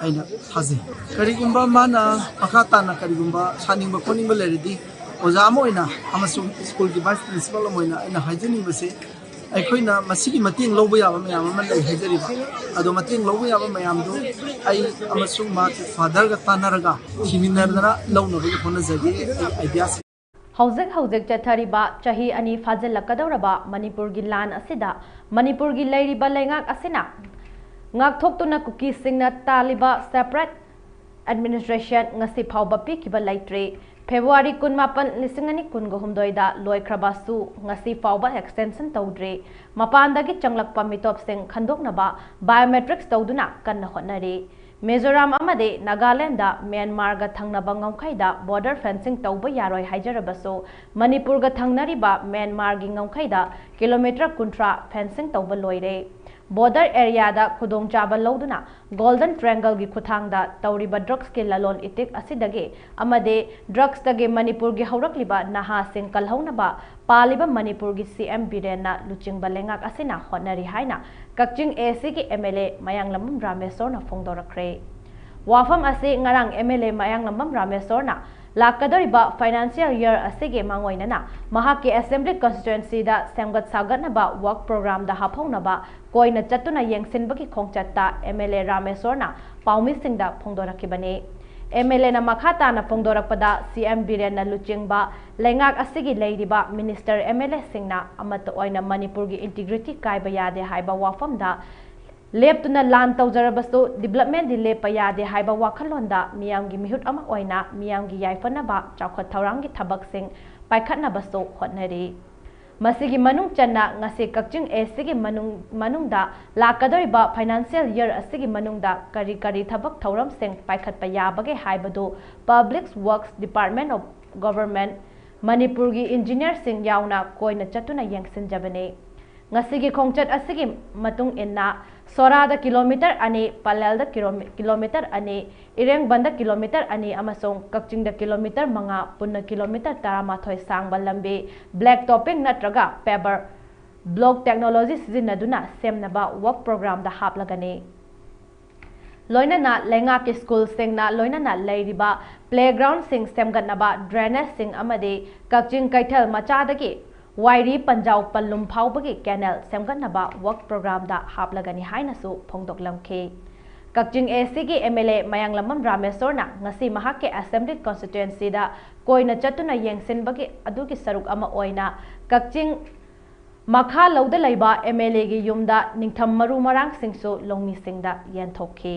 ꯑꯩꯅ ꯊꯥꯖꯩ꯫ ꯀꯔꯤꯒꯨꯝꯕ ꯃꯥꯅ ꯃꯈꯥ ꯇꯥꯅ ꯀꯔꯤꯒꯨꯝꯕ ꯁꯥꯅꯤꯡꯕ ꯈꯣꯠꯅꯤꯡꯕ ꯂꯩꯔꯗꯤ, ꯑꯣꯖꯥ ꯑꯃ ꯑꯣꯏꯅ ꯑꯃꯁꯨꯡ ꯁ꯭ꯀꯨꯜꯒꯤ ꯚꯥꯏꯁ ꯄ꯭ꯔꯤꯟꯁꯤꯄꯥꯜ ꯑꯃ ꯑꯣꯏꯅ ꯑꯩꯅ ꯍꯥꯏꯖꯅꯤꯡꯕꯁꯦ, ꯑꯩꯈꯣꯏꯅ ꯃꯁꯤꯒꯤ ꯃꯇꯦꯡ ꯂꯧꯕ ꯌꯥꯕ ꯃꯌꯥꯝ ꯑꯃ ꯂꯩ ꯍꯥꯏꯖꯔꯤꯕ꯫ ꯑꯗꯣ ꯃꯇꯦꯡ ꯂꯧꯕ ꯌꯥꯕ ꯃꯌꯥꯝꯗꯨ ꯑꯩ ꯑꯃꯁꯨꯡ ꯃꯥꯒꯤ ꯐꯥꯗꯔꯒ ꯇꯥꯟꯅꯔꯒ ꯊꯤꯃꯤꯟꯅꯗꯅ ꯂꯧꯅꯕꯒꯤ ꯍꯣꯠꯅꯖꯒꯦ꯫ ꯑꯩ ꯑꯥꯏꯗꯤꯌꯥꯁꯤꯡ ꯍꯧꯖꯤꯛ ꯍꯧꯖꯤꯛ ꯆꯠꯊꯔꯤꯕ ꯆꯍꯤ ꯑꯅꯤ ꯐꯥꯖꯤꯜꯂꯛꯀꯗꯧꯔꯕ ꯃꯅꯤꯄꯨꯔꯒꯤ ꯂꯥꯟ ꯑꯁꯤꯗ ꯃꯅꯤꯄꯨꯔꯒꯤ ꯂꯩꯔꯤꯕ ꯂꯩꯉꯥꯛ ꯑꯁꯤꯅ ꯉꯥꯛꯊꯣꯛꯇꯨꯅ ꯀꯨꯀꯤꯁꯤꯡꯅ ꯇꯥꯜꯂꯤꯕ ꯁꯦꯄꯔꯦꯠ ꯑꯦꯗꯃꯤꯅꯤꯁꯇ꯭ꯔꯦꯁꯟ ꯉꯁꯤ ꯐꯥꯎꯕ ꯄꯤꯈꯤꯕ ꯂꯩꯇ꯭ꯔꯤ꯫ ꯐꯦꯕ꯭ꯔꯨꯋꯥꯔꯤ ꯀꯨꯟꯃꯥꯄꯟ, ꯂꯤꯁꯤꯡ ꯑꯅꯤ ꯀꯨꯟꯒ ꯍꯨꯝꯗꯣꯏꯗ ꯂꯣꯏꯈ꯭ꯔꯕꯁꯨ ꯉꯁꯤ ꯐꯥꯎꯕ ꯑꯦꯛꯁꯇꯦꯟꯁꯟ ꯇꯧꯗ꯭ꯔꯤ꯫ ꯃꯄꯥꯟꯗꯒꯤ ꯆꯪꯂꯛꯄ ꯃꯤꯇꯣꯞꯁꯤꯡ ꯈꯟꯗꯣꯛꯅꯕ ꯕꯥꯏꯑꯣꯃꯦꯇ꯭ꯔꯤꯛꯁ ꯇꯧꯗꯨꯅ ꯀꯟꯅ ꯍꯣꯠꯅꯔꯤ꯫ ꯃꯤꯖꯣꯔꯥꯝ ꯑꯃꯗꯤ ꯅꯥꯒꯥꯂꯦꯟꯗ ꯃ꯭ꯌꯥꯟꯃꯥꯔꯒ ꯊꯪꯅꯕ ꯉꯝꯈꯩꯗ ꯕꯣꯔꯗꯔ ꯐꯦꯟꯁꯤꯡ ꯇꯧꯕ ꯌꯥꯔꯣꯏ ꯍꯥꯏꯖꯔꯕꯁꯨ, ꯃꯅꯤꯄꯨꯔꯒ ꯊꯪꯅꯔꯤꯕ ꯃ꯭ꯌꯥꯟꯃꯥꯔꯒꯤ ꯉꯝꯈꯩꯗ ꯀꯤꯂꯣꯃꯤꯇꯔ ꯀꯨꯟꯊ꯭ꯔꯥ ꯐꯦꯟꯁꯤꯡ ꯇꯧꯕ ꯂꯣꯏꯔꯦ꯫ ꯕꯣꯔꯗꯔ ꯑꯦꯔꯤꯌꯥꯗ ꯈꯨꯗꯣꯡꯆꯥꯕ ꯂꯧꯗꯨꯅ ꯒꯣꯜꯗꯟ ꯇ꯭ꯔꯥꯏꯌꯦꯡꯒꯜꯒꯤ ꯈꯨꯠꯊꯥꯡꯗ ꯇꯧꯔꯤꯕ ꯗ꯭ꯔꯒꯁꯀꯤ ꯂꯂꯣꯟ ꯏꯇꯤꯛ ꯑꯁꯤꯗꯒꯤ ꯑꯃꯗꯤ ꯗ꯭ꯔꯒꯁꯇꯒꯤ ꯃꯅꯤꯄꯨꯔꯒꯤ ꯍꯧꯔꯛꯂꯤꯕ ꯅꯍꯥꯁꯤꯡ ꯀꯜꯍꯧꯅꯕ ꯄꯥꯜꯂꯤꯕ ꯃꯅꯤꯄꯨꯔꯒꯤ ꯁꯤ ꯑꯦꯝ ꯕꯤꯔꯦꯟꯅ ꯂꯨꯆꯤꯡꯕ ꯂꯩꯉꯥꯛ ꯑꯁꯤꯅ ꯍꯣꯠꯅꯔꯤ ꯍꯥꯏꯅ ꯀꯛꯆꯤꯡ ꯑꯦ ꯁꯤꯒꯤ ꯑꯦꯝ ꯑꯦꯜ ꯑꯦ ꯃꯌꯥꯡꯂꯝꯕꯝ ꯔꯥꯃꯦꯁꯣꯔꯅ ꯐꯣꯡꯗꯣꯔꯛꯈ꯭ꯔꯦ꯫ ꯋꯥꯐꯝ ꯑꯁꯤ ꯉꯔꯥꯡ ꯑꯦꯝ ꯑꯦꯜ ꯑꯦ ꯃꯌꯥꯡꯂꯝꯕꯝ ꯔꯥꯃꯦꯁꯣꯔꯅ ꯂꯥꯛꯀꯗꯧꯔꯤꯕ ꯐꯥꯏꯅꯥꯟꯁꯤꯌꯦꯜ ꯌꯔ ꯑꯁꯤꯒꯤ ꯃꯥꯡꯑꯣꯏꯅꯅ ꯃꯍꯥꯛꯀꯤ ꯑꯦꯁꯦꯝꯕ꯭ꯂꯤ ꯀꯟꯁꯇꯤꯇ꯭ꯋꯦꯟꯁꯤꯗ ꯁꯦꯝꯒꯠ ꯁꯥꯒꯠꯅꯕ ꯋꯥꯔꯛ ꯄ꯭ꯔꯣꯒ꯭ꯔꯥꯝꯗ ꯍꯥꯞꯍꯧꯅꯕ ꯀꯣꯏꯅ ꯆꯠꯇꯨꯅ ꯌꯦꯡꯁꯤꯟꯕꯒꯤ ꯈꯣꯡꯆꯠꯇ ꯑꯦꯝ ꯑꯦꯜ ꯑꯦ ꯔꯥꯃꯦꯁꯣꯔꯅ ꯄꯥꯎꯃꯤꯁꯤꯡꯗ ꯐꯣꯡꯗꯣꯔꯛꯈꯤꯕꯅꯤ꯫ ꯑꯦꯝ ꯑꯦꯜ ꯑꯦꯅ ꯃꯈꯥ ꯇꯥꯅ ꯐꯣꯡꯗꯣꯔꯛꯄꯗ, ꯁꯤ ꯑꯦꯝ ꯕꯤꯔꯦꯟꯅ ꯂꯨꯆꯤꯡꯕ ꯂꯩꯉꯥꯛ ꯑꯁꯤꯒꯤ ꯂꯩꯔꯤꯕ ꯃꯤꯅꯤꯁꯇꯔ, ꯑꯦꯝ ꯑꯦꯜ ꯑꯦꯁꯤꯡꯅ ꯑꯃꯠꯇ ꯑꯣꯏꯅ ꯃꯅꯤꯄꯨꯔꯒꯤ ꯏꯟꯇꯤꯒ꯭ꯔꯤꯇꯤ ꯀꯥꯏꯕ ꯌꯥꯗꯦ ꯍꯥꯏꯕ ꯋꯥꯐꯝꯗ ꯂꯦꯞꯇꯨꯅ ꯂꯥꯟ ꯇꯧꯖꯔꯕꯁꯨ, ꯗꯤꯕ꯭ꯂꯞꯃꯦꯟꯗꯤ ꯂꯦꯞꯄ ꯌꯥꯗꯦ ꯍꯥꯏꯕ ꯋꯥꯈꯜꯂꯣꯟꯗ ꯃꯤꯌꯥꯝꯒꯤ ꯃꯤꯍꯨꯠ ꯑꯃ ꯑꯣꯏꯅ ꯃꯤꯌꯥꯝꯒꯤ ꯌꯥꯏꯐꯅꯕ ꯆꯥꯎꯈꯠ ꯊꯧꯔꯥꯡꯒꯤ ꯊꯕꯛꯁꯤꯡ ꯄꯥꯏꯈꯠꯅꯕꯁꯨ ꯍꯣꯠꯅꯔꯤ꯫ ꯃꯁꯤꯒꯤ ꯃꯅꯨꯡ ꯆꯟꯅ ꯉꯁꯤ ꯀꯛꯆꯤꯡ ꯑꯦ ꯁꯤꯒꯤ ꯃꯅꯨꯡ, ꯃꯅꯨꯡꯗ ꯂꯥꯛꯀꯗꯧꯔꯤꯕ ꯐꯥꯏꯅꯥꯟꯁꯤꯌꯦꯜ ꯌꯔ ꯑꯁꯤꯒꯤ ꯃꯅꯨꯡꯗ ꯀꯔꯤ ꯀꯔꯤ ꯊꯕꯛ ꯊꯧꯔꯝꯁꯤꯡ ꯄꯥꯏꯈꯠꯄ ꯌꯥꯕꯒꯦ ꯍꯥꯏꯕꯗꯨ Public Works Department of Government, ꯃꯅꯤꯄꯨꯔꯒꯤ ꯏꯟꯖꯤꯅꯤꯌꯔꯁꯤꯡ ꯌꯥꯎꯅ ꯀꯣꯏꯅ ꯆꯠꯇꯨꯅ ꯌꯦꯡꯁꯤꯟꯖꯕꯅꯤ꯫ ꯉꯁꯤꯒꯤ ꯈꯣꯡꯆꯠ ꯑꯁꯤꯒꯤ ꯃꯇꯨꯡ ꯏꯟꯅ ꯁꯣꯔꯥꯗ ꯀꯤꯂꯣꯃꯤꯇꯔ ꯑꯅꯤ, ꯄꯂꯦꯜꯗ ꯀꯤꯂꯣꯃꯤ-, ꯀꯤꯂꯣꯃꯤꯇꯔ ꯑꯅꯤ, ꯏꯔꯦꯡꯕꯟꯗ ꯀꯤꯂꯣꯃꯤꯇꯔ ꯑꯅꯤ ꯑꯃꯁꯨꯡ ꯀꯛꯆꯤꯡꯗ ꯀꯤꯂꯣꯃꯤꯇꯔ ꯃꯉꯥ, ꯄꯨꯟꯅ ꯀꯤꯂꯣꯃꯤꯇꯔ ꯇꯔꯥꯃꯥꯊꯣꯏ ꯁꯥꯡꯕ ꯂꯝꯕꯤ black topping ꯅꯠꯇ꯭ꯔꯒ paver block technology ꯁꯤꯖꯤꯟꯅꯗꯨꯅ ꯁꯦꯝꯅꯕ work program ꯗ ꯍꯥꯞꯂꯒꯅꯤ꯫ ꯂꯣꯏꯅꯅ ꯂꯩꯉꯥꯛꯀꯤ ꯁ꯭ꯀꯨꯜꯁꯤꯡꯅ ꯂꯣꯏꯅꯅ ꯂꯩꯔꯤꯕ playground ꯁꯤꯡ ꯁꯦꯝꯒꯠꯅꯕ drainage ꯁꯤꯡ ꯑꯃꯗꯤ ꯀꯛꯆꯤꯡ ꯀꯩꯊꯦꯜ ꯃꯆꯥꯗꯒꯤ ꯋꯥꯏꯔꯤ ꯄꯟꯖꯥꯎ ꯄꯜꯂꯨꯝ ꯐꯥꯎꯕꯒꯤ canal ꯁꯦꯝꯒꯠꯅꯕ work program ꯗ ꯍꯥꯞꯂꯒꯅꯤ ꯍꯥꯏꯅꯁꯨ ꯐꯣꯡꯗꯣꯛꯂꯝꯈꯤ꯫ ꯀꯛꯆꯤꯡ A C ꯒꯤ M L A ꯃꯌꯥꯡꯂꯝꯕꯝ ꯔꯥꯃꯦꯁꯣꯔꯅ ꯉꯁꯤ ꯃꯍꯥꯛꯀꯤ assembly constituency ꯗ ꯀꯣꯏꯅ ꯆꯠꯇꯨꯅ ꯌꯦꯡꯁꯤꯟꯕꯒꯤ ꯑꯗꯨꯒꯤ ꯁꯔꯨꯛ ꯑꯃ ꯑꯣꯏꯅ ꯀꯛꯆꯤꯡ ꯃꯈꯥ ꯂꯧꯗ ꯂꯩꯕ M L A ꯒꯤ ꯌꯨꯝꯗ ꯅꯤꯡꯊꯝ ꯃꯔꯨ ꯃꯔꯥꯡꯁꯤꯡꯁꯨ ꯂꯧꯃꯤꯁꯤꯡꯗ ꯌꯦꯟꯊꯣꯛꯈꯤ꯫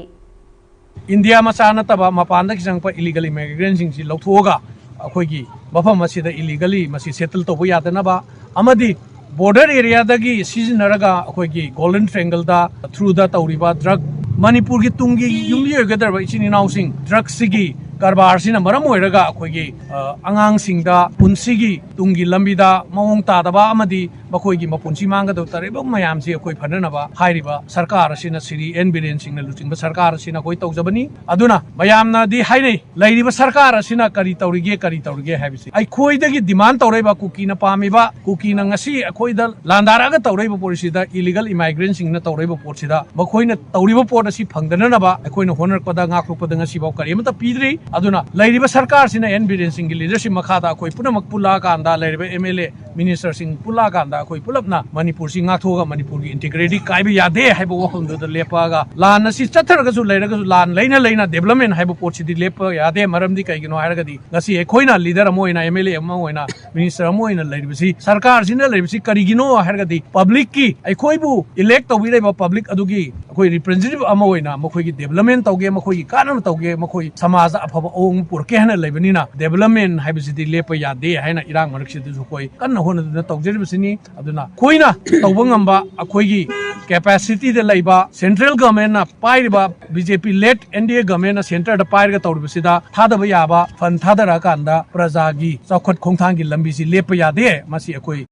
ꯏꯟꯗꯤꯌꯥ ꯃꯆꯥ ꯅꯠꯇꯕ ꯃꯄꯥꯟꯗꯒꯤ ꯆꯪꯉꯛꯄ illegal immigrant ꯁꯤꯡꯁꯤ ꯂꯧꯊꯣꯛꯑꯒ ꯑꯩꯈꯣꯏꯒꯤ ꯃꯐꯝ ꯑꯁꯤꯗ illegally ꯃꯁꯤ settle ꯇꯧꯕ ꯌꯥꯗꯅꯕ ꯑꯃꯗꯤ border area ꯗꯒꯤ ꯁꯤꯖꯤꯟꯅꯔꯒ ꯑꯩꯈꯣꯏꯒꯤ Golden Triangle ꯗ through ꯗ ꯇꯧꯔꯤꯕ drug, ꯃꯅꯤꯄꯨꯔꯒꯤ ꯇꯨꯡꯒꯤ ꯌꯨꯝꯕꯤ ꯑꯣꯏꯒꯗꯧꯔꯕ ꯏꯆꯤꯟ ꯏꯅꯥꯎꯁꯤꯡ drug ꯁꯤꯒꯤ ꯀꯔꯕꯥꯔꯁꯤꯅ ꯃꯔꯝ ꯑꯣꯏꯔꯒ ꯑꯩꯈꯣꯏꯒꯤ, ꯑ, ꯑꯉꯥꯡꯁꯤꯡꯗ ꯄꯨꯟꯁꯤꯒꯤ ꯇꯨꯡꯒꯤ ꯂꯝꯕꯤꯗ ꯃꯑꯣꯡ ꯇꯥꯗꯕ ꯑꯃꯗꯤ ꯃꯈꯣꯏꯒꯤ ꯃꯄꯨꯟꯁꯤ ꯃꯥꯡꯒꯗꯕ ꯇꯥꯔꯤꯕ ꯃꯌꯥꯝꯁꯤ ꯑꯩꯈꯣꯏ ꯐꯅꯅꯕ ꯍꯥꯏꯔꯤꯕ ꯁꯔꯀꯥꯔ ꯑꯁꯤꯅ, ꯁ꯭ꯔꯤ ꯑꯦꯟ ꯕꯤꯔꯦꯟ ꯁꯤꯡꯅ ꯂꯨꯆꯤꯡꯕ ꯁꯔꯀꯥꯔ ꯑꯁꯤꯅ ꯑꯩꯈꯣꯏ ꯇꯧꯖꯕꯅꯤ꯫ ꯑꯗꯨꯅ ꯃꯌꯥꯝꯅꯗꯤ ꯍꯥꯏꯅꯩ, ꯂꯩꯔꯤꯕ ꯁꯔꯀꯥꯔ ꯑꯁꯤꯅ ꯀꯔꯤ ꯇꯧꯔꯤꯒꯦ, ꯀꯔꯤ ꯇꯧꯔꯤꯒꯦ ꯍꯥꯏꯕꯁꯤ꯫ ꯑꯩꯈꯣꯏꯗꯒꯤ demand ꯇꯧꯔꯛꯏꯕ, ꯀꯨꯀꯤꯅ ꯄꯥꯝꯃꯤꯕ, ꯀꯨꯀꯤꯅ ꯉꯁꯤ ꯑꯩꯈꯣꯏꯗ ꯂꯥꯟꯗꯥꯔꯛꯑꯒ ꯇꯧꯔꯛꯏꯕ ꯄꯣꯠꯁꯤꯗ, illegal immigrant ꯁꯤꯡꯅ ꯇꯧꯔꯛꯏꯕ ꯄꯣꯠꯁꯤꯗ, ꯃꯈꯣꯏꯅ ꯇꯧꯔꯤꯕ ꯄꯣꯠ ꯑꯁꯤ ꯐꯪꯗꯅꯅꯕ ꯑꯩꯈꯣꯏꯅ ꯍꯣꯠꯅꯔꯛꯄꯗ, ꯉꯥꯛꯊꯣꯛꯄꯗ ꯉꯁꯤꯐꯥꯎ ꯀꯔꯤꯃꯠꯇ ꯄꯤꯗ꯭ꯔꯤ꯫ ꯑꯗꯨꯅ ꯂꯩꯔꯤꯕ ꯁꯔꯀꯥꯔꯁꯤꯅ, ꯑꯦꯟ ꯕꯤꯔꯦꯟ ꯁꯤꯡꯒꯤ leadership ꯃꯈꯥꯗ ꯑꯩꯈꯣꯏ ꯄꯨꯝꯅꯃꯛ ꯄꯨꯜꯂꯛꯑꯀꯥꯟꯗ, ꯂꯩꯔꯤꯕ M L A, minister ꯁꯤꯡ ꯄꯨꯜꯂꯛꯑꯀꯥꯟꯗ ꯑꯩꯈꯣꯏ ꯄꯨꯂꯞꯅ ꯃꯅꯤꯄꯨꯔꯁꯤ ꯉꯥꯛꯊꯣꯛꯑꯒ ꯃꯅꯤꯄꯨꯔꯒꯤ integrity ꯀꯥꯏꯕ ꯌꯥꯗꯦ ꯍꯥꯏꯕ ꯋꯥꯐꯝꯗꯨꯗ ꯂꯦꯞꯄꯛꯑꯒ, ꯂꯥꯟ ꯑꯁꯤ ꯆꯠꯊꯔꯒꯁꯨ ꯂꯩꯔꯒꯁꯨ ꯂꯥꯟ ꯂꯩꯅ ꯂꯩꯅ development ꯍꯥꯏꯕ ꯄꯣꯠꯁꯤꯗꯤ ꯂꯦꯞꯄ ꯌꯥꯗꯦ꯫ ꯃꯔꯝꯗꯤ ꯀꯩꯒꯤꯅꯣ ꯍꯥꯏꯔꯒꯗꯤ ꯉꯁꯤ ꯑꯩꯈꯣꯏꯅ leader ꯑꯃ ꯑꯣꯏꯅ, M L A ꯑꯃ ꯑꯣꯏꯅ, minister ꯑꯃ ꯑꯣꯏꯅ ꯂꯩꯔꯤꯕꯁꯤ, ꯁꯔꯀꯥꯔꯁꯤꯅ ꯂꯩꯔꯤꯕꯁꯤ ꯀꯔꯤꯒꯤꯅꯣ ꯍꯥꯏꯔꯒꯗꯤ public ꯀꯤ, ꯑꯩꯈꯣꯏꯕꯨ elect ꯇꯧꯕꯤꯔꯤꯕ public ꯑꯗꯨꯒꯤ ꯑꯩꯈꯣꯏ representative ꯑꯃ ꯑꯣꯏꯅ ꯃꯈꯣꯏꯒꯤ development ꯇꯧꯒꯦ, ꯃꯈꯣꯏꯒꯤ ꯀꯥꯟꯅꯕ ꯇꯧꯒꯦ, ꯃꯈꯣꯏ ꯁꯃꯥꯖꯗ ꯑꯐꯕ ꯑꯑꯣꯟꯕ ꯄꯨꯔꯛꯀꯦ ꯍꯥꯏꯅ ꯂꯩꯕꯅꯤꯅ, development ꯍꯥꯏꯕꯁꯤꯗꯤ ꯂꯦꯞꯄ ꯌꯥꯗꯦ ꯍꯥꯏꯅ ꯏꯔꯥꯡ ꯃꯔꯛꯁꯤꯗꯁꯨ ꯑꯩꯈꯣꯏ ꯀꯟꯅ ꯍꯣꯠꯅꯗꯨꯅ ꯇꯧꯖꯔꯤꯕꯁꯤꯅꯤ꯫ ꯑꯗꯨꯅ ꯑꯩꯈꯣꯏꯅ ꯇꯧꯕ ꯉꯝꯕ, ꯑꯩꯈꯣꯏꯒꯤ capacity ꯗ ꯂꯩꯕ, central government ꯅ ꯄꯥꯏꯔꯤꯕ B J P led N D A government ꯅ centre ꯗ ꯄꯥꯏꯔꯒ ꯇꯧꯔꯤꯕꯁꯤꯗ ꯊꯥꯗꯕ ꯌꯥꯕ fund ꯊꯥꯗꯔꯛꯑꯀꯥꯟꯗ ꯄ꯭ꯔꯖꯥꯒꯤ ꯆꯥꯎꯈꯠ ꯈꯣꯡꯊꯥꯡꯒꯤ ꯂꯝꯕꯤꯁꯤ ꯂꯦꯞꯄ ꯌꯥꯗꯦ꯫ ꯃꯁꯤ ꯑꯩꯈꯣꯏ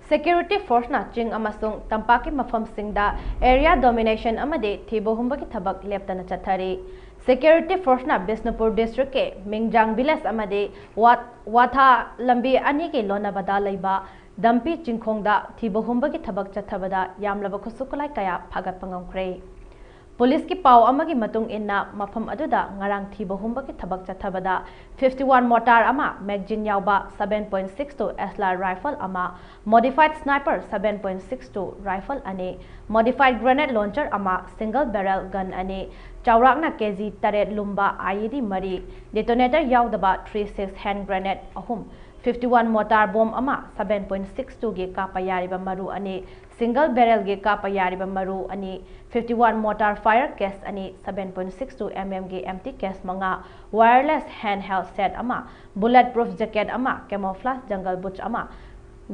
Security force ꯅ ꯆꯤꯡ ꯑꯃꯁꯨꯡ ꯇꯝꯄꯥꯛꯀꯤ ꯃꯐꯝꯁꯤꯡꯗ area domination ꯑꯃꯗꯤ ꯊꯤꯕ ꯍꯨꯝꯕꯒꯤ ꯊꯕꯛ ꯂꯦꯞꯇꯅ ꯆꯠꯊꯔꯤ꯫ Security force ꯅ ꯕꯤꯁꯅꯨꯄꯨꯔ district ꯀꯤ ꯃꯤꯡꯖꯥꯡ village ꯑꯃꯗꯤ ꯋꯥ-, ꯋꯥꯊꯥ ꯂꯝꯕꯤ ꯑꯅꯤꯒꯤ ꯂꯣꯟꯅꯕꯗ ꯂꯩꯕ ꯗꯝꯄꯤ ꯆꯤꯡꯈꯣꯡꯗ ꯊꯤꯕ ꯍꯨꯝꯕꯒꯤ ꯊꯕꯛ ꯆꯠꯊꯕꯗ ꯌꯥꯝꯂꯕ ꯈꯨꯠꯁꯨ ꯈꯨꯠꯂꯥꯏ ꯀꯌꯥ ꯐꯥꯒꯠꯄ ꯉꯝꯈ꯭ꯔꯦ꯫ ꯄꯨꯂꯤꯁꯀꯤ ꯄꯥꯎ ꯑꯃꯒꯤ ꯃꯇꯨꯡ ꯏꯟꯅ, ꯃꯐꯝ ꯑꯗꯨꯗ ꯉꯔꯥꯡ ꯊꯤꯕ ꯍꯨꯝꯕꯒꯤ ꯊꯕꯛ ꯆꯠꯊꯕꯗ fifty one mortar ꯑꯃ, magazine ꯌꯥꯎꯕ seven point six two Asla rifle ꯑꯃ, modified sniper seven point six two rifle ꯑꯅꯤ, modified grenade launcher ꯑꯃ, single barrel gun ꯑꯅꯤ, ꯆꯥꯎꯔꯥꯛꯅ ꯀꯦ ꯖꯤ ꯇꯔꯦꯠ ꯂꯨꯝꯕ I E D ꯃꯔꯤ, detonator ꯌꯥꯎꯗꯕ three six hand grenade ꯑꯍꯨꯝ, fifty one mortar bomb ꯑꯃ, seven point six two ꯒꯤ ꯀꯥꯞꯄ ꯌꯥꯔꯤꯕ ꯃꯔꯨ ꯑꯅꯤ, single barrel ꯒꯤ ꯀꯥꯞꯄ ꯌꯥꯔꯤꯕ ꯃꯔꯨ ꯑꯅꯤ, fifty one mortar fire case ꯑꯅꯤ, seven point six two M M ꯒꯤ empty case ꯃꯉꯥ, wireless handheld set ꯑꯃ, bullet proof jacket ꯑꯃ, camouflage jungle boots ꯑꯃ,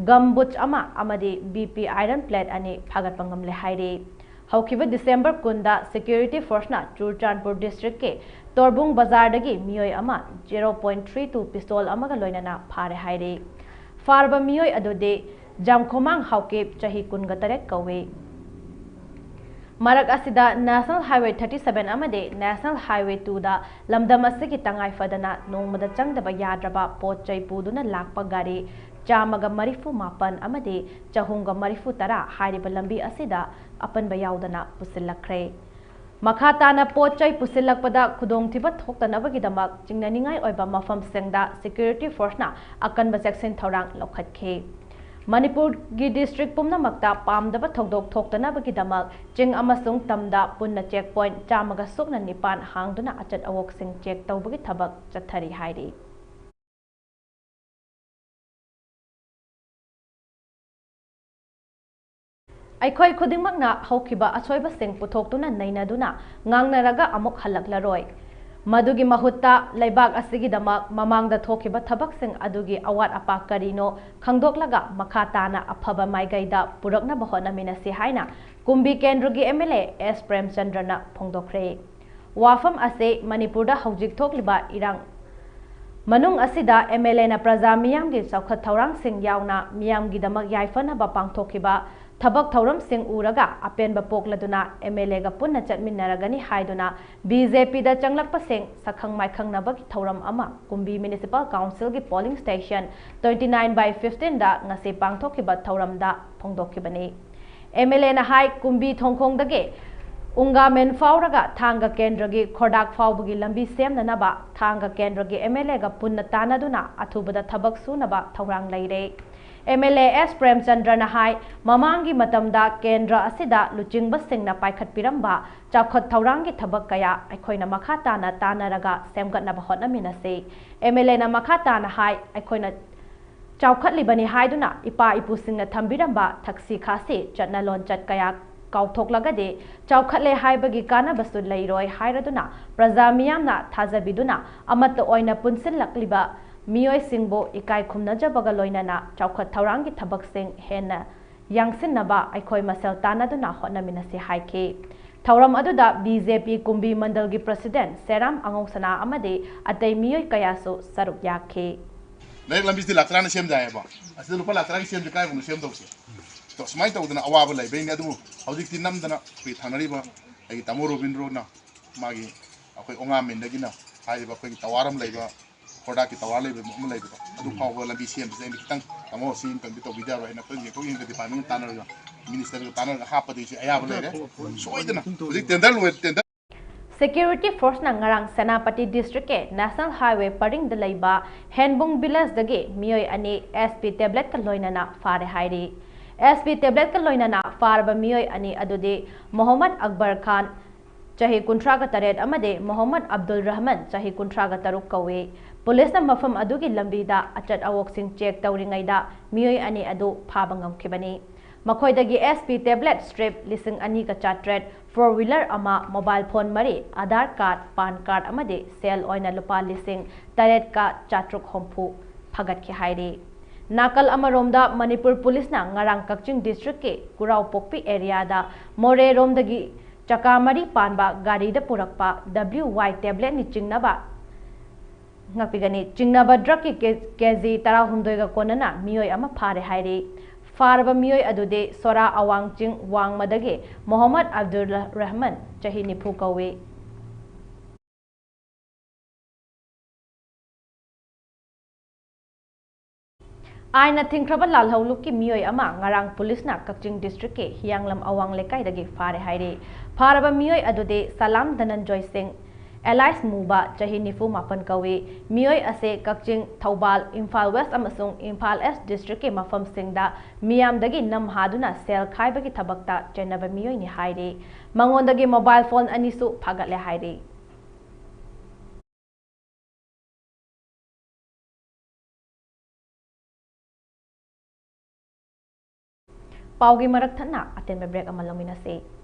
gum boots ꯑꯃ ꯑꯃꯗꯤ B P iron plate ꯑꯅꯤ ꯐꯥꯒꯠꯄ ꯉꯝꯂꯦ ꯍꯥꯏꯔꯤ꯫ ꯍꯧꯈꯤꯕ December ꯀꯨꯟꯗ security force ꯅ ꯆꯨꯔꯆꯥꯟꯄꯨꯔ district ꯀꯤ ꯇꯣꯔꯕꯨꯡ ꯕꯖꯥꯔꯗꯒꯤ ꯃꯤꯑꯣꯏ ꯑꯃ zero point three two pistol ꯑꯃꯒ ꯂꯣꯏꯅꯅ ꯐꯥꯔꯦ ꯍꯥꯏꯔꯤ꯫ ꯐꯥꯔꯕ ꯃꯤꯑꯣꯏ ꯑꯗꯨꯗꯤ ꯖꯥꯝꯈꯣꯃꯥꯡ ꯍꯥꯎꯀꯤꯞ, ꯆꯍꯤ ꯀꯨꯟꯒ ꯇꯔꯦꯠ ꯀꯧꯏ꯫ ꯃꯔꯛ ꯑꯁꯤꯗ National Highway thirty seven ꯑꯃꯗꯤ National Highway two ꯗ ꯂꯝꯗꯝ ꯑꯁꯤꯒꯤ ꯇꯉꯥꯏ ꯐꯗꯅ ꯅꯣꯡꯃꯗ ꯆꯪꯗꯕ ꯌꯥꯗ꯭ꯔꯕ ꯄꯣꯠ ꯆꯩ ꯄꯨꯗꯨꯅ ꯂꯥꯛꯄ ꯒꯥꯔꯤ ꯆꯥꯝꯃꯒ ꯃꯔꯤꯐꯨ ꯃꯥꯄꯟ ꯑꯃꯗꯤ ꯆꯍꯨꯝꯒ ꯃꯔꯤꯐꯨ ꯇꯔꯥ ꯍꯥꯏꯔꯤꯕ ꯂꯝꯕꯤ ꯑꯁꯤꯗ ꯑꯄꯟꯕ ꯌꯥꯎꯗꯅ ꯄꯨꯁꯤꯜꯂꯛꯈ꯭ꯔꯦ꯫ ꯃꯈꯥ ꯇꯥꯅ ꯄꯣꯠ ꯆꯩ ꯄꯨꯁꯤꯜꯂꯛꯄꯗ ꯈꯨꯗꯣꯡꯊꯤꯕ ꯊꯣꯛꯇꯅꯕꯒꯤꯗꯃꯛ ꯆꯤꯡꯅꯅꯤꯡꯉꯥꯏ ꯑꯣꯏꯕ ꯃꯐꯝꯁꯤꯡꯗ security force ꯅ ꯑꯀꯟꯕ ꯆꯦꯛꯁꯤꯟ ꯊꯧꯔꯥꯡ ꯂꯧꯈꯠꯈꯤ꯫ ꯃꯅꯤꯄꯨꯔꯒꯤ district ꯄꯨꯝꯅꯃꯛꯇ ꯄꯥꯝꯗꯕ ꯊꯧꯗꯣꯛ ꯊꯣꯛꯇꯅꯕꯒꯤꯗꯃꯛ ꯆꯤꯡ ꯑꯃꯁꯨꯡ ꯇꯝꯗ ꯄꯨꯟꯅ check point ꯆꯥꯝꯃꯒ ꯁꯨꯞꯅ ꯅꯤꯄꯥꯟ ꯍꯥꯡꯗꯨꯅ ꯑꯆꯠ ꯑꯋꯣꯛꯁꯤꯡ check ꯇꯧꯕꯒꯤ ꯊꯕꯛ ꯆꯠꯊꯔꯤ ꯍꯥꯏꯔꯤ꯫ ꯑꯩꯈꯣꯏ ꯈꯨꯗꯤꯡꯃꯛꯅ ꯍꯧꯈꯤꯕ ꯑꯁꯣꯏꯕꯁꯤꯡ ꯄꯨꯊꯣꯛꯇꯨꯅ ꯅꯩꯅꯗꯨꯅ ꯉꯥꯡꯅꯔꯒ ꯑꯃꯨꯛ ꯍꯜꯂꯛꯂꯔꯣꯏ꯫ ꯃꯗꯨꯒꯤ ꯃꯍꯨꯠꯇ ꯂꯩꯕꯥꯛ ꯑꯁꯤꯒꯤꯗꯃꯛ ꯃꯃꯥꯡꯗ ꯊꯣꯛꯈꯤꯕ ꯊꯕꯛꯁꯤꯡ ꯑꯗꯨꯒꯤ ꯑꯋꯥꯠ ꯑꯄꯥ ꯀꯔꯤꯅꯣ ꯈꯪꯗꯣꯛꯂꯒ ꯃꯈꯥ ꯇꯥꯅ ꯑꯐꯕ ꯃꯥꯏꯀꯩꯗ ꯄꯨꯔꯛꯅꯕ ꯍꯣꯠꯅꯃꯤꯟꯅꯁꯤ ꯍꯥꯏꯅ ꯀꯨꯝꯕꯤ ꯀꯦꯟꯗ꯭ꯔꯒꯤ M L A S ꯄ꯭ꯔꯦꯝꯆꯟꯗ꯭ꯔꯅ ꯐꯣꯡꯗꯣꯛꯈ꯭ꯔꯦ꯫ ꯋꯥꯐꯝ ꯑꯁꯤ ꯃꯅꯤꯄꯨꯔꯗ ꯍꯧꯖꯤꯛ ꯊꯣꯛꯂꯤꯕ ꯏꯔꯥꯡ ꯃꯅꯨꯡ ꯑꯁꯤꯗ M L A ꯅ ꯄ꯭ꯔꯖꯥ ꯃꯤꯌꯥꯝꯒꯤ ꯆꯥꯎꯈꯠ ꯊꯧꯔꯥꯡꯁꯤꯡ ꯌꯥꯎꯅ ꯃꯤꯌꯥꯝꯒꯤꯗꯃꯛ ꯌꯥꯏꯐꯅꯕ ꯄꯥꯡꯊꯣꯛꯈꯤꯕ ꯊꯕꯛ ꯊꯧꯔꯝꯁꯤꯡ ꯎꯔꯒ ꯑꯄꯦꯟꯕ ꯄꯣꯛꯂꯗꯨꯅ ꯑꯦꯝ ꯑꯦꯜ ꯑꯦꯒ ꯄꯨꯟꯅ ꯆꯠꯃꯤꯟꯅꯔꯒꯅꯤ ꯍꯥꯏꯗꯨꯅ ꯕꯤ ꯖꯦ ꯄꯤꯗ ꯆꯪꯂꯛꯄꯁꯤꯡ ꯁꯛꯈꯪ ꯃꯥꯏꯈꯪꯅꯕꯒꯤ ꯊꯧꯔꯝ ꯑꯃ ꯀꯨꯝꯕꯤ ꯃ꯭ꯌꯨꯅꯤꯁꯤꯄꯥꯜ ꯀꯥꯎꯟꯁꯤꯜꯒꯤ polling station twenty nine by fifteen ꯗ ꯉꯁꯤ ꯄꯥꯡꯊꯣꯛꯈꯤꯕ ꯊꯧꯔꯝꯗ ꯐꯣꯡꯗꯣꯛꯈꯤꯕꯅꯤ꯫ ꯑꯦꯝ ꯑꯦꯜ ꯑꯦꯅ ꯍꯥꯏ, ꯀꯨꯝꯕꯤ ꯊꯣꯡꯈꯣꯡꯗꯒꯤ ꯎꯪꯒꯥꯃꯦꯟ ꯐꯥꯎꯔꯒ ꯊꯥꯡꯒ ꯀꯦꯟꯗ꯭ꯔꯒꯤ ꯈꯣꯔꯗꯥꯛ ꯐꯥꯎꯕꯒꯤ ꯂꯝꯕꯤ ꯁꯦꯝꯅꯅꯕ ꯊꯥꯡꯒ ꯀꯦꯟꯗ꯭ꯔꯒꯤ ꯑꯦꯝ ꯑꯦꯜ ꯑꯦꯒ ꯄꯨꯟꯅ ꯇꯥꯟꯅꯗꯨꯅ ꯑꯊꯨꯕꯗ ꯊꯕꯛ ꯁꯨꯅꯕ ꯊꯧꯔꯥꯡ ꯂꯩꯔꯦ꯫ ꯑꯦꯝ ꯑꯦꯜ ꯑꯦ ꯑꯦꯁ ꯄ꯭ꯔꯦꯝꯆꯟꯗ꯭ꯔꯅ ꯍꯥꯏ, ꯃꯃꯥꯡꯒꯤ ꯃꯇꯝꯗ ꯀꯦꯟꯗ꯭ꯔ ꯑꯁꯤꯗ ꯂꯨꯆꯤꯡꯕꯁꯤꯡꯅ ꯄꯥꯏꯈꯠꯄꯤꯔꯝꯕ ꯆꯥꯎꯈꯠ ꯊꯧꯔꯥꯡꯒꯤ ꯊꯕꯛ ꯀꯌꯥ ꯑꯩꯈꯣꯏꯅ ꯃꯈꯥ ꯇꯥꯅ ꯇꯥꯟꯅꯔꯒ ꯁꯦꯝꯒꯠꯅꯕ ꯍꯣꯠꯅꯃꯤꯟꯅꯁꯤ꯫ ꯑꯦꯝ ꯑꯦꯜ ꯑꯦꯅ ꯃꯈꯥ ꯇꯥꯅ ꯍꯥꯏ, ꯑꯩꯈꯣꯏꯅ ꯆꯥꯎꯈꯠꯂꯤꯕꯅꯤ ꯍꯥꯏꯗꯨꯅ ꯏꯄꯥ ꯏꯄꯨꯁꯤꯡꯅ ꯊꯝꯕꯤꯔꯝꯕ ꯊꯛꯁꯤ ꯈꯥꯁꯤ ꯆꯠꯅ ꯂꯣꯟꯆꯠ ꯀꯌꯥ ꯀꯥꯎꯊꯣꯛꯂꯒꯗꯤ ꯆꯥꯎꯈꯠꯂꯦ ꯍꯥꯏꯕꯒꯤ ꯀꯥꯟꯅꯕꯁꯨ ꯂꯩꯔꯣꯏ ꯍꯥꯏꯔꯗꯨꯅ ꯄ꯭ꯔꯖꯥ ꯃꯤꯌꯥꯝꯅ ꯊꯥꯖꯕꯤꯗꯨꯅ ꯑꯃꯠꯇ ꯑꯣꯏꯅ ꯄꯨꯟꯁꯤꯜꯂꯛꯂꯤꯕ ꯃꯤꯑꯣꯏꯁꯤꯡꯕꯨ ꯏꯀꯥꯏ ꯈꯨꯝꯅꯖꯕꯒ ꯂꯣꯏꯅꯅ ꯆꯥꯎꯈꯠ ꯊꯧꯔꯥꯡꯒꯤ ꯊꯕꯛꯁꯤꯡ ꯍꯦꯟꯅ ꯌꯥꯡꯁꯤꯟꯅꯕ ꯑꯩꯈꯣꯏ ꯃꯁꯦꯜ ꯇꯥꯟꯅꯗꯨꯅ ꯍꯣꯠꯅꯃꯤꯟꯅꯁꯤ ꯍꯥꯏꯈꯤ꯫ ꯊꯧꯔꯝ ꯑꯗꯨꯗ B J P Kumbi ꯃꯟꯗꯜꯒꯤ president ꯁꯦꯔꯥꯝ ꯑꯉꯧꯁꯅꯥ ꯑꯃꯗꯤ ꯑꯇꯩ ꯃꯤꯑꯣꯏ ꯀꯌꯥꯁꯨ ꯁꯔꯨꯛ ꯌꯥꯈꯤ꯫ ꯂꯩꯔꯛ ꯂꯝꯕꯤꯁꯤꯗꯤ ꯂꯥꯛ ꯇꯔꯥꯅ ꯁꯦꯝꯖꯩ ꯍꯥꯏꯕ, ꯑꯁꯤꯗ ꯂꯨꯄꯥ ꯂꯥꯛ ꯇꯔꯥꯒꯤ ꯁꯦꯝꯁꯦ ꯀꯥꯏꯒꯨꯝꯕ ꯁꯦꯝꯗꯧꯁꯦ꯫ ꯑꯗꯣ ꯁꯨꯃꯥꯏꯅ ꯇꯧꯗꯅ ꯑꯋꯥꯕ ꯂꯩꯕꯩꯅꯦ꯫ ꯑꯗꯨꯕꯨ ꯍꯧꯖꯤꯛꯇꯤ ꯅꯝꯗꯅ ꯑꯩꯈꯣꯏ ꯊꯪꯅꯔꯤꯕ ꯑꯩꯒꯤ ꯇꯥꯃꯣ ꯔꯣꯕꯤꯟꯗ꯭ꯔꯣꯅ ꯃꯥꯒꯤ ꯑꯩꯈꯣꯏ ꯑꯣꯉꯥꯃꯦꯟꯗꯒꯤꯅ ꯍꯥꯏꯔꯤꯕ ꯑꯩꯈꯣꯏꯒꯤ ꯇꯋꯥꯔ ꯑꯃ ꯂꯩꯕ, ꯈꯣꯔꯗꯥꯛꯀꯤ ꯇꯋꯥꯔ ꯂꯩꯕ ꯑꯃ ꯂꯩꯕꯗꯣ, ꯑꯗꯨ ꯐꯥꯎꯕ ꯂꯝꯕꯤ ꯁꯦꯝꯕꯁꯦ ꯑꯩꯅ ꯈꯤꯇꯪ ꯇꯥꯃꯣ ꯁꯤ ꯑꯝꯇꯪꯗꯤ ꯇꯧꯕꯤꯗ ꯌꯥꯔꯣꯏ ꯍꯥꯏꯅ ꯑꯩꯈꯣꯏ ꯌꯦꯡꯊꯣꯛ ꯌꯦꯡꯗ ꯗꯤꯄꯥꯔꯠꯃꯦꯟꯒ ꯇꯥꯟꯅꯔꯒ, ꯃꯤꯅꯤꯁꯇꯔꯒ ꯇꯥꯟꯅꯔꯒ ꯍꯥꯞꯄꯗꯒꯤꯁꯦ ꯑꯌꯥꯕ ꯂꯩꯔꯦ꯫ ꯁꯣꯏꯗꯅ ꯍꯧꯖꯤꯛ ꯇꯦꯟꯗꯔ ꯂꯣꯏ, ꯇꯦꯟꯗꯔ Security Force ꯅ ꯉꯔꯥꯡ ꯁꯦꯅꯥꯄꯇꯤ ꯗꯤꯁꯇ꯭ꯔꯤꯛꯀꯤ ꯅꯦꯁꯅꯦꯜ ꯍꯥꯏꯋꯦ ꯄꯔꯤꯡꯗ ꯂꯩꯕ ꯍꯦꯟꯕꯨꯡ ꯚꯤꯂꯦꯖꯗꯒꯤ ꯃꯤꯑꯣꯏ ꯑꯅꯤ ꯑꯦꯁ ꯄꯤ ꯇꯦꯕ꯭ꯂꯦꯠꯀ ꯂꯣꯏꯅꯅ ꯐꯥꯔꯦ ꯍꯥꯏꯔꯤ꯫ ꯑꯦꯁ ꯄꯤ ꯇꯦꯕ꯭ꯂꯦꯠꯀ ꯂꯣꯏꯅꯅ ꯐꯥꯔꯕ ꯃꯤꯑꯣꯏ ꯑꯅꯤ ꯑꯗꯨꯗꯤ ꯃꯣꯍꯝꯃꯗ ꯑꯛꯕꯔ ꯈꯥꯟ, ꯆꯍꯤ ꯀꯨꯟꯊ꯭ꯔꯥꯒ ꯇꯔꯦꯠ, ꯑꯃꯗꯤ ꯃꯣꯍꯝꯃꯗ ꯑꯕꯗꯨꯜ ꯔꯍꯃꯟ, ꯆꯍꯤ ꯀꯨꯟꯊ꯭ꯔꯥꯒ ꯇꯔꯨꯛ ꯀꯧꯏ꯫ ꯄꯨꯂꯤꯁꯅ ꯃꯐꯝ ꯑꯗꯨꯒꯤ ꯂꯝꯕꯤꯗ ꯑꯆꯠ ꯑꯋꯣꯛꯁꯤꯡ ꯆꯦꯛ ꯇꯧꯔꯤꯉꯩꯗ ꯃꯤꯑꯣꯏ ꯑꯅꯤ ꯑꯗꯨ ꯐꯥꯕ ꯉꯝꯈꯤꯕꯅꯤ꯫ ꯃꯈꯣꯏꯗꯒꯤ ꯑꯦꯁ ꯄꯤ ꯇꯦꯕ꯭ꯂꯦꯠ ꯁ꯭ꯇ꯭ꯔꯤꯞ ꯂꯤꯁꯤꯡ ꯑꯅꯤꯒ ꯆꯥꯇ꯭ꯔꯦꯠ, ꯐꯣꯔ ꯋꯤꯂꯔ ꯑꯃ, ꯃꯣꯕꯥꯏꯜ ꯐꯣꯟ ꯃꯔꯤ, ꯑꯥꯙꯥꯔ ꯀꯥꯔꯗ, ꯄꯥꯟ ꯀꯥꯔꯗ ꯑꯃꯗꯤ ꯁꯦꯜ ꯑꯣꯏꯅ ꯂꯨꯄꯥ ꯂꯤꯁꯤꯡ ꯇꯔꯦꯠꯀ ꯆꯥꯇ꯭ꯔꯨꯛ ꯍꯨꯝꯐꯨ ꯐꯒꯠꯈꯤ ꯍꯥꯏꯔꯤ꯫ ꯅꯥꯀꯜ ꯑꯃꯔꯣꯝꯗ ꯃꯅꯤꯄꯨꯔ ꯄꯨꯂꯤꯁꯅ ꯉꯔꯥꯡ ꯀꯛꯆꯤꯡ ꯗꯤꯁꯇ꯭ꯔꯤꯛꯀꯤ ꯀꯨꯔꯥꯎꯄꯣꯛꯄꯤ ꯑꯦꯔꯤꯌꯥꯗ ꯃꯣꯔꯦꯔꯣꯝꯗꯒꯤ ꯆꯀꯥ ꯃꯔꯤ ꯄꯥꯟꯕ ꯒꯥꯔꯤꯗ ꯄꯨꯔꯛꯄ ꯗꯕ꯭ꯂꯤꯎ ꯋꯥꯏ ꯇꯦꯕ꯭ꯂꯦꯠꯅꯤ ꯆꯤꯡꯅꯕ, ꯉꯥꯛꯄꯤꯒꯅꯤ, ꯆꯤꯡꯅꯕ ꯗ꯭ꯔꯒꯀꯤ ꯀꯦ-, ꯀꯦꯖꯤ ꯇꯔꯥꯍꯨꯝꯗꯣꯏꯒ ꯀꯣꯟꯅꯅ ꯃꯤꯑꯣꯏ ꯑꯃ ꯐꯥꯔꯦ ꯍꯥꯏꯔꯤ꯫ ꯐꯥꯔꯕ ꯃꯤꯑꯣꯏ ꯑꯗꯨꯗꯤ ꯁꯣꯔꯥ ꯑꯋꯥꯡ ꯆꯤꯡ ꯋꯥꯡꯃꯗꯒꯤ ꯃꯣꯍꯝꯃꯗ ꯑꯕꯗꯨꯜ ꯔꯍꯃꯟ, ꯆꯍꯤ ꯅꯤꯐꯨ ꯀꯧꯏ꯫ ꯑꯥꯏꯟꯅ ꯊꯤꯡꯈ꯭ꯔꯕ ꯂꯥꯜꯍꯧꯂꯨꯞꯀꯤ ꯃꯤꯑꯣꯏ ꯑꯃ ꯉꯔꯥꯡ ꯄꯨꯂꯤꯁꯅ ꯀꯛꯆꯤꯡ ꯗꯤꯁꯇ꯭ꯔꯤꯛꯀꯤ ꯍꯤꯌꯥꯡꯂꯝ ꯑꯋꯥꯡ ꯂꯩꯀꯥꯏꯗꯒꯤ ꯐꯥꯔꯦ ꯍꯥꯏꯔꯤ꯫ ꯐꯥꯔꯕ ꯃꯤꯑꯣꯏ ꯑꯗꯨꯗꯤ ꯁꯂꯥꯝ ꯙꯅꯟꯖꯣꯏ ꯁꯤꯡ, ꯑꯦꯂꯥꯏꯁ ꯃꯨꯕ, ꯆꯍꯤ ꯅꯤꯐꯨ ꯃꯥꯄꯟ ꯀꯧꯏ꯫ ꯃꯤꯑꯣꯏ ꯑꯁꯦ ꯀꯛꯆꯤꯡ, ꯊꯧꯕꯥꯜ, ꯏꯝꯐꯥꯜ ꯋꯦꯁ ꯑꯃꯁꯨꯡ ꯏꯝꯐꯥꯜ ꯏꯁ ꯗꯤꯁꯇ꯭ꯔꯤꯛꯀꯤ ꯃꯐꯝꯁꯤꯡꯗ ꯃꯤꯌꯥꯝꯗꯒꯤ ꯅꯝꯍꯥꯗꯨꯅ ꯁꯦꯜ ꯈꯥꯏꯕꯒꯤ ꯊꯕꯛꯇ ꯆꯦꯟꯅꯕ ꯃꯤꯑꯣꯏꯅꯤ ꯍꯥꯏꯔꯤ꯫ ꯃꯉꯣꯟꯗꯒꯤ ꯃꯣꯕꯥꯏꯜ ꯐꯣꯟ ꯑꯅꯤꯁꯨ ꯐꯥꯒꯠꯂꯦ ꯍꯥꯏꯔꯤ꯫ ꯄꯥꯎꯒꯤ ꯃꯔꯛ ꯊꯠꯅ ꯑꯇꯦꯟꯕ ꯕ꯭ꯔꯦꯛ ꯑꯃ ꯂꯧꯃꯤꯟꯅꯁꯤ꯫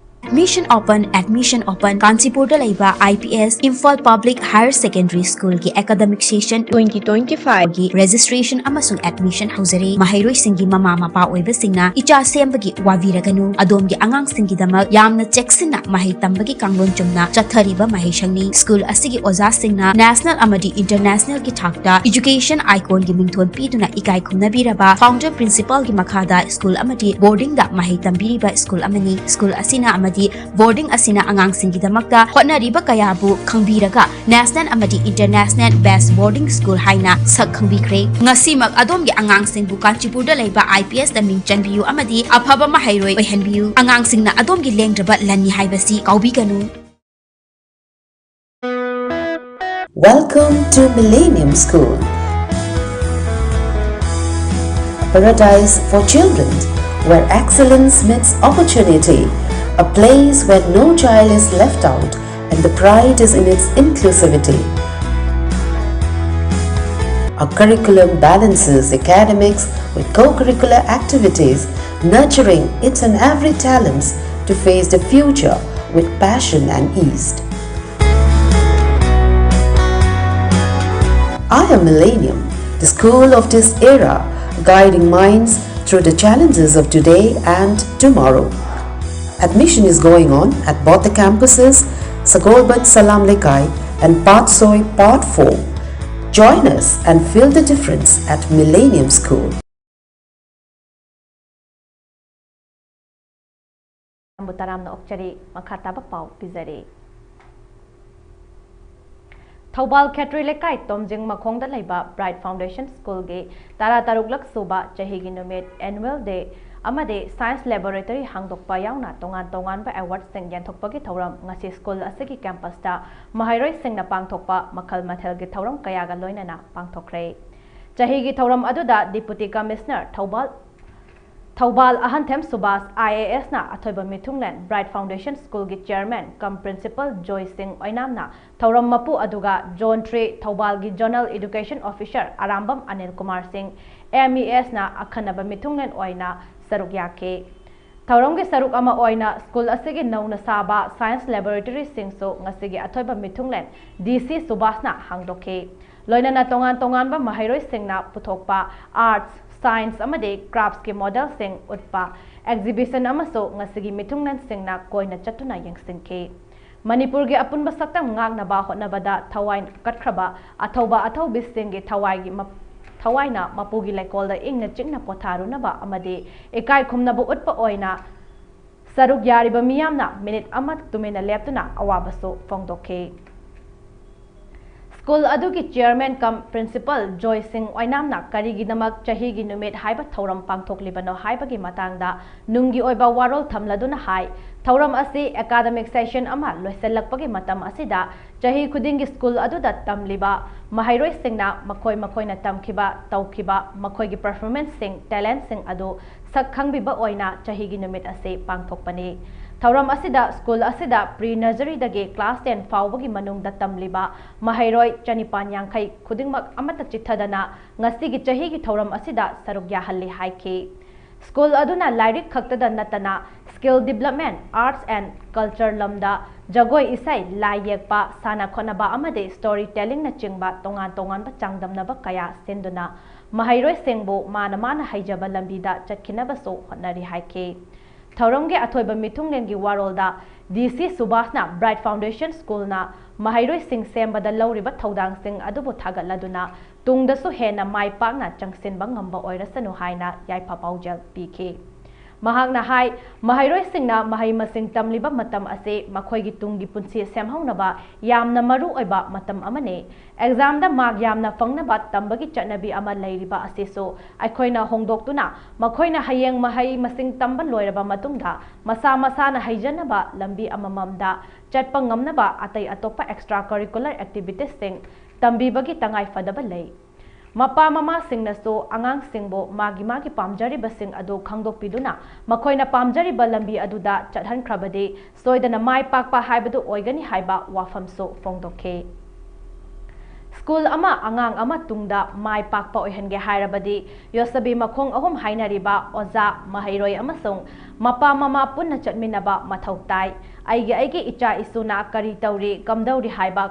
Admission open, admission open꯫ ꯀꯥꯟꯆꯤꯄꯨꯔꯗ ꯂꯩꯕ I P S Imphal Public Higher Secondary School ꯒꯤ academic session twenty twenty-five ꯒꯤ registration ꯑꯃꯁꯨꯡ admission ꯍꯧꯖꯔꯦ꯫ ꯃꯍꯩꯔꯣꯏꯁꯤꯡꯒꯤ ꯃꯃꯥ ꯃꯄꯥ ꯑꯣꯏꯕꯁꯤꯡꯅ ꯏꯆꯥ ꯁꯦꯝꯕꯒꯤ ꯋꯥꯕꯤꯔꯒꯅꯨ꯫ ꯑꯗꯣꯝꯒꯤ ꯑꯉꯥꯡꯁꯤꯡꯒꯤꯗꯃꯛ ꯌꯥꯝꯅ ꯆꯦꯛꯁꯤꯟꯅ ꯃꯍꯩ ꯇꯝꯕꯒꯤ ꯀꯥꯡꯂꯣꯟ ꯆꯨꯝꯅ ꯆꯠꯊꯔꯤꯕ ꯃꯍꯩꯁꯪꯅꯤ꯫ School ꯑꯁꯤꯒꯤ ꯑꯣꯖꯥꯁꯤꯡꯅ national ꯑꯃꯗꯤ international ꯒꯤ ꯊꯥꯛꯇ education icon ꯒꯤ ꯃꯤꯡꯊꯣꯟ ꯄꯤꯗꯨꯅ ꯏꯀꯥꯏ ꯈꯨꯝꯅꯕꯤꯔꯕ founder principal ꯒꯤ ꯃꯈꯥꯗ school ꯑꯃꯗꯤ boarding ꯗ ꯃꯍꯩ ꯇꯝꯕꯤꯔꯤꯕ school ꯑꯃꯅꯤ꯫ School ꯑꯁꯤꯅ ꯑꯃꯗꯤ boarding ꯑꯁꯤꯅ ꯑꯉꯥꯡꯁꯤꯡꯒꯤꯗꯃꯛꯇ ꯍꯣꯠꯅꯔꯤꯕ ꯀꯌꯥꯕꯨ ꯈꯪꯕꯤꯔꯒ national ꯑꯃꯗꯤ international best boarding school ꯍꯥꯏꯅ ꯁꯛ ꯈꯪꯕꯤꯈ꯭ꯔꯦ꯫ ꯉꯁꯤꯃꯛ ꯑꯗꯣꯝꯒꯤ ꯑꯉꯥꯡꯁꯤꯡꯕꯨ ꯀꯥꯟꯆꯤꯄꯨꯔꯗ ꯂꯩꯕ I P S ꯇ ꯃꯤꯡ ꯆꯟꯕꯤꯌꯨ ꯑꯃꯗꯤ ꯑꯐꯕ ꯃꯍꯩꯔꯣꯏ ꯑꯣꯏꯍꯟꯕꯤꯌꯨ꯫ ꯑꯉꯥꯡꯁꯤꯡꯅ ꯑꯗꯣꯝꯒꯤ ꯂꯦꯡꯗ꯭ꯔꯕ ꯂꯟꯅꯤ ꯍꯥꯏꯕꯁꯤ ꯀꯥꯎꯕꯤꯒꯅꯨ꯫ Welcome to Millennium School, a paradise for children where excellence meets opportunity, a place where no child is left out and the pride is in its inclusivity. Our curriculum balances academics with co-curricular activities, nurturing each and every talents to face the future with passion and ease. I am Millennium, the school of this era, guiding minds through the challenges of today and tomorrow. Admission is going on at both the campuses, Sagolband Salam Lekai and Patsoi Part four. Join us and feel the difference at Millennium School. ꯃꯌꯥꯝꯕꯨ ꯇꯔꯥꯝꯅ ꯑꯣꯛꯆꯔꯤ꯫ ꯃꯈꯥ ꯇꯥꯕ ꯄꯥꯎ ꯄꯤꯖꯔꯤ꯫ ꯊꯧꯕꯥꯜ ꯈꯦꯇ꯭ꯔꯤ ꯂꯩꯀꯥꯏ ꯇꯣꯝꯖꯤꯡ ꯃꯈꯣꯡꯗ ꯂꯩꯕ Bright Foundation Schoolꯒꯤ ꯇꯔꯥꯇꯔꯨꯛꯂꯛ ꯁꯨꯕ ꯆꯍꯤꯒꯤ ꯅꯨꯃꯤꯠ, Annual Day ꯑꯃꯗꯤ Science Laboratory ꯍꯥꯡꯗꯣꯛꯄ ꯌꯥꯎꯅ ꯇꯣꯉꯥꯟ ꯇꯣꯉꯥꯟꯕ awardꯁꯤꯡ ꯌꯦꯟꯊꯣꯛꯄꯒꯤ ꯊꯧꯔꯝ ꯉꯁꯤ school ꯑꯁꯤꯒꯤ campusꯇ ꯃꯍꯩꯔꯣꯏꯁꯤꯡꯅ ꯄꯥꯡꯊꯣꯛꯄ ꯃꯈꯜ ꯃꯊꯦꯜꯒꯤ ꯊꯧꯔꯝ ꯀꯌꯥꯒ ꯂꯣꯏꯅꯅ ꯄꯥꯡꯊꯣꯛꯈ꯭ꯔꯦ꯫ ꯆꯍꯤꯒꯤ ꯊꯧꯔꯝ ꯑꯗꯨꯗ Deputy Commissioner ꯊꯧꯕꯥꯜ, ꯊꯧꯕꯥꯜ ꯑꯍꯟꯊꯦꯝ ꯁꯨꯕꯥꯁ IASꯅ ꯑꯊꯣꯏꯕ ꯃꯤꯊꯨꯡꯂꯦꯟ, Bright Foundation Schoolꯒꯤ Chairman cum Principal ꯖꯣꯏ ꯁꯤꯡ ꯑꯣꯏꯅꯥꯝꯅ ꯊꯧꯔꯝ ꯃꯄꯨ, ꯑꯗꯨꯒ Zone three ꯊꯧꯕꯥꯜꯒꯤ Zonal Education Officer Arambam Anil Kumar ꯁꯤꯡ, MESꯅ ꯑꯈꯟꯅꯕ ꯃꯤꯊꯨꯡꯂꯦꯟ ꯑꯣꯏꯅ ꯁꯔꯨꯛ ꯌꯥꯈꯤ꯫ ꯊꯧꯔꯝꯒꯤ ꯁꯔꯨꯛ ꯑꯃ ꯑꯣꯏꯅ school ꯑꯁꯤꯒꯤ ꯅꯧꯅ ꯁꯥꯕ science laboratoryꯁꯤꯡꯁꯨ ꯉꯁꯤꯒꯤ ꯑꯊꯣꯏꯕ ꯃꯤꯊꯨꯡꯂꯦꯟ DC ꯁꯨꯕꯥꯁꯅ ꯍꯥꯡꯗꯣꯛꯈꯤ꯫ ꯂꯣꯏꯅꯅ ꯇꯣꯉꯥꯟ ꯇꯣꯉꯥꯟꯕ ꯃꯍꯩꯔꯣꯏꯁꯤꯡꯅ ꯄꯨꯊꯣꯛꯄ arts, science ꯑꯃꯗꯤ craftꯀꯤ modelꯁꯤꯡ ꯎꯠꯄ exhibition ꯑꯃꯁꯨ ꯉꯁꯤꯒꯤ ꯃꯤꯊꯨꯡꯂꯦꯟꯁꯤꯡꯅ ꯀꯣꯏꯅ ꯆꯠꯇꯨꯅ ꯌꯦꯡꯁꯤꯟꯈꯤ꯫ ꯃꯅꯤꯄꯨꯔꯒꯤ ꯑꯄꯨꯟꯕ ꯁꯛꯇꯝ ꯉꯥꯛꯅꯕ ꯍꯣꯠꯅꯕꯗ ꯊꯋꯥꯏ ꯀꯠꯈ꯭ꯔꯕ ꯑꯊꯧꯕ ꯑꯊꯧꯕꯤꯁꯤꯡꯒꯤ ꯊꯋꯥꯏꯒꯤ ꯃꯞ-, ꯊꯋꯥꯏꯅ ꯃꯄꯨꯒꯤ ꯂꯩꯀꯣꯜꯗ ꯏꯪꯅ ꯆꯤꯛꯅ ꯄꯣꯊꯥꯔꯨꯅꯕ ꯑꯃꯗꯤ ꯏꯀꯥꯏ ꯈꯨꯝꯅꯕ ꯎꯠꯄ ꯑꯣꯏꯅ ꯁꯔꯨꯛ ꯌꯥꯔꯤꯕ ꯃꯤꯌꯥꯝꯅ minute ꯑꯃ ꯇꯨꯃꯤꯟꯅ ꯂꯦꯞꯇꯨꯅ ꯑꯋꯥꯕꯁꯨ ꯐꯣꯡꯗꯣꯛꯈꯤ꯫ School ꯑꯗꯨꯒꯤ Chairman cum Principal ꯖꯣꯏ ꯁꯤꯡ ꯑꯣꯏꯅꯥꯝꯅ ꯀꯔꯤꯒꯤꯗꯃꯛ ꯆꯍꯤꯒꯤ ꯅꯨꯃꯤꯠ ꯍꯥꯏꯕ ꯊꯧꯔꯝ ꯄꯥꯡꯊꯣꯛꯂꯤꯕꯅꯣ ꯍꯥꯏꯕꯒꯤ ꯃꯇꯥꯡꯗ ꯅꯨꯡꯒꯤ ꯑꯣꯏꯕ ꯋꯥꯔꯣꯜ ꯊꯝꯂꯗꯨꯅ ꯍꯥꯏ, ꯊꯧꯔꯝ ꯑꯁꯤ academic session ꯑꯃ ꯂꯣꯏꯁꯤꯜꯂꯛꯄꯒꯤ ꯃꯇꯝ ꯑꯁꯤꯗ ꯆꯍꯤ ꯈꯨꯗꯤꯡꯒꯤ school ꯑꯗꯨꯗ ꯇꯝꯂꯤꯕ ꯃꯍꯩꯔꯣꯏꯁꯤꯡꯅ ꯃꯈꯣꯏ ꯃꯈꯣꯏꯅ ꯇꯝꯈꯤꯕ, ꯇꯧꯈꯤꯕ, ꯃꯈꯣꯏꯒꯤ performanceꯁꯤꯡ, talentꯁꯤꯡ ꯑꯗꯨ ꯁꯛ ꯈꯪꯕꯤꯕ ꯑꯣꯏꯅ ꯆꯍꯤꯒꯤ ꯅꯨꯃꯤꯠ ꯑꯁꯤ ꯄꯥꯡꯊꯣꯛꯄꯅꯤ꯫ ꯊꯧꯔꯝ ꯑꯁꯤꯗ school ꯑꯁꯤꯗ pre nurseryꯗꯒꯤ class ten ꯐꯥꯎꯕꯒꯤ ꯃꯅꯨꯡꯗ ꯇꯝꯂꯤꯕ ꯃꯍꯩꯔꯣꯏ ꯆꯅꯤꯄꯥꯟ ꯌꯥꯡꯈꯩ ꯈꯨꯗꯤꯡꯃꯛ ꯑꯃꯠꯇ ꯆꯤꯠꯊꯗꯅ ꯉꯁꯤꯒꯤ ꯆꯍꯤꯒꯤ ꯊꯧꯔꯝ ꯑꯁꯤꯗ ꯁꯔꯨꯛ ꯌꯥꯍꯜꯂꯤ ꯍꯥꯏꯈꯤ꯫ School ꯑꯗꯨꯅ ꯂꯥꯏꯔꯤꯛ ꯈꯛꯇꯗ ꯅꯠꯇꯅ skill development, arts and culture ꯂꯝꯗ ꯖꯒꯣꯏ ꯏꯁꯩ, ꯂꯥꯏ ꯌꯦꯛꯄ, ꯁꯥꯟꯅ ꯈꯣꯠꯅꯕ ꯑꯃꯗꯤ story tellingꯅꯆꯤꯡꯕ ꯇꯣꯉꯥꯟ ꯇꯣꯉꯥꯟꯕ ꯆꯥꯡꯗꯝꯅꯕ ꯀꯌꯥ ꯁꯤꯟꯗꯨꯅ ꯃꯍꯩꯔꯣꯏꯁꯤꯡꯕꯨ ꯃꯥꯅ ꯃꯥꯅ ꯍꯩꯖꯕ ꯂꯝꯕꯤꯗ ꯆꯠꯈꯤꯅꯕꯁꯨ ꯍꯣꯠꯅꯔꯤ ꯍꯥꯏꯈꯤ꯫ ꯊꯧꯔꯝꯒꯤ ꯑꯊꯣꯏꯕ ꯃꯤꯊꯨꯡꯂꯦꯟꯒꯤ ꯋꯥꯔꯣꯜꯗ DC ꯁꯨꯕꯥꯁꯅ Bright Foundation Schoolꯅ ꯃꯍꯩꯔꯣꯏꯁꯤꯡ ꯁꯦꯝꯕꯗ ꯂꯧꯔꯤꯕ ꯊꯧꯗꯥꯡꯁꯤꯡ ꯑꯗꯨꯕꯨ ꯊꯥꯒꯠꯂꯗꯨꯅ ꯇꯨꯡꯗꯁꯨ ꯍꯦꯟꯅ ꯃꯥꯏ ꯄꯥꯛꯅ ꯆꯪꯁꯤꯟꯕ ꯉꯝꯕ ꯑꯣꯏꯔꯁꯅꯨ ꯍꯥꯏꯅ ꯌꯥꯏꯐ ꯄꯥꯎꯖꯦꯜ ꯄꯤꯈꯤ꯫ ꯃꯍꯥꯛꯅ ꯍꯥꯏ, ꯃꯍꯩꯔꯣꯏꯁꯤꯡꯅ ꯃꯍꯩ ꯃꯁꯤꯡ ꯇꯝꯂꯤꯕ ꯃꯇꯝ ꯑꯁꯤ ꯃꯈꯣꯏꯒꯤ ꯇꯨꯡꯒꯤ ꯄꯨꯟꯁꯤ ꯁꯦꯝꯍꯧꯅꯕ ꯌꯥꯝꯅ ꯃꯔꯨ ꯑꯣꯏꯕ ꯃꯇꯝ ꯑꯃꯅꯤ꯫ ꯑꯦꯛꯖꯥꯝꯗ ꯃꯥꯔꯛ ꯌꯥꯝꯅ ꯐꯪꯅꯕ ꯇꯝꯕꯒꯤ ꯆꯠꯅꯕꯤ ꯑꯃ ꯂꯩꯔꯤꯕ ꯑꯁꯤꯁꯨ ꯑꯩꯈꯣꯏꯅ ꯍꯣꯡꯗꯣꯛꯇꯨꯅ ꯃꯈꯣꯏꯅ ꯍꯌꯦꯡ ꯃꯍꯩ ꯃꯁꯤꯡ ꯇꯝꯕ ꯂꯣꯏꯔꯕ ꯃꯇꯨꯡꯗ ꯃꯁꯥ ꯃꯁꯥꯅ ꯍꯩꯖꯅꯕ ꯂꯝꯕꯤ ꯑꯃꯃꯝꯗ ꯆꯠꯄ ꯉꯝꯅꯕ ꯑꯇꯩ ꯑꯇꯣꯞꯄ extra curricular activitiesꯁꯤꯡ ꯇꯝꯕꯤꯕꯒꯤ ꯇꯉꯥꯏ ꯐꯗꯕ ꯂꯩ꯫ ꯃꯄꯥ ꯃꯃꯥꯁꯤꯡꯅꯁꯨ ꯑꯉꯥꯡꯁꯤꯡꯕꯨ ꯃꯥꯒꯤ ꯃꯥꯒꯤ ꯄꯥꯝꯖꯔꯤꯕꯁꯤꯡ ꯑꯗꯨ ꯈꯪꯗꯣꯛꯄꯤꯗꯨꯅ ꯃꯈꯣꯏꯅ ꯄꯥꯝꯖꯔꯤꯕ ꯂꯝꯕꯤ ꯑꯗꯨꯗ ꯆꯠꯍꯟꯈ꯭ꯔꯕꯗꯤ ꯁꯣꯏꯗꯅ ꯃꯥꯏ ꯄꯥꯛꯄ ꯍꯥꯏꯕꯗꯨ ꯑꯣꯏꯒꯅꯤ ꯍꯥꯏꯕ ꯋꯥꯐꯝꯁꯨ ꯐꯣꯡꯗꯣꯛꯈꯤ꯫ ꯁ꯭ꯀꯨꯜ ꯑꯃ ꯑꯉꯥꯡ ꯑꯃ ꯇꯨꯡꯗ ꯃꯥꯏ ꯄꯥꯛꯄ ꯑꯣꯏꯍꯟꯒꯦ ꯍꯥꯏꯔꯕꯗꯤ ꯌꯣꯠꯁꯕꯤ ꯃꯈꯣꯡ ꯑꯍꯨꯝ ꯍꯥꯏꯅꯔꯤꯕ ꯑꯣꯖꯥ, ꯃꯍꯩꯔꯣꯏ ꯑꯃꯁꯨꯡ ꯃꯄꯥ ꯃꯃꯥ ꯄꯨꯟꯅ ꯆꯠꯃꯤꯟꯅꯕ ꯃꯊꯧ ꯇꯥꯏ꯫ ꯑꯩꯒꯤ ꯑꯩꯒꯤ ꯏꯆꯥ ꯏꯁꯨꯅ ꯀꯔꯤ ꯇꯧꯔꯤ, ꯀꯝꯗꯧꯔꯤ ꯍꯥꯏꯕ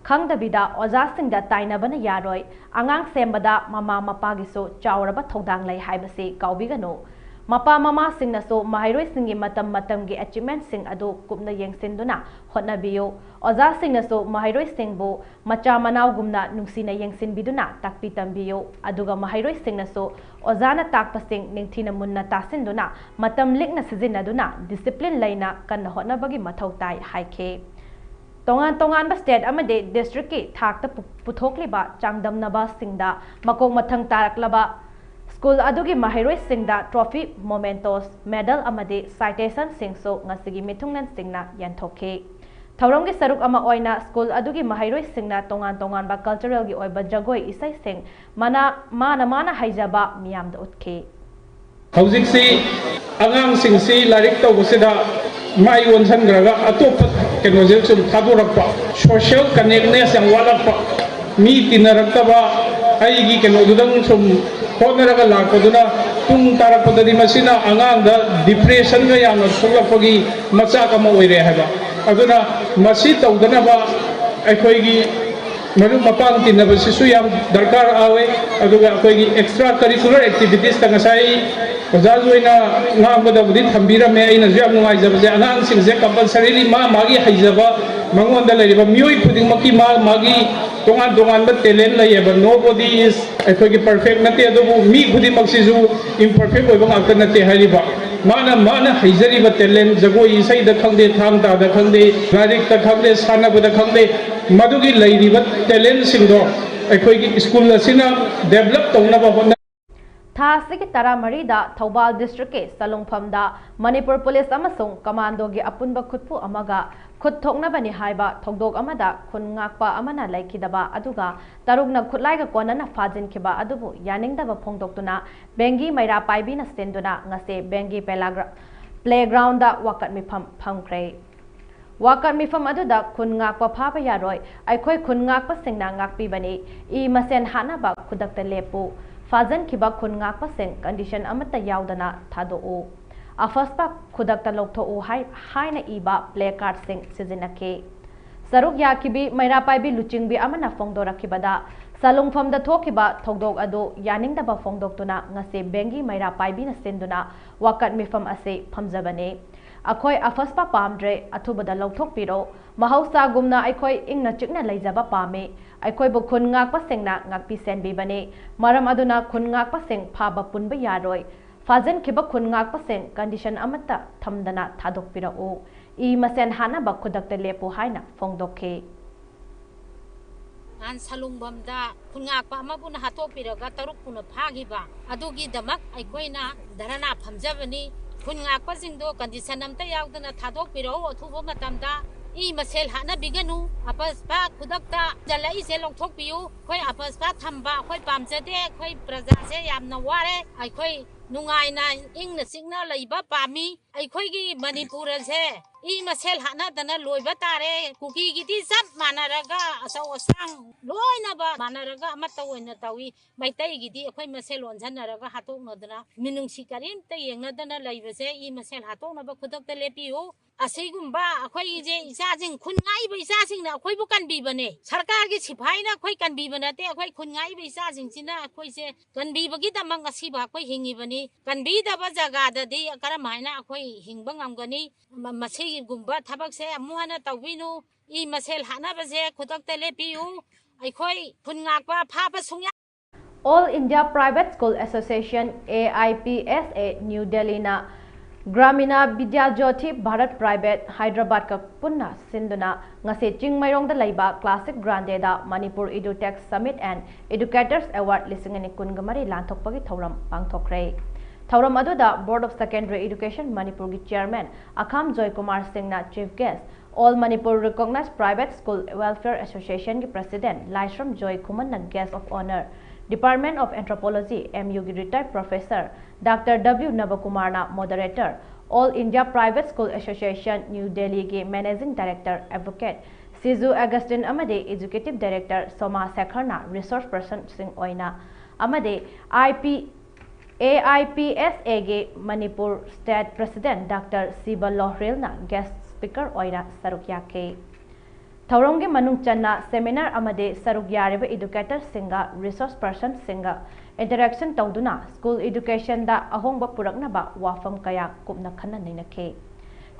ꯈꯪꯗꯕꯤꯗ ꯑꯣꯖꯥꯁꯤꯡꯗ ꯇꯥꯏꯅꯕꯅ ꯌꯥꯔꯣꯏ꯫ ꯑꯉꯥꯡ ꯁꯦꯝꯕꯗ ꯃꯃꯥ ꯃꯄꯥꯒꯤꯁꯨ ꯆꯥꯎꯔꯕ ꯊꯧꯗꯥꯡ ꯂꯩ ꯍꯥꯏꯕꯁꯤ ꯀꯥꯎꯕꯤꯒꯅꯨ꯫ ꯃꯄꯥ ꯃꯃꯥꯁꯤꯡꯅꯁꯨ ꯃꯍꯩꯔꯣꯏꯁꯤꯡꯒꯤ ꯃꯇꯝ ꯃꯇꯝꯒꯤ achievement ꯁꯤꯡ ꯑꯗꯨ ꯀꯨꯞꯅ ꯌꯦꯡꯁꯤꯟꯗꯨꯅ ꯍꯣꯠꯅꯕꯤꯌꯨ꯫ ꯑꯣꯖꯥꯁꯤꯡꯅꯁꯨ ꯃꯍꯩꯔꯣꯏꯁꯤꯡꯕꯨ ꯃꯆꯥ ꯃꯅꯥꯎꯒꯨꯝꯅ ꯅꯨꯡꯁꯤꯅ ꯌꯦꯡꯁꯤꯟꯕꯤꯗꯨꯅ ꯇꯥꯛꯄꯤ ꯇꯝꯕꯤꯌꯨ꯫ ꯑꯗꯨꯒ ꯃꯍꯩꯔꯣꯏꯁꯤꯡꯅꯁꯨ ꯑꯣꯖꯥꯅ ꯇꯥꯛꯄꯁꯤꯡ ꯅꯤꯡꯊꯤꯅ ꯃꯨꯟꯅ ꯇꯥꯁꯤꯟꯗꯨꯅ ꯃꯇꯝ ꯂꯤꯛꯅ ꯁꯤꯖꯤꯟꯅꯗꯨꯅ discipline ꯂꯩꯅ ꯀꯟꯅ ꯍꯣꯠꯅꯕꯒꯤ ꯃꯊꯧ ꯇꯥꯏ ꯍꯥꯏꯈꯤ꯫ ꯇꯣꯉꯥꯟ ꯇꯣꯉꯥꯟꯕ state ꯑꯃꯗꯤ district ꯀꯤ ꯊꯥꯛꯇ ꯄꯨ-, ꯄꯨꯊꯣꯛꯂꯤꯕ ꯆꯥꯡꯗꯝꯅꯕꯁꯤꯡꯗ ꯃꯀꯣꯛ ꯃꯊꯪ ꯇꯥꯔꯛꯂꯕ ꯁ꯭ꯀꯨꯜ ꯑꯗꯨꯒꯤ ꯃꯍꯩꯔꯣꯏꯁꯤꯡꯗ trophy, mementos, medal ꯑꯃꯗꯤ citation ꯁꯤꯡꯁꯨ ꯉꯁꯤꯒꯤ ꯃꯤꯊꯨꯡꯂꯦꯟꯁꯤꯡꯅ ꯌꯦꯟꯊꯣꯛꯈꯤ꯫ ꯊꯧꯔꯝꯒꯤ ꯁꯔꯨꯛ ꯑꯃ ꯑꯣꯏꯅ ꯁ꯭ꯀꯨꯜ ꯑꯗꯨꯒꯤ ꯃꯍꯩꯔꯣꯏꯁꯤꯡꯅ ꯇꯣꯉꯥꯟ ꯇꯣꯉꯥꯟꯕ cultural ꯒꯤ ꯑꯣꯏꯕ ꯖꯒꯣꯏ ꯏꯁꯩꯁꯤꯡ ꯃꯅꯥ-, ꯃꯥꯅ ꯃꯥꯅ ꯍꯩꯖꯕ ꯃꯤꯌꯥꯝꯗ ꯎꯠꯈꯤ꯫ ꯍꯧꯖꯤꯛꯁꯤ ꯑꯉꯥꯡꯁꯤꯡꯁꯤ ꯂꯥꯏꯔꯤꯛ ꯇꯧꯕꯁꯤꯗ ꯃꯥꯏ ꯑꯣꯟꯁꯤꯟꯈ꯭ꯔꯒ ꯑꯇꯣꯞꯄ ꯀꯩꯅꯣꯁꯦ ꯁꯨꯝ ꯊꯥꯗꯣꯔꯛꯄ, social connectedness ꯌꯥꯝ ꯋꯥꯠꯂꯛꯄ, ꯃꯤ ꯇꯤꯟꯅꯔꯛꯇꯕ, ꯑꯩꯒꯤ ꯀꯩꯅꯣꯗꯨꯗꯪ ꯁꯨꯝ ꯍꯣꯠꯅꯔꯒ ꯂꯥꯛꯄꯗꯨꯅ ꯇꯨꯡ ꯇꯥꯔꯛꯄꯗꯗꯤ ꯃꯁꯤꯅ ꯑꯉꯥꯡꯗ depression ꯒ ꯌꯥꯝꯅ ꯁꯣꯛꯂꯛꯄꯒꯤ ꯃꯆꯥꯛ ꯑꯃ ꯑꯣꯏꯔꯦ ꯍꯥꯏꯕ꯫ ꯑꯗꯨꯅ ꯃꯁꯤ ꯇꯧꯗꯅꯕ ꯑꯩꯈꯣꯏꯒꯤ ꯃꯔꯨꯞ ꯃꯄꯥꯡ ꯇꯤꯟꯅꯕꯁꯤꯁꯨ ꯌꯥꯝ ꯗꯔꯀꯥꯔ ꯑꯣꯏ꯫ ꯑꯗꯨꯒ ꯑꯩꯈꯣꯏꯒꯤ extra curricular activities ꯇ ꯉꯁꯥꯏ ꯑꯣꯖꯥꯁꯨ ꯑꯣꯏꯅ ꯉꯥꯡꯕꯗꯕꯨꯗꯤ ꯊꯝꯕꯤꯔꯝꯃꯦ꯫ ꯑꯩꯅꯁꯨ ꯌꯥꯝ ꯅꯨꯡꯉꯥꯏꯖꯕꯁꯦ, ꯑꯉꯥꯡꯁꯤꯡꯁꯦ compulsorily ꯃꯥ ꯃꯥꯒꯤ ꯍꯩꯖꯕ, ꯃꯉꯣꯟꯗ ꯂꯩꯔꯤꯕ ꯃꯤꯑꯣꯏ ꯈꯨꯗꯤꯡꯃꯛꯀꯤ ꯃꯥ ꯃꯥꯒꯤ ꯇꯣꯉꯥꯟ ꯇꯣꯉꯥꯟꯕ talent ꯂꯩꯌꯦꯕ꯫ Nobody is ꯑꯩꯈꯣꯏꯒꯤ perfect ꯅꯠꯇꯦ, ꯑꯗꯨꯕꯨ ꯃꯤ ꯈꯨꯗꯤꯡꯃꯛꯁꯤꯁꯨ imperfect ꯑꯣꯏꯕ ꯉꯥꯛꯇ ꯅꯠꯇꯦ ꯍꯥꯏꯔꯤꯕ꯫ ꯃꯥꯅ, ꯃꯥꯅ ꯍꯩꯖꯔꯤꯕ talent, ꯖꯒꯣꯏ ꯏꯁꯩꯗ ꯈꯪꯗꯦ, ꯊꯥꯡ ꯇꯥꯗ ꯈꯪꯗꯦ, ꯂꯥꯏꯔꯤꯛꯇ ꯈꯪꯗꯦ, ꯁꯥꯟꯅꯕꯗ ꯈꯪꯗꯦ, ꯃꯗꯨꯒꯤ ꯂꯩꯔꯤꯕ talentꯁꯤꯡꯗꯣ ꯑꯩꯈꯣꯏꯒꯤ school ꯑꯁꯤꯅ develop ꯇꯧꯅꯕ ꯍꯣꯠꯅ ꯊꯥ ꯑꯁꯤꯒꯤ ꯇꯔꯥꯃꯔꯤꯗ ꯊꯧꯕꯥꯜ districtꯀꯤ ꯁꯂꯨꯡꯐꯝꯗ ꯃꯅꯤꯄꯨꯔ police ꯑꯃꯁꯨꯡ commandoꯒꯤ ꯑꯄꯨꯟꯕ ꯈꯨꯠꯄꯨ ꯑꯃꯒ ꯈꯨꯠ ꯊꯣꯛꯅꯕꯅꯤ ꯍꯥꯏꯕ ꯊꯧꯗꯣꯛ ꯑꯃꯗ ꯈꯨꯟ ꯉꯥꯛꯄ ꯑꯃꯅ ꯂꯩꯈꯤꯗꯕ ꯑꯗꯨꯒ ꯇꯔꯨꯛꯅ ꯈꯨꯠꯂꯥꯏꯒ ꯀꯣꯟꯅꯅ ꯐꯥꯖꯤꯟꯈꯤꯕ ꯑꯗꯨꯕꯨ ꯌꯥꯅꯤꯡꯗꯕ ꯐꯣꯡꯗꯣꯛꯇꯨꯅ ꯕꯦꯡꯒꯤ ꯃꯩꯔꯥ ꯄꯥꯏꯕꯤꯅ ꯁꯤꯟꯗꯨꯅ ꯉꯁꯤ ꯕꯦꯡꯒꯤ playgroundꯗ ꯋꯥꯀꯠ ꯃꯤꯐꯝ ꯐꯝꯈ꯭ꯔꯦ꯫ ꯋꯥꯀꯠ ꯃꯤꯐꯝ ꯑꯗꯨꯗ ꯈꯨꯟ ꯉꯥꯛꯄ ꯐꯥꯕ ꯌꯥꯔꯣꯏ, ꯑꯩꯈꯣꯏ ꯈꯨꯟ ꯉꯥꯛꯄꯁꯤꯡꯅ ꯉꯥꯛꯄꯤꯕꯅꯤ, ꯏ ꯃꯁꯦꯟ ꯍꯥꯠꯅꯕ ꯈꯨꯗꯛꯇ ꯂꯦꯞꯄꯨ, ꯐꯥꯖꯤꯟꯈꯤꯕ ꯈꯨꯟ ꯉꯥꯛꯄꯁꯤꯡ condition ꯑꯃꯠꯇ ꯌꯥꯎꯗꯅ ꯊꯥꯗꯣꯛꯎ, ꯑꯐꯁꯄꯥ ꯈꯨꯗꯛꯇ ꯂꯧꯊꯣꯛꯎ ꯍꯥꯏ-, ꯍꯥꯏꯅ ꯏꯕ placardꯁꯤꯡ ꯁꯤꯖꯤꯟꯅꯈꯤ꯫ ꯁꯔꯨꯛ ꯌꯥꯈꯤꯕꯤ ꯃꯩꯔꯥ ꯄꯥꯏꯕꯤ ꯂꯨꯆꯤꯡꯕꯤ ꯑꯃꯅ ꯐꯣꯡꯗꯣꯔꯛꯈꯤꯕꯗ, ꯁꯂꯨꯡꯐꯝꯗ ꯊꯣꯛꯈꯤꯕ ꯊꯧꯗꯣꯛ ꯑꯗꯨ ꯌꯥꯅꯤꯡꯗꯕ ꯐꯣꯡꯗꯣꯛꯇꯨꯅ ꯉꯁꯤ ꯕꯦꯡꯒꯤ ꯃꯩꯔꯥ ꯄꯥꯏꯕꯤꯅ ꯁꯤꯟꯗꯨꯅ ꯋꯥꯀꯠ ꯃꯤꯐꯝ ꯑꯁꯤ ꯐꯝꯖꯕꯅꯤ꯫ ꯑꯩꯈꯣꯏ ꯑꯐꯁꯄꯥ ꯄꯥꯝꯗ꯭ꯔꯦ, ꯑꯊꯨꯕꯗ ꯂꯧꯊꯣꯛꯄꯤꯔꯣ꯫ ꯃꯍꯧꯁꯥꯒꯨꯝꯅ ꯑꯩꯈꯣꯏ ꯏꯪꯅ ꯆꯤꯛꯅ ꯂꯩꯖꯕ ꯄꯥꯝꯃꯤ꯫ ꯑꯩꯈꯣꯏꯕꯨ ꯈꯨꯟ ꯉꯥꯛꯄꯁꯤꯡꯅ ꯉꯥꯛꯄꯤ ꯁꯦꯟꯕꯤꯕꯅꯤ꯫ ꯃꯔꯝ ꯑꯗꯨꯅ ꯈꯨꯟ ꯉꯥꯛꯄꯁꯤꯡ ꯐꯥꯕ ꯄꯨꯟꯕ ꯌꯥꯔꯣꯏ꯫ ꯐꯥꯖꯤꯟꯈꯤꯕ ꯈꯨꯟ ꯉꯥꯛꯄꯁꯤꯡ condition ꯑꯃꯠꯇ ꯊꯝꯗꯅ ꯊꯥꯗꯣꯛꯄꯤꯔꯛꯎ꯫ ꯏ ꯃꯁꯦꯟ ꯍꯥꯠꯅꯕ ꯈꯨꯗꯛꯇ ꯂꯦꯞꯄꯨ ꯍꯥꯏꯅ ꯐꯣꯡꯗꯣꯛꯈꯤ꯫ ꯅꯍꯥꯟ ꯁꯂꯨꯡꯕꯝꯗ ꯈꯨꯟ ꯉꯥꯛꯄ ꯑꯃꯕꯨꯅ ꯍꯥꯠꯇꯣꯛꯄꯤꯔꯒ ꯇꯔꯨꯛ ꯄꯨꯅ ꯐꯥꯈꯤꯕ ꯑꯗꯨꯒꯤꯗꯃꯛ ꯑꯩꯈꯣꯏꯅ ꯙꯔꯅꯥ ꯐꯝꯖꯕꯅꯤ꯫ ꯈꯨꯟ ꯉꯥꯛꯄꯁꯤꯡꯗꯣ condition ꯑꯝꯇ ꯌꯥꯎꯗꯅ ꯊꯥꯗꯣꯛꯄꯤꯔꯛꯎ꯫ ꯑꯊꯨꯕ ꯃꯇꯝꯗ ꯏ ꯃꯁꯦꯜ ꯍꯥꯠꯅꯕꯤꯒꯅꯨ꯫ ꯑꯐꯁꯄꯥ ꯈꯨꯗꯛꯇ ꯆꯜꯂꯛꯏꯁꯦ ꯂꯧꯊꯣꯛꯄꯤꯌꯨ꯫ ꯑꯩꯈꯣꯏ ꯑꯐꯁꯄꯥ ꯊꯝꯕ ꯑꯩꯈꯣꯏ ꯄꯥꯝꯖꯗꯦ꯫ ꯑꯩꯈꯣꯏ ꯄ꯭ꯔꯖꯥꯁꯦ ꯌꯥꯝꯅ ꯋꯥꯔꯦ꯫ ꯑꯩꯈꯣꯏ ꯅꯨꯡꯉꯥꯏꯅ ꯏꯪꯅ ꯆꯤꯛꯅ ꯂꯩꯕ ꯄꯥꯝꯃꯤ꯫ ꯑꯩꯈꯣꯏꯒꯤ ꯃꯅꯤꯄꯨꯔ ꯑꯁꯦ ꯏ ꯃꯁꯦꯜ ꯍꯥꯠꯅꯗꯅ ꯂꯣꯏꯕ ꯇꯥꯔꯦ꯫ ꯀꯨꯀꯤꯒꯤꯗꯤ ꯆꯞ ꯃꯥꯟꯅꯔꯒ ꯑꯆꯧ ꯑꯁꯥꯡ ꯂꯣꯏꯅꯕ ꯃꯥꯟꯅꯔꯒ ꯑꯃꯠꯇ ꯑꯣꯏꯅ ꯇꯧꯏ꯫ ꯃꯩꯇꯩꯒꯤꯗꯤ ꯑꯩꯈꯣꯏ ꯃꯁꯦꯜ ꯑꯣꯟꯁꯟꯅꯔꯒ ꯍꯥꯠꯇꯣꯛꯅꯗꯅ ꯃꯤꯅꯨꯡꯁꯤ ꯀꯔꯤꯝꯇ ꯌꯦꯡꯅꯗꯅ ꯂꯩꯕꯁꯦ ꯏ ꯃꯁꯦꯜ ꯍꯥꯠꯇꯣꯛꯅꯕ ꯈꯨꯗꯛꯇ ꯂꯦꯞꯄꯤꯌꯨ꯫ ꯑꯁꯤꯒꯨꯝꯕ ꯑꯩꯈꯣꯏꯁꯦ ꯏꯆꯥꯁꯤꯡ ꯈꯨꯟ ꯉꯥꯛꯏꯕ ꯏꯆꯥꯁꯤꯡꯅ ꯑꯩꯈꯣꯏꯕꯨ ꯀꯟꯕꯤꯕꯅꯦ꯫ ꯁꯔꯀꯥꯔꯒꯤ ꯁꯤꯐꯥꯏꯅ ꯑꯩꯈꯣꯏ ꯀꯟꯕꯤꯕ ꯅꯠꯇꯦ꯫ ꯑꯩꯈꯣꯏ ꯈꯨꯟ ꯉꯥꯛꯏꯕ ꯏꯆꯥꯁꯤꯡꯁꯤꯅ ꯑꯩꯈꯣꯏꯁꯦ ꯀꯟꯕꯤꯕꯒꯤꯗꯃꯛ ꯉꯁꯤꯕꯨ ꯑꯩꯈꯣꯏ ꯍꯤꯡꯉꯤꯕꯅꯤ꯫ ꯀꯟꯕꯤꯗꯕ ꯖꯒꯥꯗꯗꯤ ꯀꯔꯝ ꯍꯥꯏꯅ ꯑꯩꯈꯣꯏ ꯍꯤꯡꯕ ꯉꯝꯒꯅꯤ? ꯃ-, ꯃꯁꯤꯒꯨꯝꯕ ꯊꯕꯛꯁꯦ ꯑꯃꯨꯛ ꯍꯟꯅ ꯇꯧꯕꯤꯅꯨ꯫ ꯏ ꯃꯁꯦꯜ ꯍꯥꯠꯅꯕꯁꯦ ꯈꯨꯗꯛꯇ ꯂꯦꯞꯄꯤꯌꯨ꯫ ꯑꯩꯈꯣꯏ ꯈꯨꯟ ꯉꯥꯛꯄ ꯐꯥꯕ ꯁꯨꯡꯌꯥ All India Private School Association, A I P S A, New Delhi ꯅ Gramina Vidya Jyoti Bharat Private Hyderabad ꯀ ꯄꯨꯟꯅ ꯁꯤꯟꯗꯨꯅ ꯉꯁꯤ ꯆꯤꯡꯃꯩꯔꯣꯡꯗ ꯂꯩꯕ Classic Grande the Manipur EduTech Summit and Educators Award ꯂꯤꯁꯤꯡ ꯑꯅꯤ ꯀꯨꯟꯒ ꯃꯔꯤ ꯂꯥꯟꯊꯣꯛꯄꯒꯤ ꯊꯧꯔꯝ ꯄꯥꯡꯊꯣꯛꯈ꯭ꯔꯦ꯫ ꯊꯧꯔꯝ ꯑꯗꯨꯗ Board of Secondary Education ꯃꯅꯤꯄꯨꯔꯒꯤ Chairman ꯑꯈꯥꯝ ꯖꯣꯏꯀꯨꯃꯥꯔ ꯁꯤꯡꯅ Chief Guest, All Manipur Recognized Private School Welfare Association ꯒꯤ President Laishram joy ꯈꯨꯃꯟꯅ Guest of Honour, Department of Anthropology, M U ꯒꯤ Retired Professor Doctor W ꯅꯕꯀꯨꯃꯥꯔꯅ Moderator, All India Private School Association New Delhi ꯒꯤ Managing Director Advocate ꯁꯤꯖꯨ ꯑꯦꯒꯁꯇꯤꯟ ꯑꯃꯗꯤ Executive Director ꯁꯣꯃꯥ ꯁꯦꯈꯔꯅ Resource Person ꯁꯤꯡ ꯑꯣꯏꯅ ꯑꯃꯗꯤ I P A I P S A ꯒꯤ Manipur State President Doctor ꯁꯤꯕ ꯂꯣꯍ꯭ꯔꯤꯜꯅ Guest Speaker ꯑꯣꯏꯅ ꯁꯔꯨꯛ ꯌꯥꯈꯤ꯫ ꯊꯧꯔꯝꯒꯤ ꯃꯅꯨꯡ ꯆꯟꯅ seminar ꯑꯃꯗꯤ ꯁꯔꯨꯛ ꯌꯥꯔꯤꯕ Educator ꯁꯤꯡꯒ Resource Person ꯁꯤꯡꯒ interaction ꯇꯧꯗꯨꯅ School Education ꯗ ꯑꯍꯣꯡꯕ ꯄꯨꯔꯛꯅꯕ ꯋꯥꯐꯝ ꯀꯌꯥ ꯀꯨꯞꯅ ꯈꯟꯅ ꯅꯩꯅꯈꯤ꯫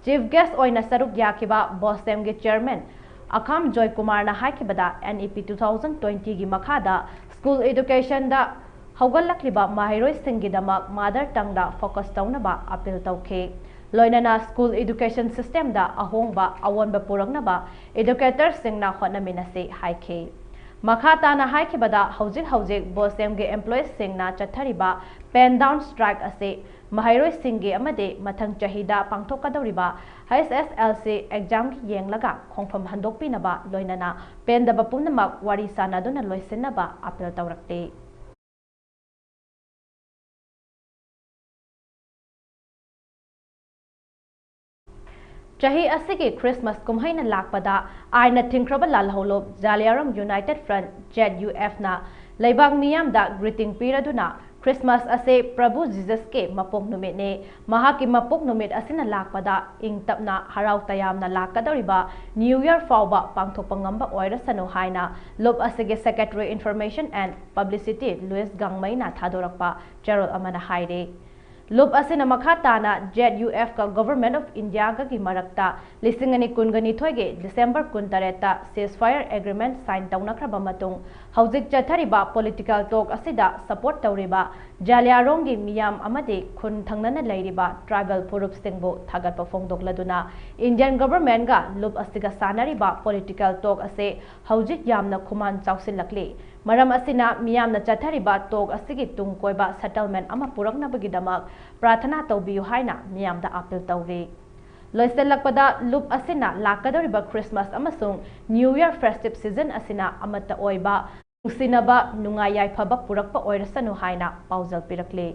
Chief Guest ꯑꯣꯏꯅ ꯁꯔꯨꯛ ꯌꯥꯈꯤꯕ BOSEM ꯒꯤ Chairman ꯑꯈꯥꯝ ꯖꯣꯏꯀꯨꯃꯥꯔꯅ ꯍꯥꯏꯈꯤꯕꯗ, N E P two thousand twenty ꯒꯤ ꯃꯈꯥꯗ School Education ꯗ ꯍꯧꯒꯠꯂꯛꯂꯤꯕ ꯃꯍꯩꯔꯣꯏꯁꯤꯡꯒꯤꯗꯃꯛ Mother Tongue ꯗ focus ꯇꯧꯅꯕ appeal ꯇꯧꯈꯤ꯫ ꯂꯣꯏꯅꯅ School Education System ꯗ ꯑꯍꯣꯡꯕ ꯑꯑꯣꯟꯕ ꯄꯨꯔꯛꯅꯕ Educator ꯁꯤꯡꯅ ꯍꯣꯠꯅꯃꯤꯟꯅꯁꯤ ꯍꯥꯏꯈꯤ꯫ ꯃꯈꯥ ꯇꯥꯅ ꯍꯥꯏꯈꯤꯕꯗ, ꯍꯧꯖꯤꯛ ꯍꯧꯖꯤꯛ BOSEM ꯒꯤ employees ꯁꯤꯡꯅ ꯆꯠꯊꯔꯤꯕ Pen Down Strike ꯑꯁꯤ ꯃꯍꯩꯔꯣꯏꯁꯤꯡꯒꯤ ꯑꯃꯗꯤ ꯃꯊꯪ ꯆꯍꯤꯗ ꯄꯥꯡꯊꯣꯛꯀꯗꯧꯔꯤꯕ H S L C exam ꯒꯤ ꯌꯦꯡꯂꯒ ꯈꯣꯡꯐꯝ ꯍꯟꯗꯣꯛꯄꯤꯅꯕ, ꯂꯣꯏꯅꯅ ꯄꯦꯟꯗꯕ ꯄꯨꯝꯅꯃꯛ ꯋꯥꯔꯤ ꯁꯥꯅꯗꯨꯅ ꯂꯣꯏꯁꯤꯟꯅꯕ appeal ꯇꯧꯔꯛꯂꯤ꯫ ꯆꯍꯤ ꯑꯁꯤꯒꯤ Christmas ꯀꯨꯝꯍꯩꯅ ꯂꯥꯛꯄꯗ ꯑꯥꯏꯟꯅ ꯊꯤꯡꯈ꯭ꯔꯕ ꯂꯥꯜꯍꯧꯂꯨꯞ ꯖꯥꯂꯤꯌꯥꯔꯝ United Front, Z U F ꯅ ꯂꯩꯕꯥꯛ ꯃꯤꯌꯥꯝꯗ greeting ꯄꯤꯔꯗꯨꯅ, Christmas ꯑꯁꯤ ꯄ꯭ꯔꯚꯨ ꯖꯤꯖꯁꯀꯤ ꯃꯄꯣꯛ ꯅꯨꯃꯤꯠꯅꯤ, ꯃꯍꯥꯛꯀꯤ ꯃꯄꯣꯛ ꯅꯨꯃꯤꯠ ꯑꯁꯤꯅ ꯂꯥꯛꯄꯗ ꯏꯪ ꯇꯞꯅ ꯍꯔꯥꯎ ꯇꯌꯥꯝꯅ ꯂꯥꯛꯀꯗꯧꯔꯤꯕ New Year ꯐꯥꯎꯕ ꯄꯥꯡꯊꯣꯛꯄ ꯉꯝꯕ ꯑꯣꯏꯔꯁꯅꯨ ꯍꯥꯏꯅ ꯂꯨꯞ ꯑꯁꯤꯒꯤ Secretary Information and Publicity Louis ꯒꯥꯡꯃꯩꯅ ꯊꯥꯗꯣꯔꯛꯄ ꯆꯦꯔꯣꯜ ꯑꯃꯅ ꯍꯥꯏꯔꯤ꯫ ꯂꯨꯞ ꯑꯁꯤꯅ ꯃꯈꯥ ꯇꯥꯅ ꯖꯦꯠ ꯌꯨ ꯑꯦꯐꯀ ꯒꯣꯚꯔꯟꯃꯦꯟꯠ ꯑꯣꯐ ꯏꯟꯗꯤꯌꯥꯒꯒꯤ ꯃꯔꯛꯇ ꯂꯤꯁꯤꯡ ꯑꯅꯤ ꯀꯨꯟꯒꯅꯤꯊꯣꯏꯒꯤ ꯗꯤꯁꯦꯝꯕꯔ ꯀꯨꯟꯇꯔꯦꯠꯇ ceasefire agreement sign ꯇꯧꯅꯈ꯭ꯔꯕ ꯃꯇꯨꯡ, ꯍꯧꯖꯤꯛ ꯆꯠꯊꯔꯤꯕ political talk ꯑꯁꯤꯗ support ꯇꯧꯔꯤꯕ ꯖꯥꯂꯤꯌꯥꯔꯣꯡꯒꯤ ꯃꯤꯌꯥꯝ ꯑꯃꯗꯤ ꯈꯨꯟ ꯊꯪꯅꯅ ꯂꯩꯔꯤꯕ tribal ꯐꯨꯔꯨꯞꯁꯤꯡꯕꯨ ꯊꯥꯒꯠꯄ ꯐꯣꯡꯗꯣꯛꯂꯗꯨꯅ, Indian governmentꯒ ꯂꯨꯞ ꯑꯁꯤꯒ ꯁꯥꯟꯅꯔꯤꯕ political talk ꯑꯁꯤ ꯍꯧꯖꯤꯛ ꯌꯥꯝꯅ ꯈꯨꯃꯥꯟ ꯆꯥꯎꯁꯤꯜꯂꯛꯂꯤ꯫ ꯃꯔꯝ ꯑꯁꯤꯅ ꯃꯤꯌꯥꯝꯅ ꯆꯠꯊꯔꯤꯕ talk ꯑꯁꯤꯒꯤ ꯇꯨꯡ ꯀꯣꯏꯕ settlement ꯑꯃ ꯄꯨꯔꯛꯅꯕꯒꯤꯗꯃꯛ ꯄ꯭ꯔꯥꯔꯊꯅꯥ ꯇꯧꯕꯤꯌꯨ ꯍꯥꯏꯅ ꯃꯤꯌꯥꯝꯗ appeal ꯇꯧꯔꯤ꯫ ꯂꯣꯏꯁꯤꯜꯂꯛꯄꯗ, ꯂꯨꯞ ꯑꯁꯤꯅ ꯂꯥꯛꯀꯗꯧꯔꯤꯕ Christmas ꯑꯃꯁꯨꯡ New Year festive season ꯑꯁꯤꯅ ꯑꯃꯠꯇ ꯑꯣꯏꯕ, ꯅꯨꯡꯁꯤꯅꯕ, ꯅꯨꯡꯉꯥꯏ ꯌꯥꯏꯐꯕ ꯄꯨꯔꯛꯄ ꯑꯣꯏꯔꯁꯅꯨ ꯍꯥꯏꯅ ꯄꯥꯎꯖꯦꯜ ꯄꯤꯔꯛꯂꯤ꯫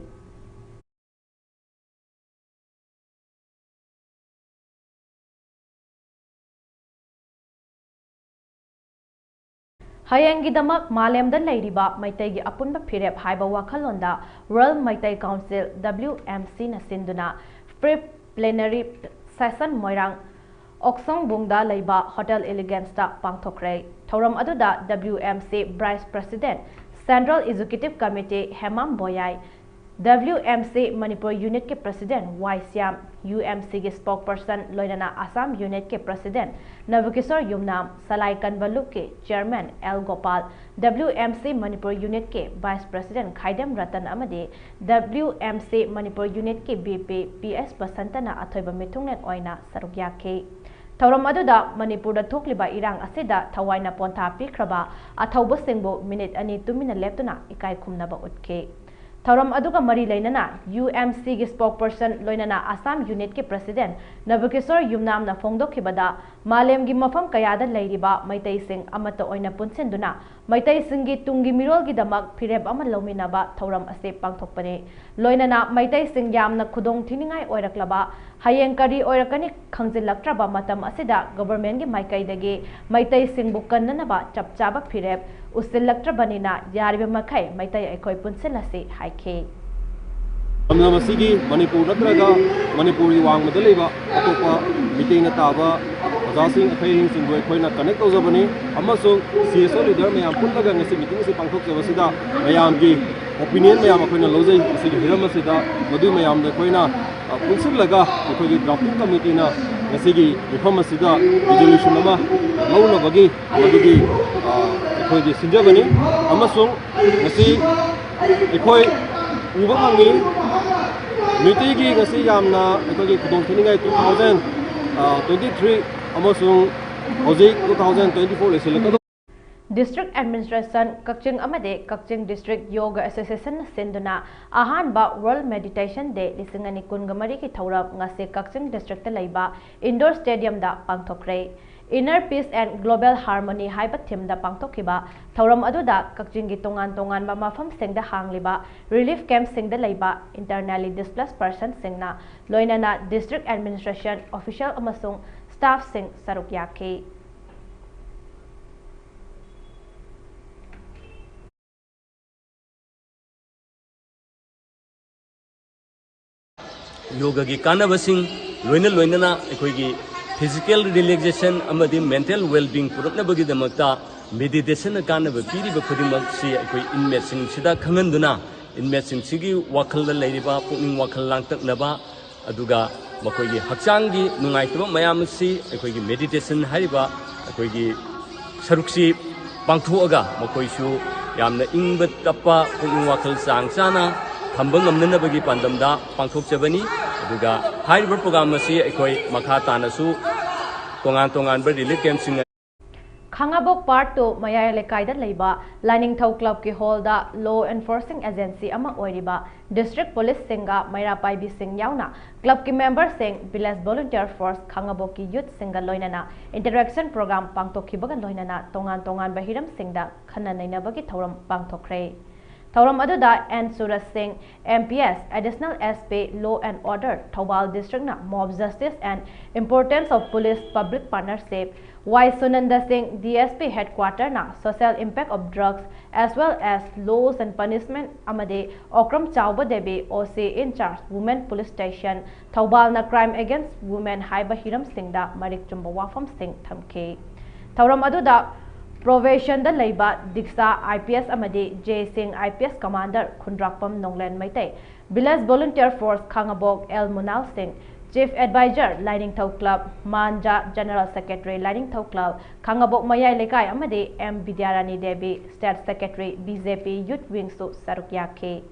ꯍꯌꯦꯡꯒꯤꯗꯃꯛ ꯃꯥꯂꯦꯝꯗ ꯂꯩꯔꯤꯕ ꯃꯩꯇꯩꯒꯤ ꯑꯄꯨꯟꯕ ꯐꯤꯔꯦꯞ ꯍꯥꯏꯕ ꯋꯥꯈꯜꯂꯣꯟꯗ World Meitei Council, W M C ꯅ ꯁꯤꯟꯗꯨꯅ pre plenary session ꯃꯣꯏꯔꯥꯡ ꯑꯣꯛꯁꯣꯡꯕꯨꯡꯗ ꯂꯩꯕ Hotel Eleganceꯇ ꯄꯥꯡꯊꯣꯛꯈ꯭ꯔꯦ꯫ ꯊꯧꯔꯝ ꯑꯗꯨꯗ W M C Vice President, Central Executive Committee Hemam ꯕꯣꯌꯥꯏ, W M C Manipur unitꯀꯤ President ꯋꯥꯏ ꯁ꯭ꯌꯥꯝ, U M Cꯒꯤ spokesperson ꯂꯣꯏꯅꯅ Assam unitꯀꯤ President ꯅꯕꯀꯤꯁꯣꯔ ꯌꯨꯝꯅꯥꯝ, ꯁꯂꯥꯏ ꯀꯟꯕ ꯂꯨꯞꯀꯤ Chairman L Gopal, W M C Manipur unitꯀꯤ Vice President ꯈꯥꯏꯗꯦꯝ ꯔꯇꯟ ꯑꯃꯗꯤ W M C Manipur unitꯀꯤ V P P S ꯕꯁꯟꯇꯅ ꯑꯊꯣꯏꯕ ꯃꯤꯊꯨꯡꯂꯦꯟ ꯑꯣꯏꯅ ꯁꯔꯨꯛ ꯌꯥꯈꯤ꯫ ꯊꯧꯔꯝ ꯑꯗꯨꯗ ꯃꯅꯤꯄꯨꯔꯗ ꯊꯣꯛꯂꯤꯕ ꯏꯔꯥꯡ ꯑꯁꯤꯗ ꯊꯋꯥꯏꯅ ꯄꯣꯟꯊꯥ ꯄꯤꯈ꯭ꯔꯕ ꯑꯊꯧꯕꯁꯤꯡꯕꯨ minute ꯑꯅꯤ ꯇꯨꯃꯤꯟꯅ ꯂꯦꯞꯇꯨꯅ ꯏꯀꯥꯏ ꯈꯨꯝꯅꯕ ꯎꯠꯈꯤ꯫ ꯊꯧꯔꯝ ꯑꯗꯨꯒ ꯃꯔꯤ ꯂꯩꯅꯅ U M Cꯒꯤ spokesperson ꯂꯣꯏꯅꯅ Assam unitꯀꯤ President ꯅꯕꯀꯤꯁꯣꯔ ꯌꯨꯝꯅꯥꯝꯅ ꯐꯣꯡꯗꯣꯛꯈꯤꯕꯗ, ꯃꯥꯂꯦꯝꯒꯤ ꯃꯐꯝ ꯀꯌꯥꯗ ꯂꯩꯔꯤꯕ ꯃꯩꯇꯩꯁꯤꯡ ꯑꯃꯠꯇ ꯑꯣꯏꯅ ꯄꯨꯟꯁꯤꯟꯗꯨꯅ ꯃꯩꯇꯩꯁꯤꯡꯒꯤ ꯇꯨꯡꯒꯤ ꯃꯤꯔꯣꯜꯒꯤꯗꯃꯛ ꯐꯤꯔꯦꯞ ꯑꯃ ꯂꯧꯃꯤꯟꯅꯕ ꯊꯧꯔꯝ ꯑꯁꯤ ꯄꯥꯡꯊꯣꯛꯄꯅꯤ꯫ ꯂꯣꯏꯅꯅ ꯃꯩꯇꯩꯁꯤꯡ ꯌꯥꯝꯅ ꯈꯨꯗꯣꯡ ꯊꯤꯅꯤꯡꯉꯥꯏ ꯑꯣꯏꯔꯛꯂꯕ, ꯍꯌꯦꯡ ꯀꯔꯤ ꯑꯣꯏꯔꯛꯀꯅꯤ ꯈꯪꯖꯤꯜꯂꯛꯇ꯭ꯔꯕ ꯃꯇꯝ ꯑꯁꯤꯗ governmentꯀꯤ ꯃꯥꯏꯀꯩꯗꯒꯤ ꯃꯩꯇꯩꯁꯤꯡꯕꯨ ꯀꯟꯅꯅꯕ ꯆꯞ ꯆꯥꯕ ꯐꯤꯔꯦꯞ ꯎꯠꯁꯤꯜꯂꯛꯇ꯭ꯔꯕꯅꯤꯅ, ꯌꯥꯔꯤꯕ ꯃꯈꯩ ꯃꯩꯇꯩ ꯑꯩꯈꯣꯏ ꯄꯨꯟꯁꯤꯜꯂꯁꯤ ꯍꯥꯏꯈꯤ꯫ ꯂꯝꯗꯝ ꯑꯁꯤꯒꯤ ꯃꯅꯤꯄꯨꯔ ꯅꯠꯇ꯭ꯔꯒ ꯃꯅꯤꯄꯨꯔꯒꯤ ꯋꯥꯡꯃꯗ ꯂꯩꯕ ꯑꯇꯣꯞꯄ ꯃꯤꯇꯩꯅ ꯇꯥꯕ ꯑꯣꯖꯥꯁꯤꯡ, ꯑꯈꯪ ꯑꯍꯩꯁꯤꯡꯕꯨ ꯑꯩꯈꯣꯏꯅ connect ꯇꯧꯖꯕꯅꯤ ꯑꯃꯁꯨꯡ C S O leader ꯃꯌꯥꯝ ꯄꯨꯜꯂꯒ ꯉꯁꯤ meeting ꯑꯁꯤ ꯄꯥꯡꯊꯣꯛꯆꯕꯁꯤꯗ ꯃꯌꯥꯝꯒꯤ ꯑꯣꯄꯤꯅꯤꯌꯟ ꯃꯌꯥꯝ ꯑꯩꯈꯣꯏꯅ ꯂꯧꯖꯩ꯫ ꯃꯁꯤꯒꯤ ꯍꯤꯔꯝ ꯑꯁꯤꯗ ꯃꯗꯨ ꯃꯌꯥꯝꯗ ꯑꯩꯈꯣꯏꯅ, ꯑ, ꯄꯨꯟꯁꯤꯜꯂꯒ ꯑꯩꯈꯣꯏꯒꯤ ꯗ꯭ꯔꯥꯐꯇꯤꯡ ꯀꯃꯤꯇꯤꯅ ꯉꯁꯤꯒꯤ ꯃꯤꯐꯝ ꯑꯁꯤꯗ ꯔꯤꯖꯣꯂꯨꯁꯟ ꯑꯃ ꯂꯧꯅꯕꯒꯤ ꯃꯗꯨꯒꯤ, ꯑ, ꯑꯩꯈꯣꯏꯒꯤ ꯁꯤꯟꯖꯕꯅꯤ꯫ ꯑꯃꯁꯨꯡ ꯉꯁꯤ ꯑꯩꯈꯣꯏ ꯎꯕ ꯐꯪꯉꯤ, ꯃꯩꯇꯩꯒꯤ ꯉꯁꯤ ꯌꯥꯝꯅ ꯑꯩꯈꯣꯏꯒꯤ ꯈꯨꯗꯣꯡ ꯊꯤꯅꯤꯡꯉꯥꯏ two thousand twenty three ꯑꯃꯁꯨꯡ ꯍꯧꯖꯤꯛ two thousand twenty four ꯂꯣꯏꯁꯤꯜꯂꯛꯀꯗꯧꯔꯦ꯫ District Administration, ꯀꯛꯆꯤꯡ ꯑꯃꯗꯤ ꯀꯛꯆꯤꯡ District Yoga Associationꯅ ꯁꯤꯟꯗꯨꯅ ꯑꯍꯥꯟꯕ World Meditation Day ꯂꯤꯁꯤꯡ ꯑꯅꯤ ꯀꯨꯟꯒ ꯃꯔꯤꯒꯤ ꯊꯧꯔꯝ ꯉꯁꯤ ꯀꯛꯆꯤꯡ districtꯇ ꯂꯩꯕ indoor stadiumꯗ ꯄꯥꯡꯊꯣꯛꯈ꯭ꯔꯦ꯫ Inner Peace and Global Harmony ꯍꯥꯏꯕ themeꯗ ꯄꯥꯡꯊꯣꯛꯈꯤꯕ ꯊꯧꯔꯝ ꯑꯗꯨꯗ ꯀꯛꯆꯤꯡꯒꯤ ꯇꯣꯉꯥꯟ ꯇꯣꯉꯥꯟꯕ ꯃꯐꯝꯁꯤꯡꯗ ꯍꯥꯡꯂꯤꯕ relief campꯁꯤꯡꯗ ꯂꯩꯕ internally displaced personꯁꯤꯡꯅ ꯂꯣꯏꯅꯅ district administration official ꯑꯃꯁꯨꯡ staffꯁꯤꯡ ꯁꯔꯨꯛ ꯌꯥꯈꯤ꯫ ꯌꯣꯒꯒꯤ ꯀꯥꯟꯅꯕꯁꯤꯡ ꯂꯣꯏꯅ ꯂꯣꯏꯅꯅ ꯑꯩꯈꯣꯏꯒꯤ physical relaxation ꯑꯃꯗꯤ mental well-being ꯄꯨꯔꯛꯅꯕꯒꯤꯗꯃꯛꯇ meditationꯅ ꯀꯥꯟꯅꯕ ꯄꯤꯔꯤꯕ ꯈꯨꯗꯤꯡꯃꯛꯁꯤ ꯑꯩꯈꯣꯏ inmateꯁꯤꯡꯁꯤꯗ ꯈꯪꯍꯟꯗꯨꯅ inmateꯁꯤꯡꯁꯤꯒꯤ ꯋꯥꯈꯜꯗ ꯂꯩꯔꯤꯕ ꯄꯨꯛꯅꯤꯡ ꯋꯥꯈꯜ ꯂꯥꯡꯇꯛꯅꯕ, ꯑꯗꯨꯒ ꯃꯈꯣꯏꯒꯤ ꯍꯛꯆꯥꯡꯒꯤ ꯅꯨꯡꯉꯥꯏꯇꯕ ꯃꯌꯥꯝ ꯑꯁꯤ ꯑꯩꯈꯣꯏꯒꯤ meditation ꯍꯥꯏꯔꯤꯕ ꯑꯩꯈꯣꯏꯒꯤ ꯁꯔꯨꯛꯁꯤ ꯄꯥꯡꯊꯣꯛꯑꯒ ꯃꯈꯣꯏꯁꯨ ꯌꯥꯝꯅ ꯏꯪꯕ ꯇꯞꯄ, ꯄꯨꯛꯅꯤꯡ ꯋꯥꯈꯜ ꯆꯥꯡ ꯆꯥꯅ ꯊꯝꯕ ꯉꯝꯅꯅꯕꯒꯤ ꯄꯥꯟꯗꯝꯗ ꯄꯥꯡꯊꯣꯛꯆꯕꯅꯤ꯫ ꯑꯗꯨꯒ ꯍꯥꯏꯔꯤꯕ program ꯑꯁꯤ ꯑꯩꯈꯣꯏ ꯃꯈꯥ ꯇꯥꯅꯁꯨ ꯇꯣꯉꯥꯟ ꯇꯣꯉꯥꯟꯕ relief campꯁꯤꯡ ꯈꯥꯉꯕꯣꯛ Part two ꯃꯌꯥꯏ ꯂꯩꯀꯥꯏꯗ ꯂꯩꯕ ꯂꯥꯏꯅꯤꯡꯊꯧ clubꯀꯤ hallꯗ law enforcing agency ꯑꯃ ꯑꯣꯏꯔꯤꯕ district policeꯁꯤꯡꯒ ꯃꯩꯔꯥ ꯄꯥꯏꯕꯤꯁꯤꯡ ꯌꯥꯎꯅ clubꯀꯤ memberꯁꯤꯡ, village volunteer force, ꯈꯥꯉꯕꯣꯛꯀꯤ youthꯁꯤꯡꯒ ꯂꯣꯏꯅꯅ interaction program ꯄꯥꯡꯊꯣꯛꯈꯤꯕꯒ ꯂꯣꯏꯅꯅ ꯇꯣꯉꯥꯟ ꯇꯣꯉꯥꯟꯕ ꯍꯤꯔꯝꯁꯤꯡꯗ ꯈꯟꯅ ꯅꯩꯅꯕꯒꯤ ꯊꯧꯔꯝ ꯄꯥꯡꯊꯣꯛꯈ꯭ꯔꯦ꯫ ꯊꯧꯔꯝ ꯑꯗꯨꯗ N ꯁꯨꯔꯖ ꯁꯤꯡ, M P S, Additional S P, Law and Order, Thoubal districtꯅ mob justice and importance of police public partnership, Y ꯁꯨꯅꯟꯗ ꯁꯤꯡ, D S P headquarterꯅ social impact of drugs as well as laws and punishment ꯑꯃꯗꯤ ꯑꯣꯀ꯭ꯔꯝ ꯆꯥꯎꯕ Devi, O C in charge, Women Police Station, ꯊꯧꯕꯥꯜꯅ Crime Against Women ꯍꯥꯏꯕ ꯍꯤꯔꯝꯁꯤꯡꯗ ꯃꯔꯤꯛ ꯆꯨꯝꯕ ꯋꯥꯐꯝꯁꯤꯡ ꯊꯝꯈꯤ꯫ ꯊꯧꯔꯝ ꯑꯗꯨꯗ Probationꯗ ꯂꯩꯕ ꯗꯤꯛꯁꯥ IPS ꯑꯃꯗꯤ J Singh IPS commander, Khundrakpam Nonglen Meitei, village volunteer force Khangabok L Munal Singh, chief advisor ꯂꯥꯏꯅꯤꯡꯊꯧ club, ꯃꯥꯟꯖꯥ general secretary ꯂꯥꯏꯅꯤꯡꯊꯧ club, ꯈꯥꯉꯕꯣꯛ ꯃꯌꯥꯏ ꯂꯩꯀꯥꯏ ꯑꯃꯗꯤ M Bidyarani Devi, state secretary BJP youth wingꯁꯨ ꯁꯔꯨꯛ ꯌꯥꯈꯤ꯫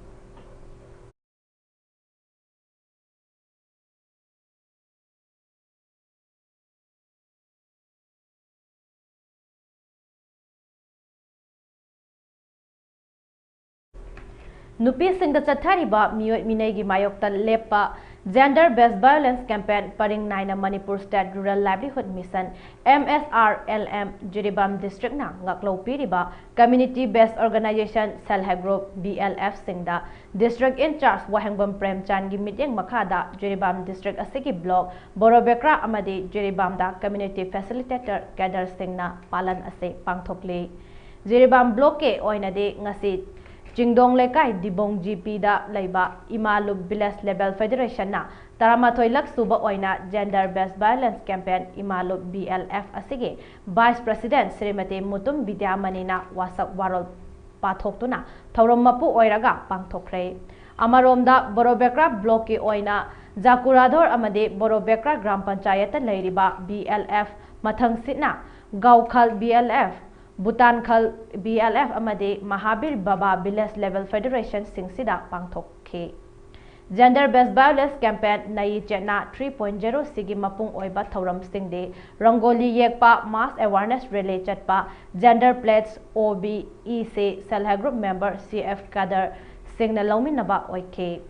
ꯅꯨꯄꯤꯁꯤꯡꯗ ꯆꯠꯊꯔꯤꯕ ꯃꯤꯑꯣꯠ ꯃꯤꯅꯩꯒꯤ ꯃꯥꯌꯣꯛꯇ ꯂꯦꯞꯄ gender based violence campaign ꯄꯔꯤꯡ ꯅꯥꯏꯅ Manipur State Rural Livelihood Mission, MSRLM, Jiribam districtꯅ ꯉꯥꯛꯂꯧ ꯄꯤꯔꯤꯕ community based organisation, self help group, BLFꯁꯤꯡꯗ district in charge ꯋꯥꯍꯦꯡꯕꯝ ꯄ꯭ꯔꯦꯝꯆꯥꯟꯒꯤ ꯃꯤꯠꯌꯦꯡ ꯃꯈꯥꯗ ꯖꯤꯔꯤꯕꯥꯝ district ꯑꯁꯤꯒꯤ block ꯕꯣꯔꯣꯕꯦꯀ꯭ꯔꯥ ꯑꯃꯗꯤ ꯖꯤꯔꯤꯕꯥꯝꯗ community facilitator cadreꯁꯤꯡꯅ ꯄꯥꯂꯟ ꯑꯁꯤ ꯄꯥꯡꯊꯣꯛꯂꯤ꯫ ꯖꯤꯔꯤꯕꯥꯝ blockꯀꯤ ꯑꯣꯏꯅꯗꯤ ꯉꯁꯤ ꯆꯤꯡꯗꯣꯡ ꯂꯩꯀꯥꯏ ꯗꯤꯕꯣꯡ GPꯗ ꯂꯩꯕ ꯏꯃꯥ ꯂꯨꯞ village level federationꯅ ꯇꯔꯥꯃꯥꯊꯣꯏ ꯂꯛ ꯁꯨꯕ ꯑꯣꯏꯅ gender based violence campaign ꯏꯃꯥ ꯂꯨꯞ BLF ꯑꯁꯤꯒꯤ vice president ꯁ꯭ꯔꯤꯃꯇꯤ ꯃꯨꯇꯨꯝ ꯕꯤꯗ꯭ꯌꯥꯃꯅꯤꯅ ꯋꯥꯁꯛ ꯋꯥꯔꯣꯜ ꯄꯥꯊꯣꯛꯇꯨꯅ ꯊꯧꯔꯝ ꯃꯄꯨ ꯑꯣꯏꯔꯒ ꯄꯥꯡꯊꯣꯛꯈ꯭ꯔꯦ꯫ ꯑꯃꯔꯣꯝꯗ ꯕꯣꯔꯣꯕꯦꯀ꯭ꯔꯥ blockꯀꯤ ꯑꯣꯏꯅ ꯖꯥꯀꯨꯔꯥꯙꯣꯔ ꯑꯃꯗꯤ ꯕꯣꯔꯣꯕꯦꯀ꯭ꯔꯥ ꯒ꯭ꯔꯥꯝ ꯄꯟꯆꯥꯌꯠꯇ ꯂꯩꯔꯤꯕ BLF, ꯃꯊꯪꯁꯤꯠꯅ ꯒꯥꯎꯈꯜ BLF, ꯚꯨꯇꯥꯟꯈꯜ BLF ꯑꯃꯗꯤ ꯃꯍꯥꯕꯤꯔ ꯕꯕꯥ village level federationꯁꯤꯡꯁꯤꯗ ꯄꯥꯡꯊꯣꯛꯈꯤ꯫ Gender based violence campaign ꯅꯌꯤ ꯆꯦꯠꯅꯥ three point zero ꯁꯤꯒꯤ ꯃꯄꯨꯡ ꯑꯣꯏꯕ ꯊꯧꯔꯝꯁꯤꯡꯗꯤ ꯔꯪꯒꯣꯂꯤ ꯌꯦꯛꯄ, mass awareness rally ꯆꯠꯄ, gender pledge, OB, EC, self help group member, CF cadre ꯁꯤꯡꯅ ꯂꯧꯃꯤꯟꯅꯕ ꯑꯣꯏꯈꯤ꯫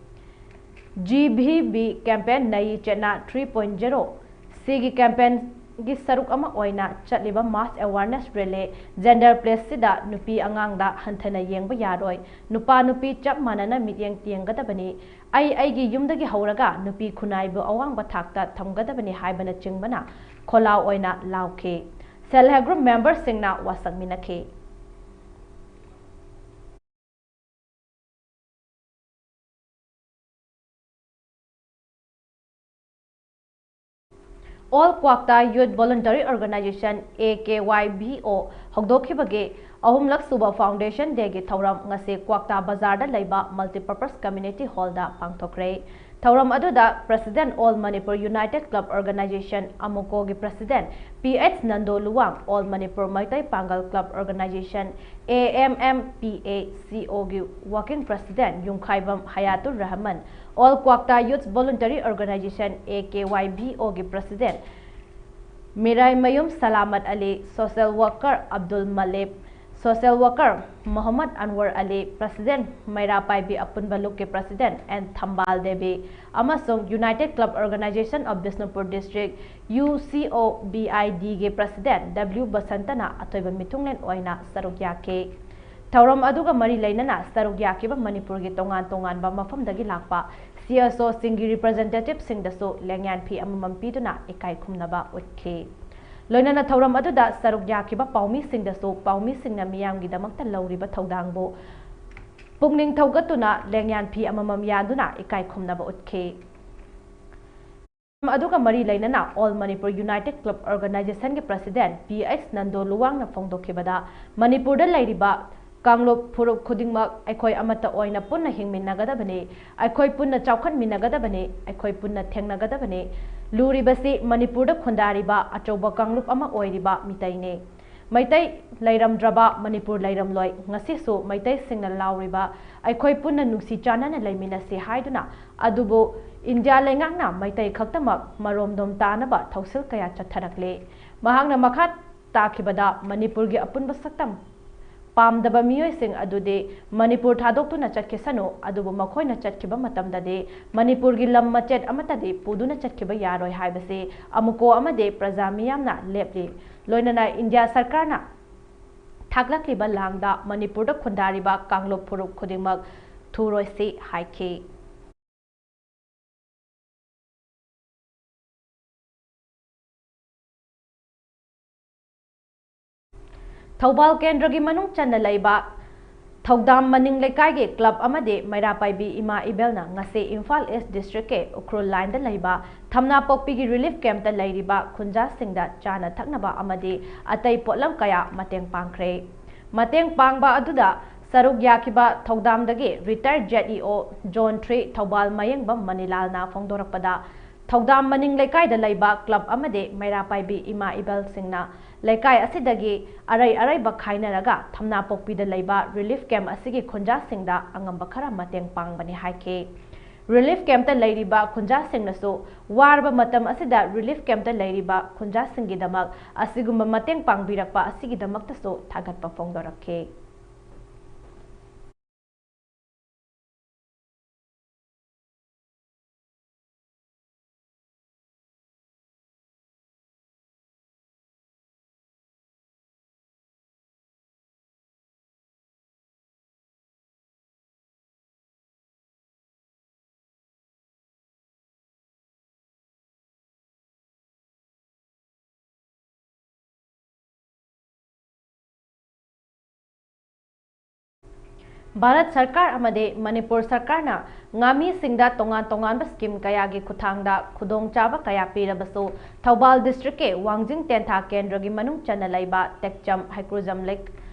GBV campaign ꯅꯌꯤ ꯆꯦꯠꯅꯥ three point zero ꯁꯤꯒꯤ campaignꯒꯤ ꯁꯔꯨꯛ ꯑꯃ ꯑꯣꯏꯅ ꯆꯠꯂꯤꯕ mass awareness rally gender pledgeꯁꯤꯗ ꯅꯨꯄꯤ ꯑꯉꯥꯡꯗ ꯍꯟꯊꯅ ꯌꯦꯡꯕ ꯌꯥꯔꯣꯏ, ꯅꯨꯄꯥ ꯅꯨꯄꯤ ꯆꯞ ꯃꯥꯟꯅꯅ ꯃꯤꯠꯌꯦꯡ ꯌꯦꯡꯒꯗꯕꯅꯤ, ꯑꯩ ꯑꯩꯒꯤ ꯌꯨꯝꯗꯒꯤ ꯍꯧꯔꯒ ꯅꯨꯄꯤ ꯈꯨꯟꯅꯥꯏꯕꯨ ꯑꯋꯥꯡꯕ ꯊꯥꯛꯇ ꯊꯝꯒꯗꯕꯅꯤ ꯍꯥꯏꯕꯅꯆꯤꯡꯕꯅ ꯈꯣꯜꯂꯥꯎ ꯑꯣꯏꯅ ꯂꯥꯎꯈꯤ꯫ Self help group memberꯁꯤꯡꯅ ꯋꯥꯁꯛꯃꯤꯟꯅꯈꯤ꯫ All Kwakta Youth Voluntary Organization, A K Y V O, ꯍꯧꯗꯣꯛꯈꯤꯕꯒꯤ ꯑꯍꯨꯝꯂꯛ ꯁꯨꯕ Foundation Dayꯒꯤ ꯊꯧꯔꯝ ꯉꯁꯤ ꯀ꯭ꯋꯥꯛꯇꯥ ꯕꯖꯥꯔꯗ ꯂꯩꯕ Multipurpose Community Hallꯗ ꯄꯥꯡꯊꯣꯛꯈ꯭ꯔꯦ꯫ ꯊꯧꯔꯝ ꯑꯗꯨꯗ President All Manipur United Club Organization, ꯑꯃꯨꯀꯣꯒꯤ President P H Nando Luwang, All Manipur Meitei ꯄꯥꯡꯒꯜ Club Organization, A M M P A C O ꯒꯤ Working President Yumkhaibam ꯍꯌꯥꯇꯨꯔ Rahman, All Kwakta Youth Voluntary Organization, A K Y V O ꯒꯤ President ꯃꯤꯔꯥꯏꯃꯌꯨꯝ ꯁꯂꯥꯃꯠ ꯑꯂꯤ, Social Worker Abdul Malik, Social Worker Mohammad ꯑꯟꯋꯔ ꯑꯂꯤ, President ꯃꯩꯔꯥ ꯄꯥꯏꯕꯤ ꯑꯄꯨꯟꯕ ꯂꯨꯞꯀꯤ President N ꯊꯝꯕꯥꯜ ꯗꯦꯕꯤ ꯑꯃꯁꯨꯡ United Club Organization of Bishnupur District, U C O B I D ꯒꯤ President W ꯕꯁꯟꯇꯅ ꯑꯊꯣꯏꯕ ꯃꯤꯊꯨꯡꯂꯦꯟ ꯑꯣꯏꯅ ꯁꯔꯨꯛ ꯌꯥꯈꯤ꯫ ꯊꯧꯔꯝ ꯑꯗꯨꯒ ꯃꯔꯤ ꯂꯩꯅꯅ ꯁꯔꯨꯛ ꯌꯥꯈꯤꯕ ꯃꯅꯤꯄꯨꯔꯒꯤ ꯇꯣꯉꯥꯟ ꯇꯣꯉꯥꯟꯕ ꯃꯐꯝꯗꯒꯤ ꯂꯥꯛꯄ C S Oꯁꯤꯡꯒꯤ Representativeꯁꯤꯡꯗꯁꯨ ꯂꯦꯡꯌꯥꯟ ꯐꯤ ꯑꯃꯃꯝ ꯄꯤꯗꯨꯅ ꯏꯀꯥꯏ ꯈꯨꯝꯅꯕ ꯎꯠꯈꯤ꯫ ꯂꯣꯏꯅꯅ ꯊꯧꯔꯝ ꯑꯗꯨꯗ ꯁꯔꯨꯛ ꯌꯥꯈꯤꯕ ꯄꯥꯎꯃꯤꯁꯤꯡꯗꯁꯨ ꯄꯥꯎꯃꯤꯁꯤꯡꯅ ꯃꯤꯌꯥꯝꯒꯤꯗꯃꯛꯇ ꯂꯧꯔꯤꯕ ꯊꯧꯗꯥꯡꯕꯨ ꯄꯨꯛꯅꯤꯡ ꯊꯧꯒꯠꯇꯨꯅ ꯂꯦꯡꯌꯥꯟ ꯐꯤ ꯑꯃꯃꯝ ꯌꯥꯟꯗꯨꯅ ꯏꯀꯥꯏ ꯈꯨꯝꯅꯕ ꯎꯠꯈꯤ꯫ ꯑꯗꯨꯒ ꯃꯔꯤ ꯂꯩꯅꯅ All Manipur United Club Organizationꯒꯤ President P H Nando ꯂꯨꯋꯥꯡꯅ ꯐꯣꯡꯗꯣꯛꯈꯤꯕꯗ, ꯃꯅꯤꯄꯨꯔꯗ ꯂꯩꯔꯤꯕ ꯀꯥꯡꯂꯨꯞ ꯐꯨꯔꯨꯞ ꯈꯨꯗꯤꯡꯃꯛ ꯑꯩꯈꯣꯏ ꯑꯃꯠꯇ ꯑꯣꯏꯅ ꯄꯨꯟꯅ ꯍꯤꯡꯃꯤꯟꯅꯒꯗꯕꯅꯤ, ꯑꯩꯈꯣꯏ ꯄꯨꯟꯅ ꯆꯥꯎꯈꯠꯃꯤꯟꯅꯒꯗꯕꯅꯤ, ꯑꯩꯈꯣꯏ ꯄꯨꯟꯅ ꯊꯦꯡꯅꯒꯗꯕꯅꯤ꯫ ꯂꯨꯔꯤꯕꯁꯤ ꯃꯅꯤꯄꯨꯔꯗ ꯈꯨꯟꯗꯥꯔꯤꯕ ꯑꯆꯧꯕ ꯀꯥꯡꯂꯨꯞ ꯑꯃ ꯑꯣꯏꯔꯤꯕ ꯃꯤꯇꯩꯅꯤ꯫ ꯃꯩꯇꯩ ꯂꯩꯔꯝꯗ꯭ꯔꯕ ꯃꯅꯤꯄꯨꯔ ꯂꯩꯔꯝꯂꯣꯏ꯫ ꯉꯁꯤꯁꯨ ꯃꯩꯇꯩꯁꯤꯡꯅ ꯂꯥꯎꯔꯤꯕ "ꯑꯩꯈꯣꯏ ꯄꯨꯟꯅ ꯅꯨꯡꯁꯤ ꯆꯥꯟꯅꯅ ꯂꯩꯃꯤꯟꯅꯁꯤ" ꯍꯥꯏꯗꯨꯅ, ꯑꯗꯨꯕꯨ ꯏꯟꯗꯤꯌꯥ ꯂꯩꯉꯥꯛꯅ ꯃꯩꯇꯩ ꯈꯛꯇꯃꯛ ꯃꯔꯣꯝꯗꯣꯝ ꯇꯥꯅꯕ ꯊꯧꯁꯤꯜ ꯀꯌꯥ ꯆꯠꯊꯔꯛꯂꯤ꯫ ꯃꯍꯥꯛꯅ ꯃꯈꯥ ꯇꯥꯈꯤꯕꯗ, ꯃꯅꯤꯄꯨꯔꯒꯤ ꯑꯄꯨꯟꯕ ꯁꯛꯇꯝ ꯄꯥꯝꯗꯕ ꯃꯤꯑꯣꯏꯁꯤꯡ ꯑꯗꯨꯗꯤ ꯃꯅꯤꯄꯨꯔ ꯊꯥꯗꯣꯛꯇꯨꯅ ꯆꯠꯈꯤꯁꯅꯨ, ꯑꯗꯨꯕꯨ ꯃꯈꯣꯏꯅ ꯆꯠꯈꯤꯕ ꯃꯇꯝꯗꯗꯤ ꯃꯅꯤꯄꯨꯔꯒꯤ ꯂꯝ ꯃꯆꯦꯠ ꯑꯃꯠꯇꯗꯤ ꯄꯨꯗꯨꯅ ꯆꯠꯈꯤꯕ ꯌꯥꯔꯣꯏ ꯍꯥꯏꯕꯁꯤ ꯑꯃꯨꯀꯣ ꯑꯃꯗꯤ ꯄ꯭ꯔꯖꯥ ꯃꯤꯌꯥꯝꯅ ꯂꯦꯞꯂꯤ꯫ ꯂꯣꯏꯅꯅ ꯏꯟꯗꯤꯌꯥ ꯁꯔꯀꯥꯔꯅ ꯊꯥꯛꯂꯛꯂꯤꯕ ꯂꯥꯡꯗ ꯃꯅꯤꯄꯨꯔꯗ ꯈꯨꯟꯗꯥꯔꯤꯕ ꯀꯥꯡꯂꯨꯞ ꯐꯨꯔꯨꯞ ꯈꯨꯗꯤꯡꯃꯛ ꯊꯨꯔꯣꯏꯁꯤ ꯍꯥꯏꯈꯤ꯫ ꯊꯧꯕꯥꯜ ꯀꯦꯟꯗ꯭ꯔꯒꯤ ꯃꯅꯨꯡ ꯆꯟꯅ ꯂꯩꯕ ꯊꯧꯗꯥꯝ ꯃꯅꯤꯡ ꯂꯩꯀꯥꯏꯒꯤ ꯀ꯭ꯂꯕ ꯑꯃꯗꯤ ꯃꯩꯔꯥ ꯄꯥꯏꯕꯤ ꯏꯃꯥ ꯏꯕꯦꯜꯅ ꯉꯁꯤ ꯏꯝꯐꯥꯜ ꯏꯁ ꯗꯤꯁꯇ꯭ꯔꯤꯛꯀꯤ ꯎꯈ꯭ꯔꯨꯜ ꯂꯥꯏꯟꯗ ꯂꯩꯕ ꯊꯝꯅꯥꯄꯣꯛꯄꯤꯒꯤ ꯔꯤꯂꯤꯐ ꯀꯦꯝꯞꯇ ꯂꯩꯔꯤꯕ ꯈꯨꯟꯖꯥꯁꯤꯡꯗ ꯆꯥꯅ ꯊꯛꯅꯕ ꯑꯃꯗꯤ ꯑꯇꯩ ꯄꯣꯠꯂꯝ ꯀꯌꯥ ꯃꯇꯦꯡ ꯄꯥꯡꯈ꯭ꯔꯦ꯫ ꯃꯇꯦꯡ ꯄꯥꯡꯕ ꯑꯗꯨꯗ ꯁꯔꯨꯛ ꯌꯥꯈꯤꯕ ꯊꯧꯗꯥꯝꯗꯒꯤ ꯔꯤꯇꯥꯌꯔ ꯖꯦꯠ ꯏ ꯑꯣ ꯖꯣꯟ ꯊ꯭ꯔꯤ ꯊꯧꯕꯥꯜ ꯃꯌꯦꯡꯕꯝ ꯃꯅꯤꯂꯥꯜꯅ ꯐꯣꯡꯗꯣꯔꯛꯄꯗ, ꯊꯧꯗꯥꯝ ꯃꯅꯤꯡ ꯂꯩꯀꯥꯏꯗ ꯂꯩꯕ ꯀ꯭ꯂꯕ ꯑꯃꯗꯤ ꯃꯩꯔꯥ ꯄꯥꯏꯕꯤ ꯏꯃꯥ ꯏꯕꯦꯜꯁꯤꯡꯅ ꯂꯩꯀꯥꯏ ꯑꯁꯤꯗꯒꯤ ꯑꯔꯩ ꯑꯔꯩꯕ ꯈꯥꯏꯅꯔꯒ ꯊꯝꯅꯥꯄꯣꯛꯄꯤꯗ ꯂꯩꯕ ꯔꯤꯂꯤꯐ ꯀꯦꯝꯞ ꯑꯁꯤꯒꯤ ꯈꯨꯟꯖꯥꯁꯤꯡꯗ ꯑꯉꯝꯕ ꯈꯔ ꯃꯇꯦꯡ ꯄꯥꯡꯕꯅꯤ ꯍꯥꯏꯈꯤ꯫ ꯔꯤꯂꯤꯐ ꯀꯦꯝꯞꯇ ꯂꯩꯔꯤꯕ ꯈꯨꯟꯖꯥꯁꯤꯡꯅꯁꯨ ꯋꯥꯔꯕ ꯃꯇꯝ ꯑꯁꯤꯗ ꯔꯤꯂꯤꯐ ꯀꯦꯝꯞꯇ ꯂꯩꯔꯤꯕ ꯈꯨꯟꯖꯥꯁꯤꯡꯒꯤꯗꯃꯛ ꯑꯁꯤꯒꯨꯝꯕ ꯃꯇꯦꯡ ꯄꯥꯡꯕꯤꯔꯛꯄ ꯑꯁꯤꯒꯤꯗꯃꯛꯇꯁꯨ ꯊꯥꯒꯠꯄ ꯐꯣꯡꯗꯣꯔꯛꯈꯤ꯫ ꯚꯥꯔꯠ ꯁꯔꯀꯥꯔ ꯑꯃꯗꯤ ꯃꯅꯤꯄꯨꯔ ꯁꯔꯀꯥꯔꯅ ꯉꯥꯃꯤꯁꯤꯡꯗ ꯇꯣꯉꯥꯟ ꯇꯣꯉꯥꯟꯕ ꯁ꯭ꯀꯤꯝ ꯀꯌꯥꯒꯤ ꯈꯨꯠꯊꯥꯡꯗ ꯈꯨꯗꯣꯡꯆꯥꯕ ꯀꯌꯥ ꯄꯤꯔꯕꯁꯨ, ꯊꯧꯕꯥꯜ ꯗꯤꯁꯇ꯭ꯔꯤꯛꯀꯤ ꯋꯥꯡꯖꯤꯡ ꯇꯦꯟꯊꯥ ꯀꯦꯟꯗ꯭ꯔꯒꯤ ꯃꯅꯨꯡ ꯆꯟꯅ ꯂꯩꯕ ꯇꯦꯛꯆꯝ ꯍꯩꯀ꯭ꯔꯨꯖꯝ ꯂꯩ-,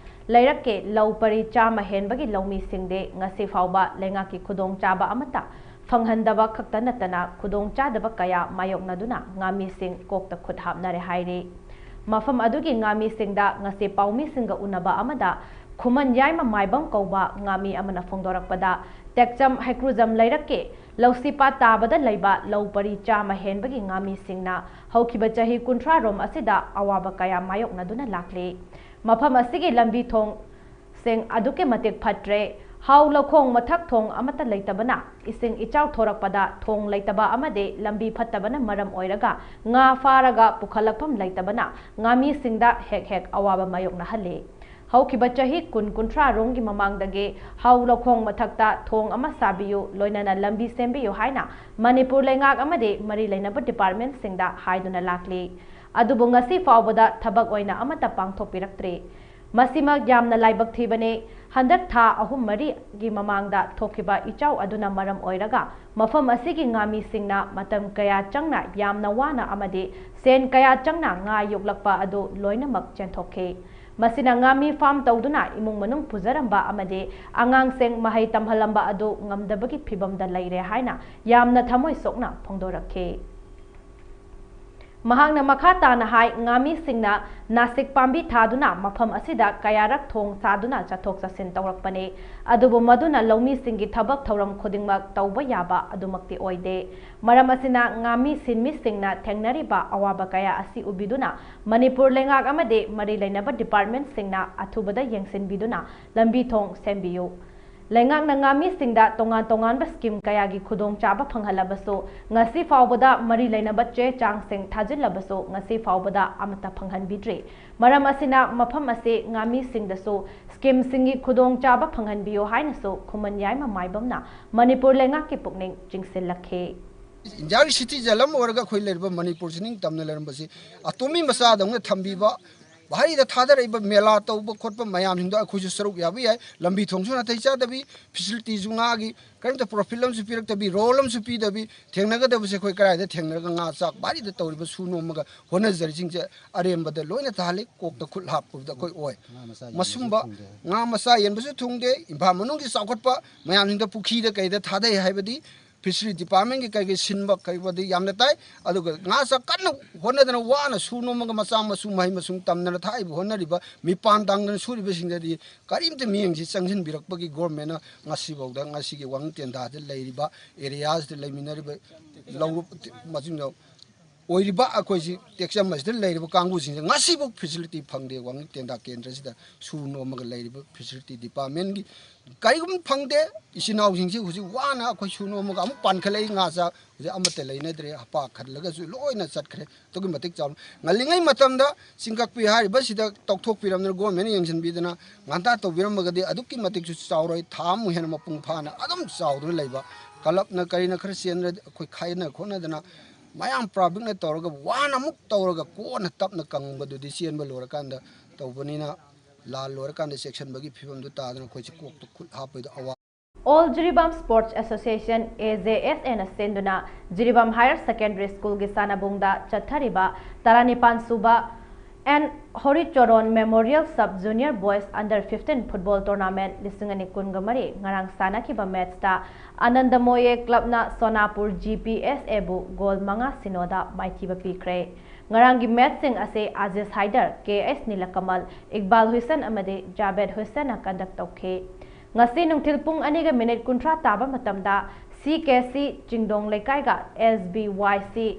ꯂꯩꯔꯛꯀꯤ ꯂꯧ ꯄꯔꯤ ꯆꯥꯝꯃ ꯍꯦꯟꯕꯒꯤ ꯂꯧꯃꯤꯁꯤꯡꯗꯤ ꯉꯁꯤ ꯐꯥꯎꯕ ꯂꯩꯉꯥꯛꯀꯤ ꯈꯨꯗꯣꯡꯆꯥꯕ ꯑꯃꯠꯇ ꯐꯪꯍꯟꯗꯕ ꯈꯛꯇ ꯅꯠꯇꯅ, ꯈꯨꯗꯣꯡꯆꯥꯗꯕ ꯀꯌꯥ ꯃꯥꯌꯣꯛꯅꯗꯨꯅ ꯉꯥꯃꯤꯁꯤꯡ ꯀꯣꯛꯇ ꯈꯨꯠ ꯍꯥꯞꯅꯔꯦ ꯍꯥꯏꯔꯤ꯫ ꯃꯐꯝ ꯑꯗꯨꯒꯤ ꯉꯥꯃꯤꯁꯤꯡꯗ ꯉꯁꯤ ꯄꯥꯎꯃꯤꯁꯤꯡꯒ ꯎꯅꯕ ꯑꯃꯗ ꯈꯨꯃꯟ ꯌꯥꯏꯃ ꯃꯥꯏꯕꯝ ꯀꯧꯕ ꯉꯥꯃꯤ ꯑꯃꯅ ꯐꯣꯡꯗꯣꯔꯛꯄꯗ, ꯇꯦꯛꯆꯝ ꯍꯩꯀ꯭ꯔꯨꯖꯝ ꯂꯩꯔꯛꯀꯤ ꯂꯧꯁꯤꯄꯥꯠ ꯇꯥꯕꯗ ꯂꯩꯕ ꯂꯧ ꯄꯔꯤ ꯆꯥꯝꯃ ꯍꯦꯟꯕꯒꯤ ꯉꯥꯃꯤꯁꯤꯡꯅ ꯍꯧꯈꯤꯕ ꯆꯍꯤ ꯀꯨꯟꯊ꯭ꯔꯥ ꯔꯣꯝ ꯑꯁꯤꯗ ꯑꯋꯥꯕ ꯀꯌꯥ ꯃꯥꯌꯣꯛꯅꯗꯨꯅ ꯂꯥꯛꯂꯤ꯫ ꯃꯐꯝ ꯑꯁꯤꯒꯤ ꯂꯝꯕꯤ ꯊꯣꯡ ꯁꯤꯡ ꯑꯗꯨꯛꯀꯤ ꯃꯇꯤꯛ ꯐꯠꯇ꯭ꯔꯦ꯫ ꯍꯥꯎ ꯂꯧꯈꯣꯡ ꯃꯊꯛ ꯊꯣꯡ ꯑꯃꯠꯇ ꯂꯩꯇꯕꯅ, ꯏꯁꯤꯡ ꯏꯆꯥꯎ ꯊꯣꯔꯛꯄꯗ ꯊꯣꯡ ꯂꯩꯇꯕ ꯑꯃꯗꯤ ꯂꯝꯕꯤ ꯐꯠꯇꯕꯅ ꯃꯔꯝ ꯑꯣꯏꯔꯒ ꯉꯥ ꯐꯥꯔꯒ ꯄꯨꯈꯠꯂꯛꯐꯝ ꯂꯩꯇꯕꯅ ꯉꯥꯃꯤꯁꯤꯡꯗ ꯍꯦꯛ ꯍꯦꯛ ꯑꯋꯥꯕ ꯃꯥꯌꯣꯛꯅꯍꯜꯂꯤ꯫ ꯍꯧꯈꯤꯕ ꯆꯍꯤ ꯀꯨꯟ ꯀꯨꯟꯊ꯭ꯔꯥ ꯔꯣꯝꯒꯤ ꯃꯃꯥꯡꯗꯒꯤ ꯍꯥꯎ ꯂꯧꯈꯣꯡ ꯃꯊꯛꯇ ꯊꯣꯡ ꯑꯃ ꯁꯥꯕꯤꯌꯨ, ꯂꯣꯏꯅꯅ ꯂꯝꯕꯤ ꯁꯦꯝꯕꯤꯌꯨ ꯍꯥꯏꯅ ꯃꯅꯤꯄꯨꯔ ꯂꯩꯉꯥꯛ ꯑꯃꯗꯤ ꯃꯔꯤ ꯂꯩꯅꯕ ꯗꯤꯄꯥꯔꯠꯃꯦꯟꯠꯁꯤꯡꯗ ꯍꯥꯏꯗꯨꯅ ꯂꯥꯛꯂꯤ꯫ ꯑꯗꯨꯕꯨ ꯉꯁꯤ ꯐꯥꯎꯕꯗ ꯊꯕꯛ ꯑꯣꯏꯅ ꯑꯃꯠꯇ ꯄꯥꯡꯊꯣꯛꯄꯤꯔꯛꯇ꯭ꯔꯤ꯫ ꯃꯁꯤꯃꯛ ꯌꯥꯝꯅ ꯂꯥꯏꯕꯛ ꯊꯤꯕꯅꯤ꯫ ꯍꯟꯗꯛ ꯊꯥ ꯑꯍꯨꯝ ꯃꯔꯤꯒꯤ ꯃꯃꯥꯡꯗ ꯊꯣꯛꯈꯤꯕ ꯏꯆꯥꯎ ꯑꯗꯨꯅ ꯃꯔꯝ ꯑꯣꯏꯔꯒ ꯃꯐꯝ ꯑꯁꯤꯒꯤ ꯉꯥꯃꯤꯁꯤꯡꯅ ꯃꯇꯝ ꯀꯌꯥ ꯆꯪꯅ ꯌꯥꯝꯅ ꯋꯥꯅ ꯑꯃꯗꯤ ꯁꯦꯟ ꯀꯌꯥ ꯆꯪꯅ ꯉꯥ ꯌꯣꯛꯂꯛꯄ ꯑꯗꯨ ꯂꯣꯏꯅꯃꯛ ꯆꯦꯟꯊꯣꯛꯈꯤ꯫ ꯃꯁꯤꯅ ꯉꯥꯃꯤ ꯐꯥꯔꯝ ꯇꯧꯗꯨꯅ ꯏꯃꯨꯡ ꯃꯅꯨꯡ ꯄꯨꯖꯔꯝꯕ ꯑꯃꯗꯤ ꯑꯉꯥꯡꯁꯤꯡ ꯃꯍꯩ ꯇꯝꯍꯜꯂꯝꯕ ꯑꯗꯨ ꯉꯝꯗꯕꯒꯤ ꯐꯤꯚꯝꯗ ꯂꯩꯔꯦ ꯍꯥꯏꯅ ꯌꯥꯝꯅ ꯊꯃꯣꯏ ꯁꯣꯛꯅ ꯐꯣꯡꯗꯣꯔꯛꯈꯤ꯫ ꯃꯍꯥꯛꯅ ꯃꯈꯥ ꯇꯥꯅ ꯍꯥꯏ, ꯉꯥꯃꯤꯁꯤꯡꯅ ꯅꯥꯁꯤꯛ ꯄꯥꯝꯕꯤ ꯊꯥꯗꯨꯅ ꯃꯐꯝ ꯑꯁꯤꯗ ꯀꯌꯥꯔꯛ ꯊꯣꯡ ꯁꯥꯗꯨꯅ ꯆꯠꯊꯣꯛ ꯆꯠꯁꯤꯟ ꯇꯧꯔꯛꯄꯅꯤ꯫ ꯑꯗꯨꯕꯨ ꯃꯗꯨꯅ ꯂꯧꯃꯤꯁꯤꯡꯒꯤ ꯊꯕꯛ ꯊꯧꯔꯝ ꯈꯨꯗꯤꯡꯃꯛ ꯇꯧꯕ ꯌꯥꯕ ꯑꯗꯨꯃꯛꯇꯤ ꯑꯣꯏꯗꯦ꯫ ꯃꯔꯝ ꯑꯁꯤꯅ ꯉꯥꯃꯤ ꯁꯤꯟꯃꯤꯁꯤꯡꯅ ꯊꯦꯡꯅꯔꯤꯕ ꯑꯋꯥꯕ ꯀꯌꯥ ꯑꯁꯤ ꯎꯕꯤꯗꯨꯅ ꯃꯅꯤꯄꯨꯔ ꯂꯩꯉꯥꯛ ꯑꯃꯗꯤ ꯃꯔꯤ ꯂꯩꯅꯕ department ꯁꯤꯡꯅ ꯑꯊꯨꯕꯗ ꯌꯦꯡꯁꯤꯟꯕꯤꯗꯨꯅ ꯂꯝꯕꯤ ꯊꯣꯡ ꯁꯦꯝꯕꯤꯌꯨ꯫ ꯂꯩꯉꯥꯛꯅ ꯉꯥꯃꯤꯁꯤꯡꯗ ꯇꯣꯉꯥꯟ ꯇꯣꯉꯥꯟꯕ scheme ꯀꯌꯥꯒꯤ ꯈꯨꯗꯣꯡꯆꯥꯕ ꯐꯪꯍꯜꯂꯕꯁꯨ, ꯉꯁꯤ ꯐꯥꯎꯕꯗ ꯃꯔꯤ ꯂꯩꯅꯕ ꯆꯦ ꯆꯥꯡꯁꯤꯡ ꯊꯥꯖꯤꯜꯂꯕꯁꯨ ꯉꯁꯤ ꯐꯥꯎꯕꯗ ꯑꯃꯠꯇ ꯐꯪꯍꯟꯕꯤꯗ꯭ꯔꯤ꯫ ꯃꯔꯝ ꯑꯁꯤꯅ ꯃꯐꯝ ꯑꯁꯤ ꯉꯥꯃꯤꯁꯤꯡꯗꯁꯨ scheme ꯁꯤꯡꯒꯤ ꯈꯨꯗꯣꯡꯆꯥꯕ ꯐꯪꯍꯟꯕꯤꯌꯨ ꯍꯥꯏꯅꯁꯨ ꯈꯨꯃꯟ ꯌꯥꯏꯃ ꯃꯥꯏꯕꯝꯅ ꯃꯅꯤꯄꯨꯔ ꯂꯩꯉꯥꯛꯀꯤ ꯄꯨꯛꯅꯤꯡ ꯆꯤꯡꯁꯤꯜꯂꯛꯈꯤ꯫ ꯏꯟꯗꯤꯌꯥꯒꯤ citizen ꯑꯃ ꯑꯣꯏꯔꯒ ꯑꯩꯈꯣꯏ ꯂꯩꯔꯤꯕ ꯃꯅꯤꯄꯨꯔꯁꯤ ꯅꯤꯡꯇꯝꯅ ꯂꯩꯔꯝꯕꯁꯤ ꯑꯇꯣꯝꯕꯤ ꯃꯆꯥꯗꯧꯅ ꯊꯝꯕꯤꯕ, ꯚꯥꯔꯤꯗ ꯊꯥꯗꯔꯛꯏꯕ ꯃꯦꯂꯥ ꯇꯧꯕ ꯈꯣꯠꯄ ꯃꯌꯥꯝꯁꯤꯡꯗꯣ ꯑꯩꯈꯣꯏꯁꯨ ꯁꯔꯨꯛ ꯌꯥꯕ ꯌꯥꯏ꯫ ꯂꯝꯕꯤ ꯊꯣꯡꯁꯨ ꯅꯥꯇꯩ ꯆꯥꯗꯕꯤ, facility ꯁꯨ ꯉꯥꯒꯤ ꯀꯔꯤꯝꯇ profit ꯑꯃꯁꯨ ꯄꯤꯔꯛꯇꯕꯤ, ꯔꯣꯜ ꯑꯃꯁꯨ ꯄꯤꯗꯕꯤ, ꯊꯦꯡꯅꯒꯗꯕꯁꯦ ꯑꯩꯈꯣꯏ ꯀꯗꯥꯏꯗ ꯊꯦꯡꯅꯔꯒ ꯉꯥ ꯆꯥꯛ ꯚꯥꯔꯤꯗ ꯇꯧꯔꯤꯕ ꯁꯨ ꯅꯣꯝꯃꯒ ꯍꯣꯠꯅꯖꯔꯤꯁꯤꯡꯁꯦ ꯑꯔꯦꯝꯕꯗ ꯂꯣꯏꯅ ꯇꯥꯍꯜꯂꯤ꯫ ꯀꯣꯛꯇ ꯈꯨꯠ ꯍꯥꯞꯄꯗ ꯑꯩꯈꯣꯏ ꯑꯣꯏ꯫ ꯃꯁꯨꯝꯕ ꯉꯥ ꯃꯆꯥ ꯌꯦꯟꯕꯁꯨ ꯊꯨꯡꯗꯦ꯫ ꯏꯝꯐꯥꯜ ꯃꯅꯨꯡꯒꯤ ꯆꯥꯎꯈꯠꯄ ꯃꯌꯥꯝꯁꯤꯡꯗ ꯄꯨꯈ꯭ꯔꯤꯗ ꯀꯩꯗ ꯊꯥꯗꯩ ꯍꯥꯏꯕꯗꯤ fishery department ꯀꯤ ꯀꯩꯒꯤ ꯁꯤꯟꯕ ꯀꯩꯕꯗꯤ ꯌꯥꯝꯅ ꯇꯥꯏ꯫ ꯑꯗꯨꯒ ꯉꯥ ꯆꯥꯛ ꯀꯟꯅ ꯍꯣꯠꯅꯗꯅ ꯋꯥꯅ ꯁꯨ ꯅꯣꯝꯃꯒ ꯃꯆꯥ ꯃꯁꯨ ꯃꯍꯩ ꯃꯁꯤꯡ ꯇꯝꯗꯅ ꯊꯥꯛꯏꯕ ꯍꯣꯠꯅꯔꯤꯕ ꯃꯤꯄꯥꯟ ꯇꯥꯡꯗꯅ ꯁꯨꯔꯤꯕꯁꯤꯡꯗꯗꯤ ꯀꯔꯤꯝꯇ ꯃꯤꯠꯌꯦꯡꯁꯤ ꯆꯪꯁꯤꯟꯕꯤꯔꯛꯄꯒꯤ government ꯅ ꯉꯁꯤꯐꯥꯎꯗ ꯉꯁꯤꯒꯤ ꯋꯥꯡ ꯇꯦꯟꯗꯥꯗ ꯂꯩꯔꯤꯕ area ꯁꯤꯗ ꯂꯩꯃꯤꯟꯅꯔꯤꯕ ꯂꯧ ꯃꯆꯤꯟ ꯑꯣꯏꯔꯤꯕ ꯑꯩꯈꯣꯏꯁꯤ ꯇꯦꯛꯆꯝ ꯑꯁꯤꯗ ꯂꯩꯔꯤꯕ ꯀꯥꯡꯕꯨꯁꯤꯡꯁꯦ ꯉꯁꯤꯐꯥꯎ facility ꯐꯪꯗꯦ꯫ ꯋꯥꯡꯉꯨ ꯇꯦꯟꯗꯥ ꯀꯦꯟꯗ꯭ꯔꯁꯤꯗ ꯁꯨ ꯅꯣꯝꯃꯒ ꯂꯩꯔꯤꯕ fishery department ꯀꯤ ꯀꯔꯤꯒꯨꯝꯕ ꯐꯪꯗꯦ꯫ ꯏꯆꯤꯟ ꯏꯅꯥꯎꯁꯤꯡꯁꯤ ꯍꯧꯖꯤꯛ ꯋꯥꯅ ꯑꯩꯈꯣꯏ ꯁꯨ ꯅꯣꯝꯃꯒ ꯑꯃꯨꯛ ꯄꯥꯟꯈꯠꯂꯛꯏ꯫ ꯉꯥ ꯆꯥꯛ ꯍꯧꯖꯤꯛ ꯑꯃꯠꯇ ꯂꯩꯅꯗ꯭ꯔꯦ꯫ ꯍꯄꯥ ꯈꯜꯂꯒꯁꯨ ꯂꯣꯏꯅ ꯆꯠꯈ꯭ꯔꯦ꯫ ꯑꯗꯨꯛꯀꯤ ꯃꯇꯤꯛ ꯆꯥꯎꯅ ꯉꯜꯂꯤꯉꯩ ꯃꯇꯝꯗ ꯆꯤꯡꯀꯛꯄꯤ ꯍꯥꯏꯔꯤꯕꯁꯤꯗ ꯇꯧꯊꯣꯛꯄꯤꯔꯝꯗꯅ government ꯅ ꯌꯦꯡꯁꯤꯟꯕꯤꯗꯅ ꯉꯟꯇꯥ ꯇꯧꯕꯤꯔꯝꯃꯒꯗꯤ ꯑꯗꯨꯛꯀꯤ ꯃꯇꯤꯛꯁꯨ ꯆꯥꯎꯔꯣꯏ꯫ ꯊꯥ ꯑꯃꯨꯛ ꯍꯦꯟꯅ ꯃꯄꯨꯡ ꯐꯥꯅ ꯑꯗꯨꯝ ꯆꯥꯎꯗꯨꯅ ꯂꯩꯕ꯫ ꯀꯂꯞꯅ ꯀꯔꯤꯅ ꯈꯔ ꯆꯦꯟꯗ꯭ꯔꯗꯤ ꯑꯩꯈꯣꯏ ꯈꯥꯏꯅ ꯈꯣꯠꯅꯗꯅ ꯃꯌꯥꯝ public ꯅ ꯇꯧꯔꯒ ꯋꯥꯅ ꯑꯃꯨꯛ ꯇꯧꯔꯒ ꯀꯣꯟꯅ ꯇꯞꯅ ꯀꯪꯕꯗꯨꯗꯤ ꯆꯦꯟꯕ ꯂꯣꯏꯔꯀꯥꯟꯗ ꯇꯧꯕꯅꯤꯅ ꯂꯥꯟ ꯂꯣꯏꯔꯀꯥꯟꯗ ꯆꯦꯛꯁꯤꯟꯕꯒꯤ ꯐꯤꯕꯝꯗꯨ ꯇꯥꯗꯅ ꯑꯩꯈꯣꯏꯁꯦ ꯀꯣꯛꯇ ꯈꯨꯠ ꯍꯥꯞꯄꯩꯗ ꯑꯋꯥ All Jiribam Sports Association, A J S Aꯅ ꯁꯦꯟꯗꯨꯅ ꯖꯤꯔꯤꯕꯥꯝ Higher Secondary Schoolꯒꯤ ꯁꯥꯟꯅꯕꯨꯡꯗ ꯆꯠꯊꯔꯤꯕ ꯇꯔꯥꯅꯤꯄꯥꯟ ꯁꯨꯕ and ꯍꯣꯔꯤꯆꯣꯔꯣꯟ Memorial Sub Junior Boys Under fifteen Football Tournament ꯂꯤꯁꯤꯡ ꯑꯅꯤ ꯀꯨꯟꯒ ꯃꯔꯤ ꯉꯔꯥꯡ ꯁꯥꯟꯅꯈꯤꯕ matchꯇ ꯑꯅꯟꯗꯃꯣꯌꯦ clubꯅ ꯁꯣꯅꯥꯄꯨꯔ G P S Aꯕꯨ goal ꯃꯉꯥ ꯁꯤꯅꯣꯗ ꯃꯥꯏꯊꯤꯕ ꯄꯤꯈ꯭ꯔꯦ꯫ ꯉꯔꯥꯡꯒꯤ matchꯁꯤꯡ ꯑꯁꯤ ꯑꯖꯤꯖ ꯍꯥꯏꯗꯔ, K S ꯅꯤꯂꯀꯃꯜ, ꯏꯛꯕꯥꯜ ꯍꯨꯏꯁꯦꯟ ꯑꯃꯗꯤ ꯖꯥꯕꯦꯗ ꯍꯨꯏꯁꯦꯟꯅ conduct ꯇꯧꯈꯤ꯫ ꯉꯁꯤ ꯅꯨꯡꯊꯤꯜ ꯄꯨꯡ ꯑꯅꯤꯒ minute ꯀꯨꯟꯊ꯭ꯔꯥ ꯇꯥꯕ ꯃꯇꯝꯗ C K C ꯆꯤꯡꯗꯣꯡ ꯂꯩꯀꯥꯏꯒ S B Y C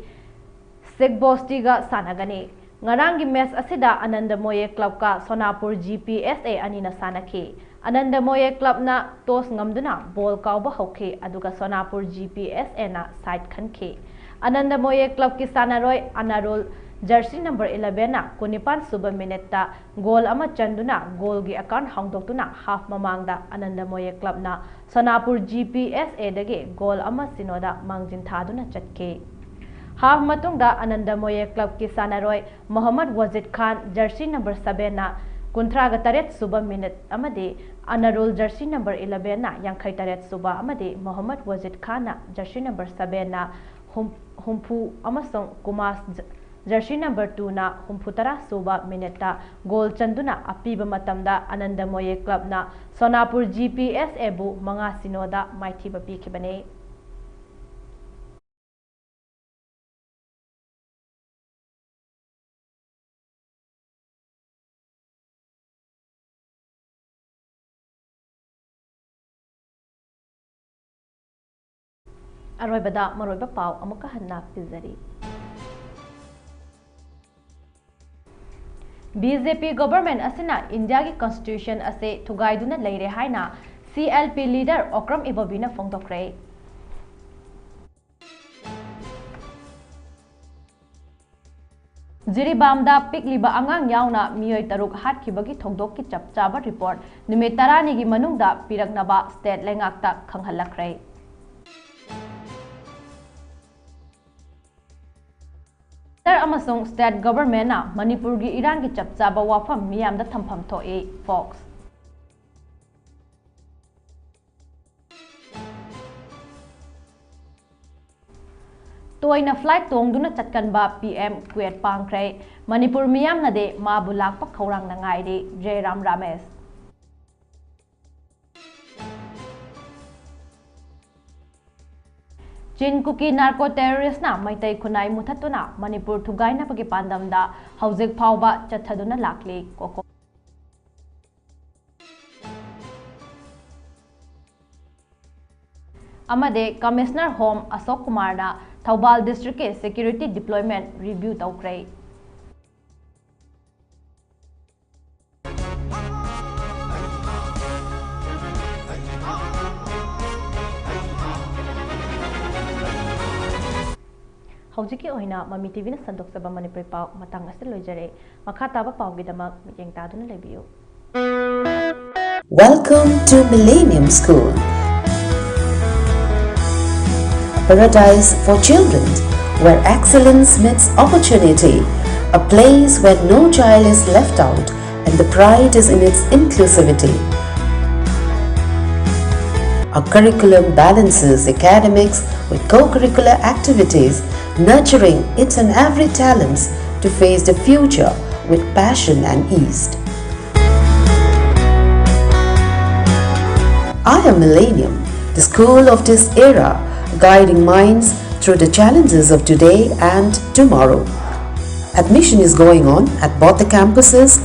ꯁꯦꯛꯕꯣꯁꯇꯤꯒ ꯁꯥꯟꯅꯒꯅꯤ꯫ ꯉꯔꯥꯡꯒꯤ match ꯑꯁꯤꯗ ꯑꯅꯟꯗꯃꯣꯌꯦ clubꯀ ꯁꯣꯅꯥꯄꯨꯔ G P S A ꯑꯅꯤꯅ ꯁꯥꯟꯅꯈꯤ꯫ ꯑꯅꯟꯗꯃꯣꯌꯦ clubꯅ toss ꯉꯝꯗꯨꯅ ball ꯀꯥꯎꯕ ꯍꯧꯈꯤ, ꯑꯗꯨꯒ ꯁꯣꯅꯥꯄꯨꯔ G P S Aꯅ side ꯈꯟꯈꯤ꯫ ꯑꯅꯟꯗꯃꯣꯌꯦ clubꯀꯤ ꯁꯥꯟꯅꯔꯣꯏ ꯑꯅꯥꯔꯨꯜ, jersey number elevenꯅ ꯀꯨꯟꯅꯤꯄꯥꯟ ꯁꯨꯕ minuteꯇ goal ꯑꯃ ꯆꯟꯗꯨꯅ goalꯒꯤ account ꯍꯥꯡꯗꯣꯛꯇꯨꯅ half ꯃꯃꯥꯡꯗ ꯑꯅꯟꯗꯃꯣꯌꯦ clubꯅ ꯁꯣꯅꯥꯄꯨꯔ G P S Aꯗꯒꯤ goal ꯑꯃ ꯁꯤꯅꯣꯗ ꯃꯥꯡꯖꯤꯟ ꯊꯥꯗꯨꯅ ꯆꯠꯈꯤ꯫ Half ꯃꯇꯨꯡꯗ ꯑꯅꯟꯗꯃꯣꯌꯦ clubꯀꯤ ꯁꯥꯟꯅꯔꯣꯏ ꯃꯣꯍꯝꯃꯗ ꯋꯥꯖꯤꯗ ꯈꯥꯟ, jersey number sevenꯅ ꯀꯨꯟꯊ꯭ꯔꯥꯒ ꯇꯔꯦꯠ ꯁꯨꯕ minute ꯑꯃꯗꯤ ꯑꯅꯥꯔꯨꯜ, jersey number elevenꯅ ꯌꯥꯡꯈꯩ ꯇꯔꯦꯠ ꯁꯨꯕ ꯑꯃꯗꯤ ꯃꯣꯍꯝꯃꯗ ꯋꯥꯖꯤꯗ ꯈꯥꯟꯅ, jersey number sevenꯅ ꯍꯨꯝ-, ꯍꯨꯝꯐꯨ ꯑꯃꯁꯨꯡ ꯀꯨꯃꯥꯁ, jersey number twoꯅ ꯍꯨꯝꯐꯨꯇꯔꯥ ꯁꯨꯕ minuteꯇ goal ꯆꯟꯗꯨꯅ ꯑꯄꯤꯕ ꯃꯇꯝꯗ ꯑꯅꯟꯗꯃꯣꯌꯦ clubꯅ ꯁꯣꯅꯥꯄꯨꯔ G P S Aꯕꯨ ꯃꯉꯥ ꯁꯤꯅꯣꯗ ꯃꯥꯏꯊꯤꯕ ꯄꯤꯈꯤꯕꯅꯤ꯫ ꯑꯔꯣꯏꯕꯗ ꯃꯔꯨꯑꯣꯏꯕ ꯄꯥꯎ ꯑꯃꯨꯛꯀ ꯍꯟꯅ ꯄꯤꯖꯔꯤ꯫ B J P government ꯑꯁꯤꯅ ꯏꯟꯗꯤꯌꯥꯒꯤ constitution ꯑꯁꯤ ꯊꯨꯒꯥꯏꯗꯨꯅ ꯂꯩꯔꯦ ꯍꯥꯏꯅ C L P leader Okram ꯏꯕꯣꯕꯤꯅ ꯐꯣꯡꯗꯣꯛꯈ꯭ꯔꯦ꯫ ꯖꯤꯔꯤꯕꯥꯝꯗ ꯄꯤꯛꯂꯤꯕ ꯑꯉꯥꯡ ꯌꯥꯎꯅ ꯃꯤꯑꯣꯏ ꯇꯔꯨꯛ ꯍꯥꯠꯈꯤꯕꯒꯤ ꯊꯧꯗꯣꯛꯀꯤ ꯆꯞ ꯆꯥꯕ report ꯅꯨꯃꯤꯠ ꯇꯔꯥꯅꯤꯒꯤ ꯃꯅꯨꯡꯗ ꯄꯤꯔꯛꯅꯕ state ꯂꯩꯉꯥꯛꯇ ꯈꯪꯍꯜꯂꯛꯈ꯭ꯔꯦ꯫ Doctor ꯑꯃꯁꯨꯡ state governmentꯅ ꯃꯅꯤꯄꯨꯔꯒꯤ ꯏꯔꯥꯡꯒꯤ ꯆꯞ ꯆꯥꯕ ꯋꯥꯐꯝ ꯃꯤꯌꯥꯝꯗ ꯊꯝꯐꯝ ꯊꯣꯛꯏ꯫ Fox꯫ ꯇꯣꯏꯅ flight ꯇꯣꯡꯗꯨꯅ ꯆꯠꯀꯟꯕ P M Kuwait ꯄꯥꯡꯈ꯭ꯔꯦ꯫ ꯃꯅꯤꯄꯨꯔ ꯃꯤꯌꯥꯝꯅꯗꯤ ꯃꯥꯕꯨ ꯂꯥꯛꯄ ꯈꯧꯔꯥꯡꯅ ꯉꯥꯏꯔꯤ꯫ ꯖꯦꯔꯥꯝ ꯔꯥꯃꯦꯁ꯫ ꯆꯤꯟ ꯀꯨꯀꯤ narco terroristꯅ ꯃꯩꯇꯩ ꯈꯨꯟꯅꯥꯏ ꯃꯨꯊꯠꯇꯨꯅ ꯃꯅꯤꯄꯨꯔ ꯊꯨꯒꯥꯏꯅꯕꯒꯤ ꯄꯥꯟꯗꯝꯗ ꯍꯧꯖꯤꯛ ꯐꯥꯎꯕ ꯆꯠꯊꯗꯨꯅ ꯂꯥꯛꯂꯤ꯫ ꯀꯣꯀꯣ꯫ ꯑꯃꯗꯤ Commissioner Home ꯑꯁꯣꯛ ꯀꯨꯃꯥꯔꯅ ꯊꯧꯕꯥꯜ districtꯀꯤ security deployment review ꯇꯧꯈ꯭ꯔꯦ꯫ ꯍꯧꯖꯤꯛꯀꯤ ꯑꯣꯏꯅ ꯃꯃꯤ ꯇꯤꯚꯤꯅ ꯁꯟꯗꯣꯛꯆꯕ ꯃꯅꯤꯄꯨꯔꯤ ꯄꯥꯎ ꯃꯇꯥꯡ ꯑꯁꯤꯗ ꯂꯣꯏꯖꯔꯦ꯫ ꯃꯈꯥ ꯇꯥꯕ ꯄꯥꯎꯒꯤꯗꯃꯛ ꯃꯤꯠꯌꯦꯡ ꯇꯥꯗꯨꯅ ꯂꯩꯕꯤꯌꯨ꯫ Welcome to Millennium School, a paradise for children, where excellence meets opportunity, a place where no child is left out and the pride is in its inclusivity. Our curriculum balances academics with co-curricular activities, nurturing each and every talents to face the future with passion and ease. I am Millennium, the school of this era, guiding minds through the challenges of today and tomorrow. Admission is going on at both the campuses,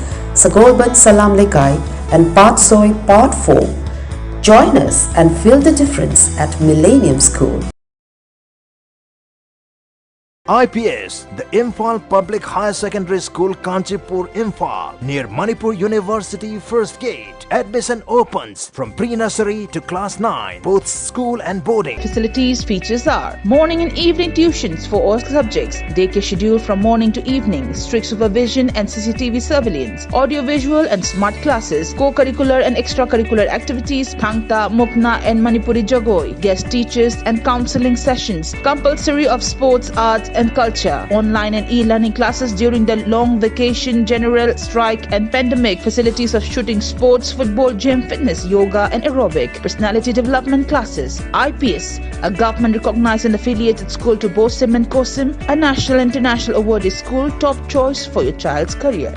Sagolband Salam Lekai and Patsoi Part four. Join us and feel the difference at Millennium School. I P S, the Imphal Public Higher Secondary School, Kanchipur, Imphal, near Manipur University First Gate. Admission opens from pre-nursery to class nine, both school and boarding. Facilities features are morning and evening tuitions for all subjects, daycare schedule from morning to evening, strict supervision and C C T V surveillance, audio-visual and smart classes, co-curricular and extracurricular activities, Thangta, Mukna and Manipuri Jagoi, guest teachers and counseling sessions, compulsory of sports, arts and culture, online and e-learning classes during the long vacation, general strike and pandemic, facilities of shooting sports, football, gym, fitness, yoga and aerobic, personality development classes, I P S, a government recognized and affiliated school to BOSIM and COSIM, a national international awarded school, top choice for your child's career.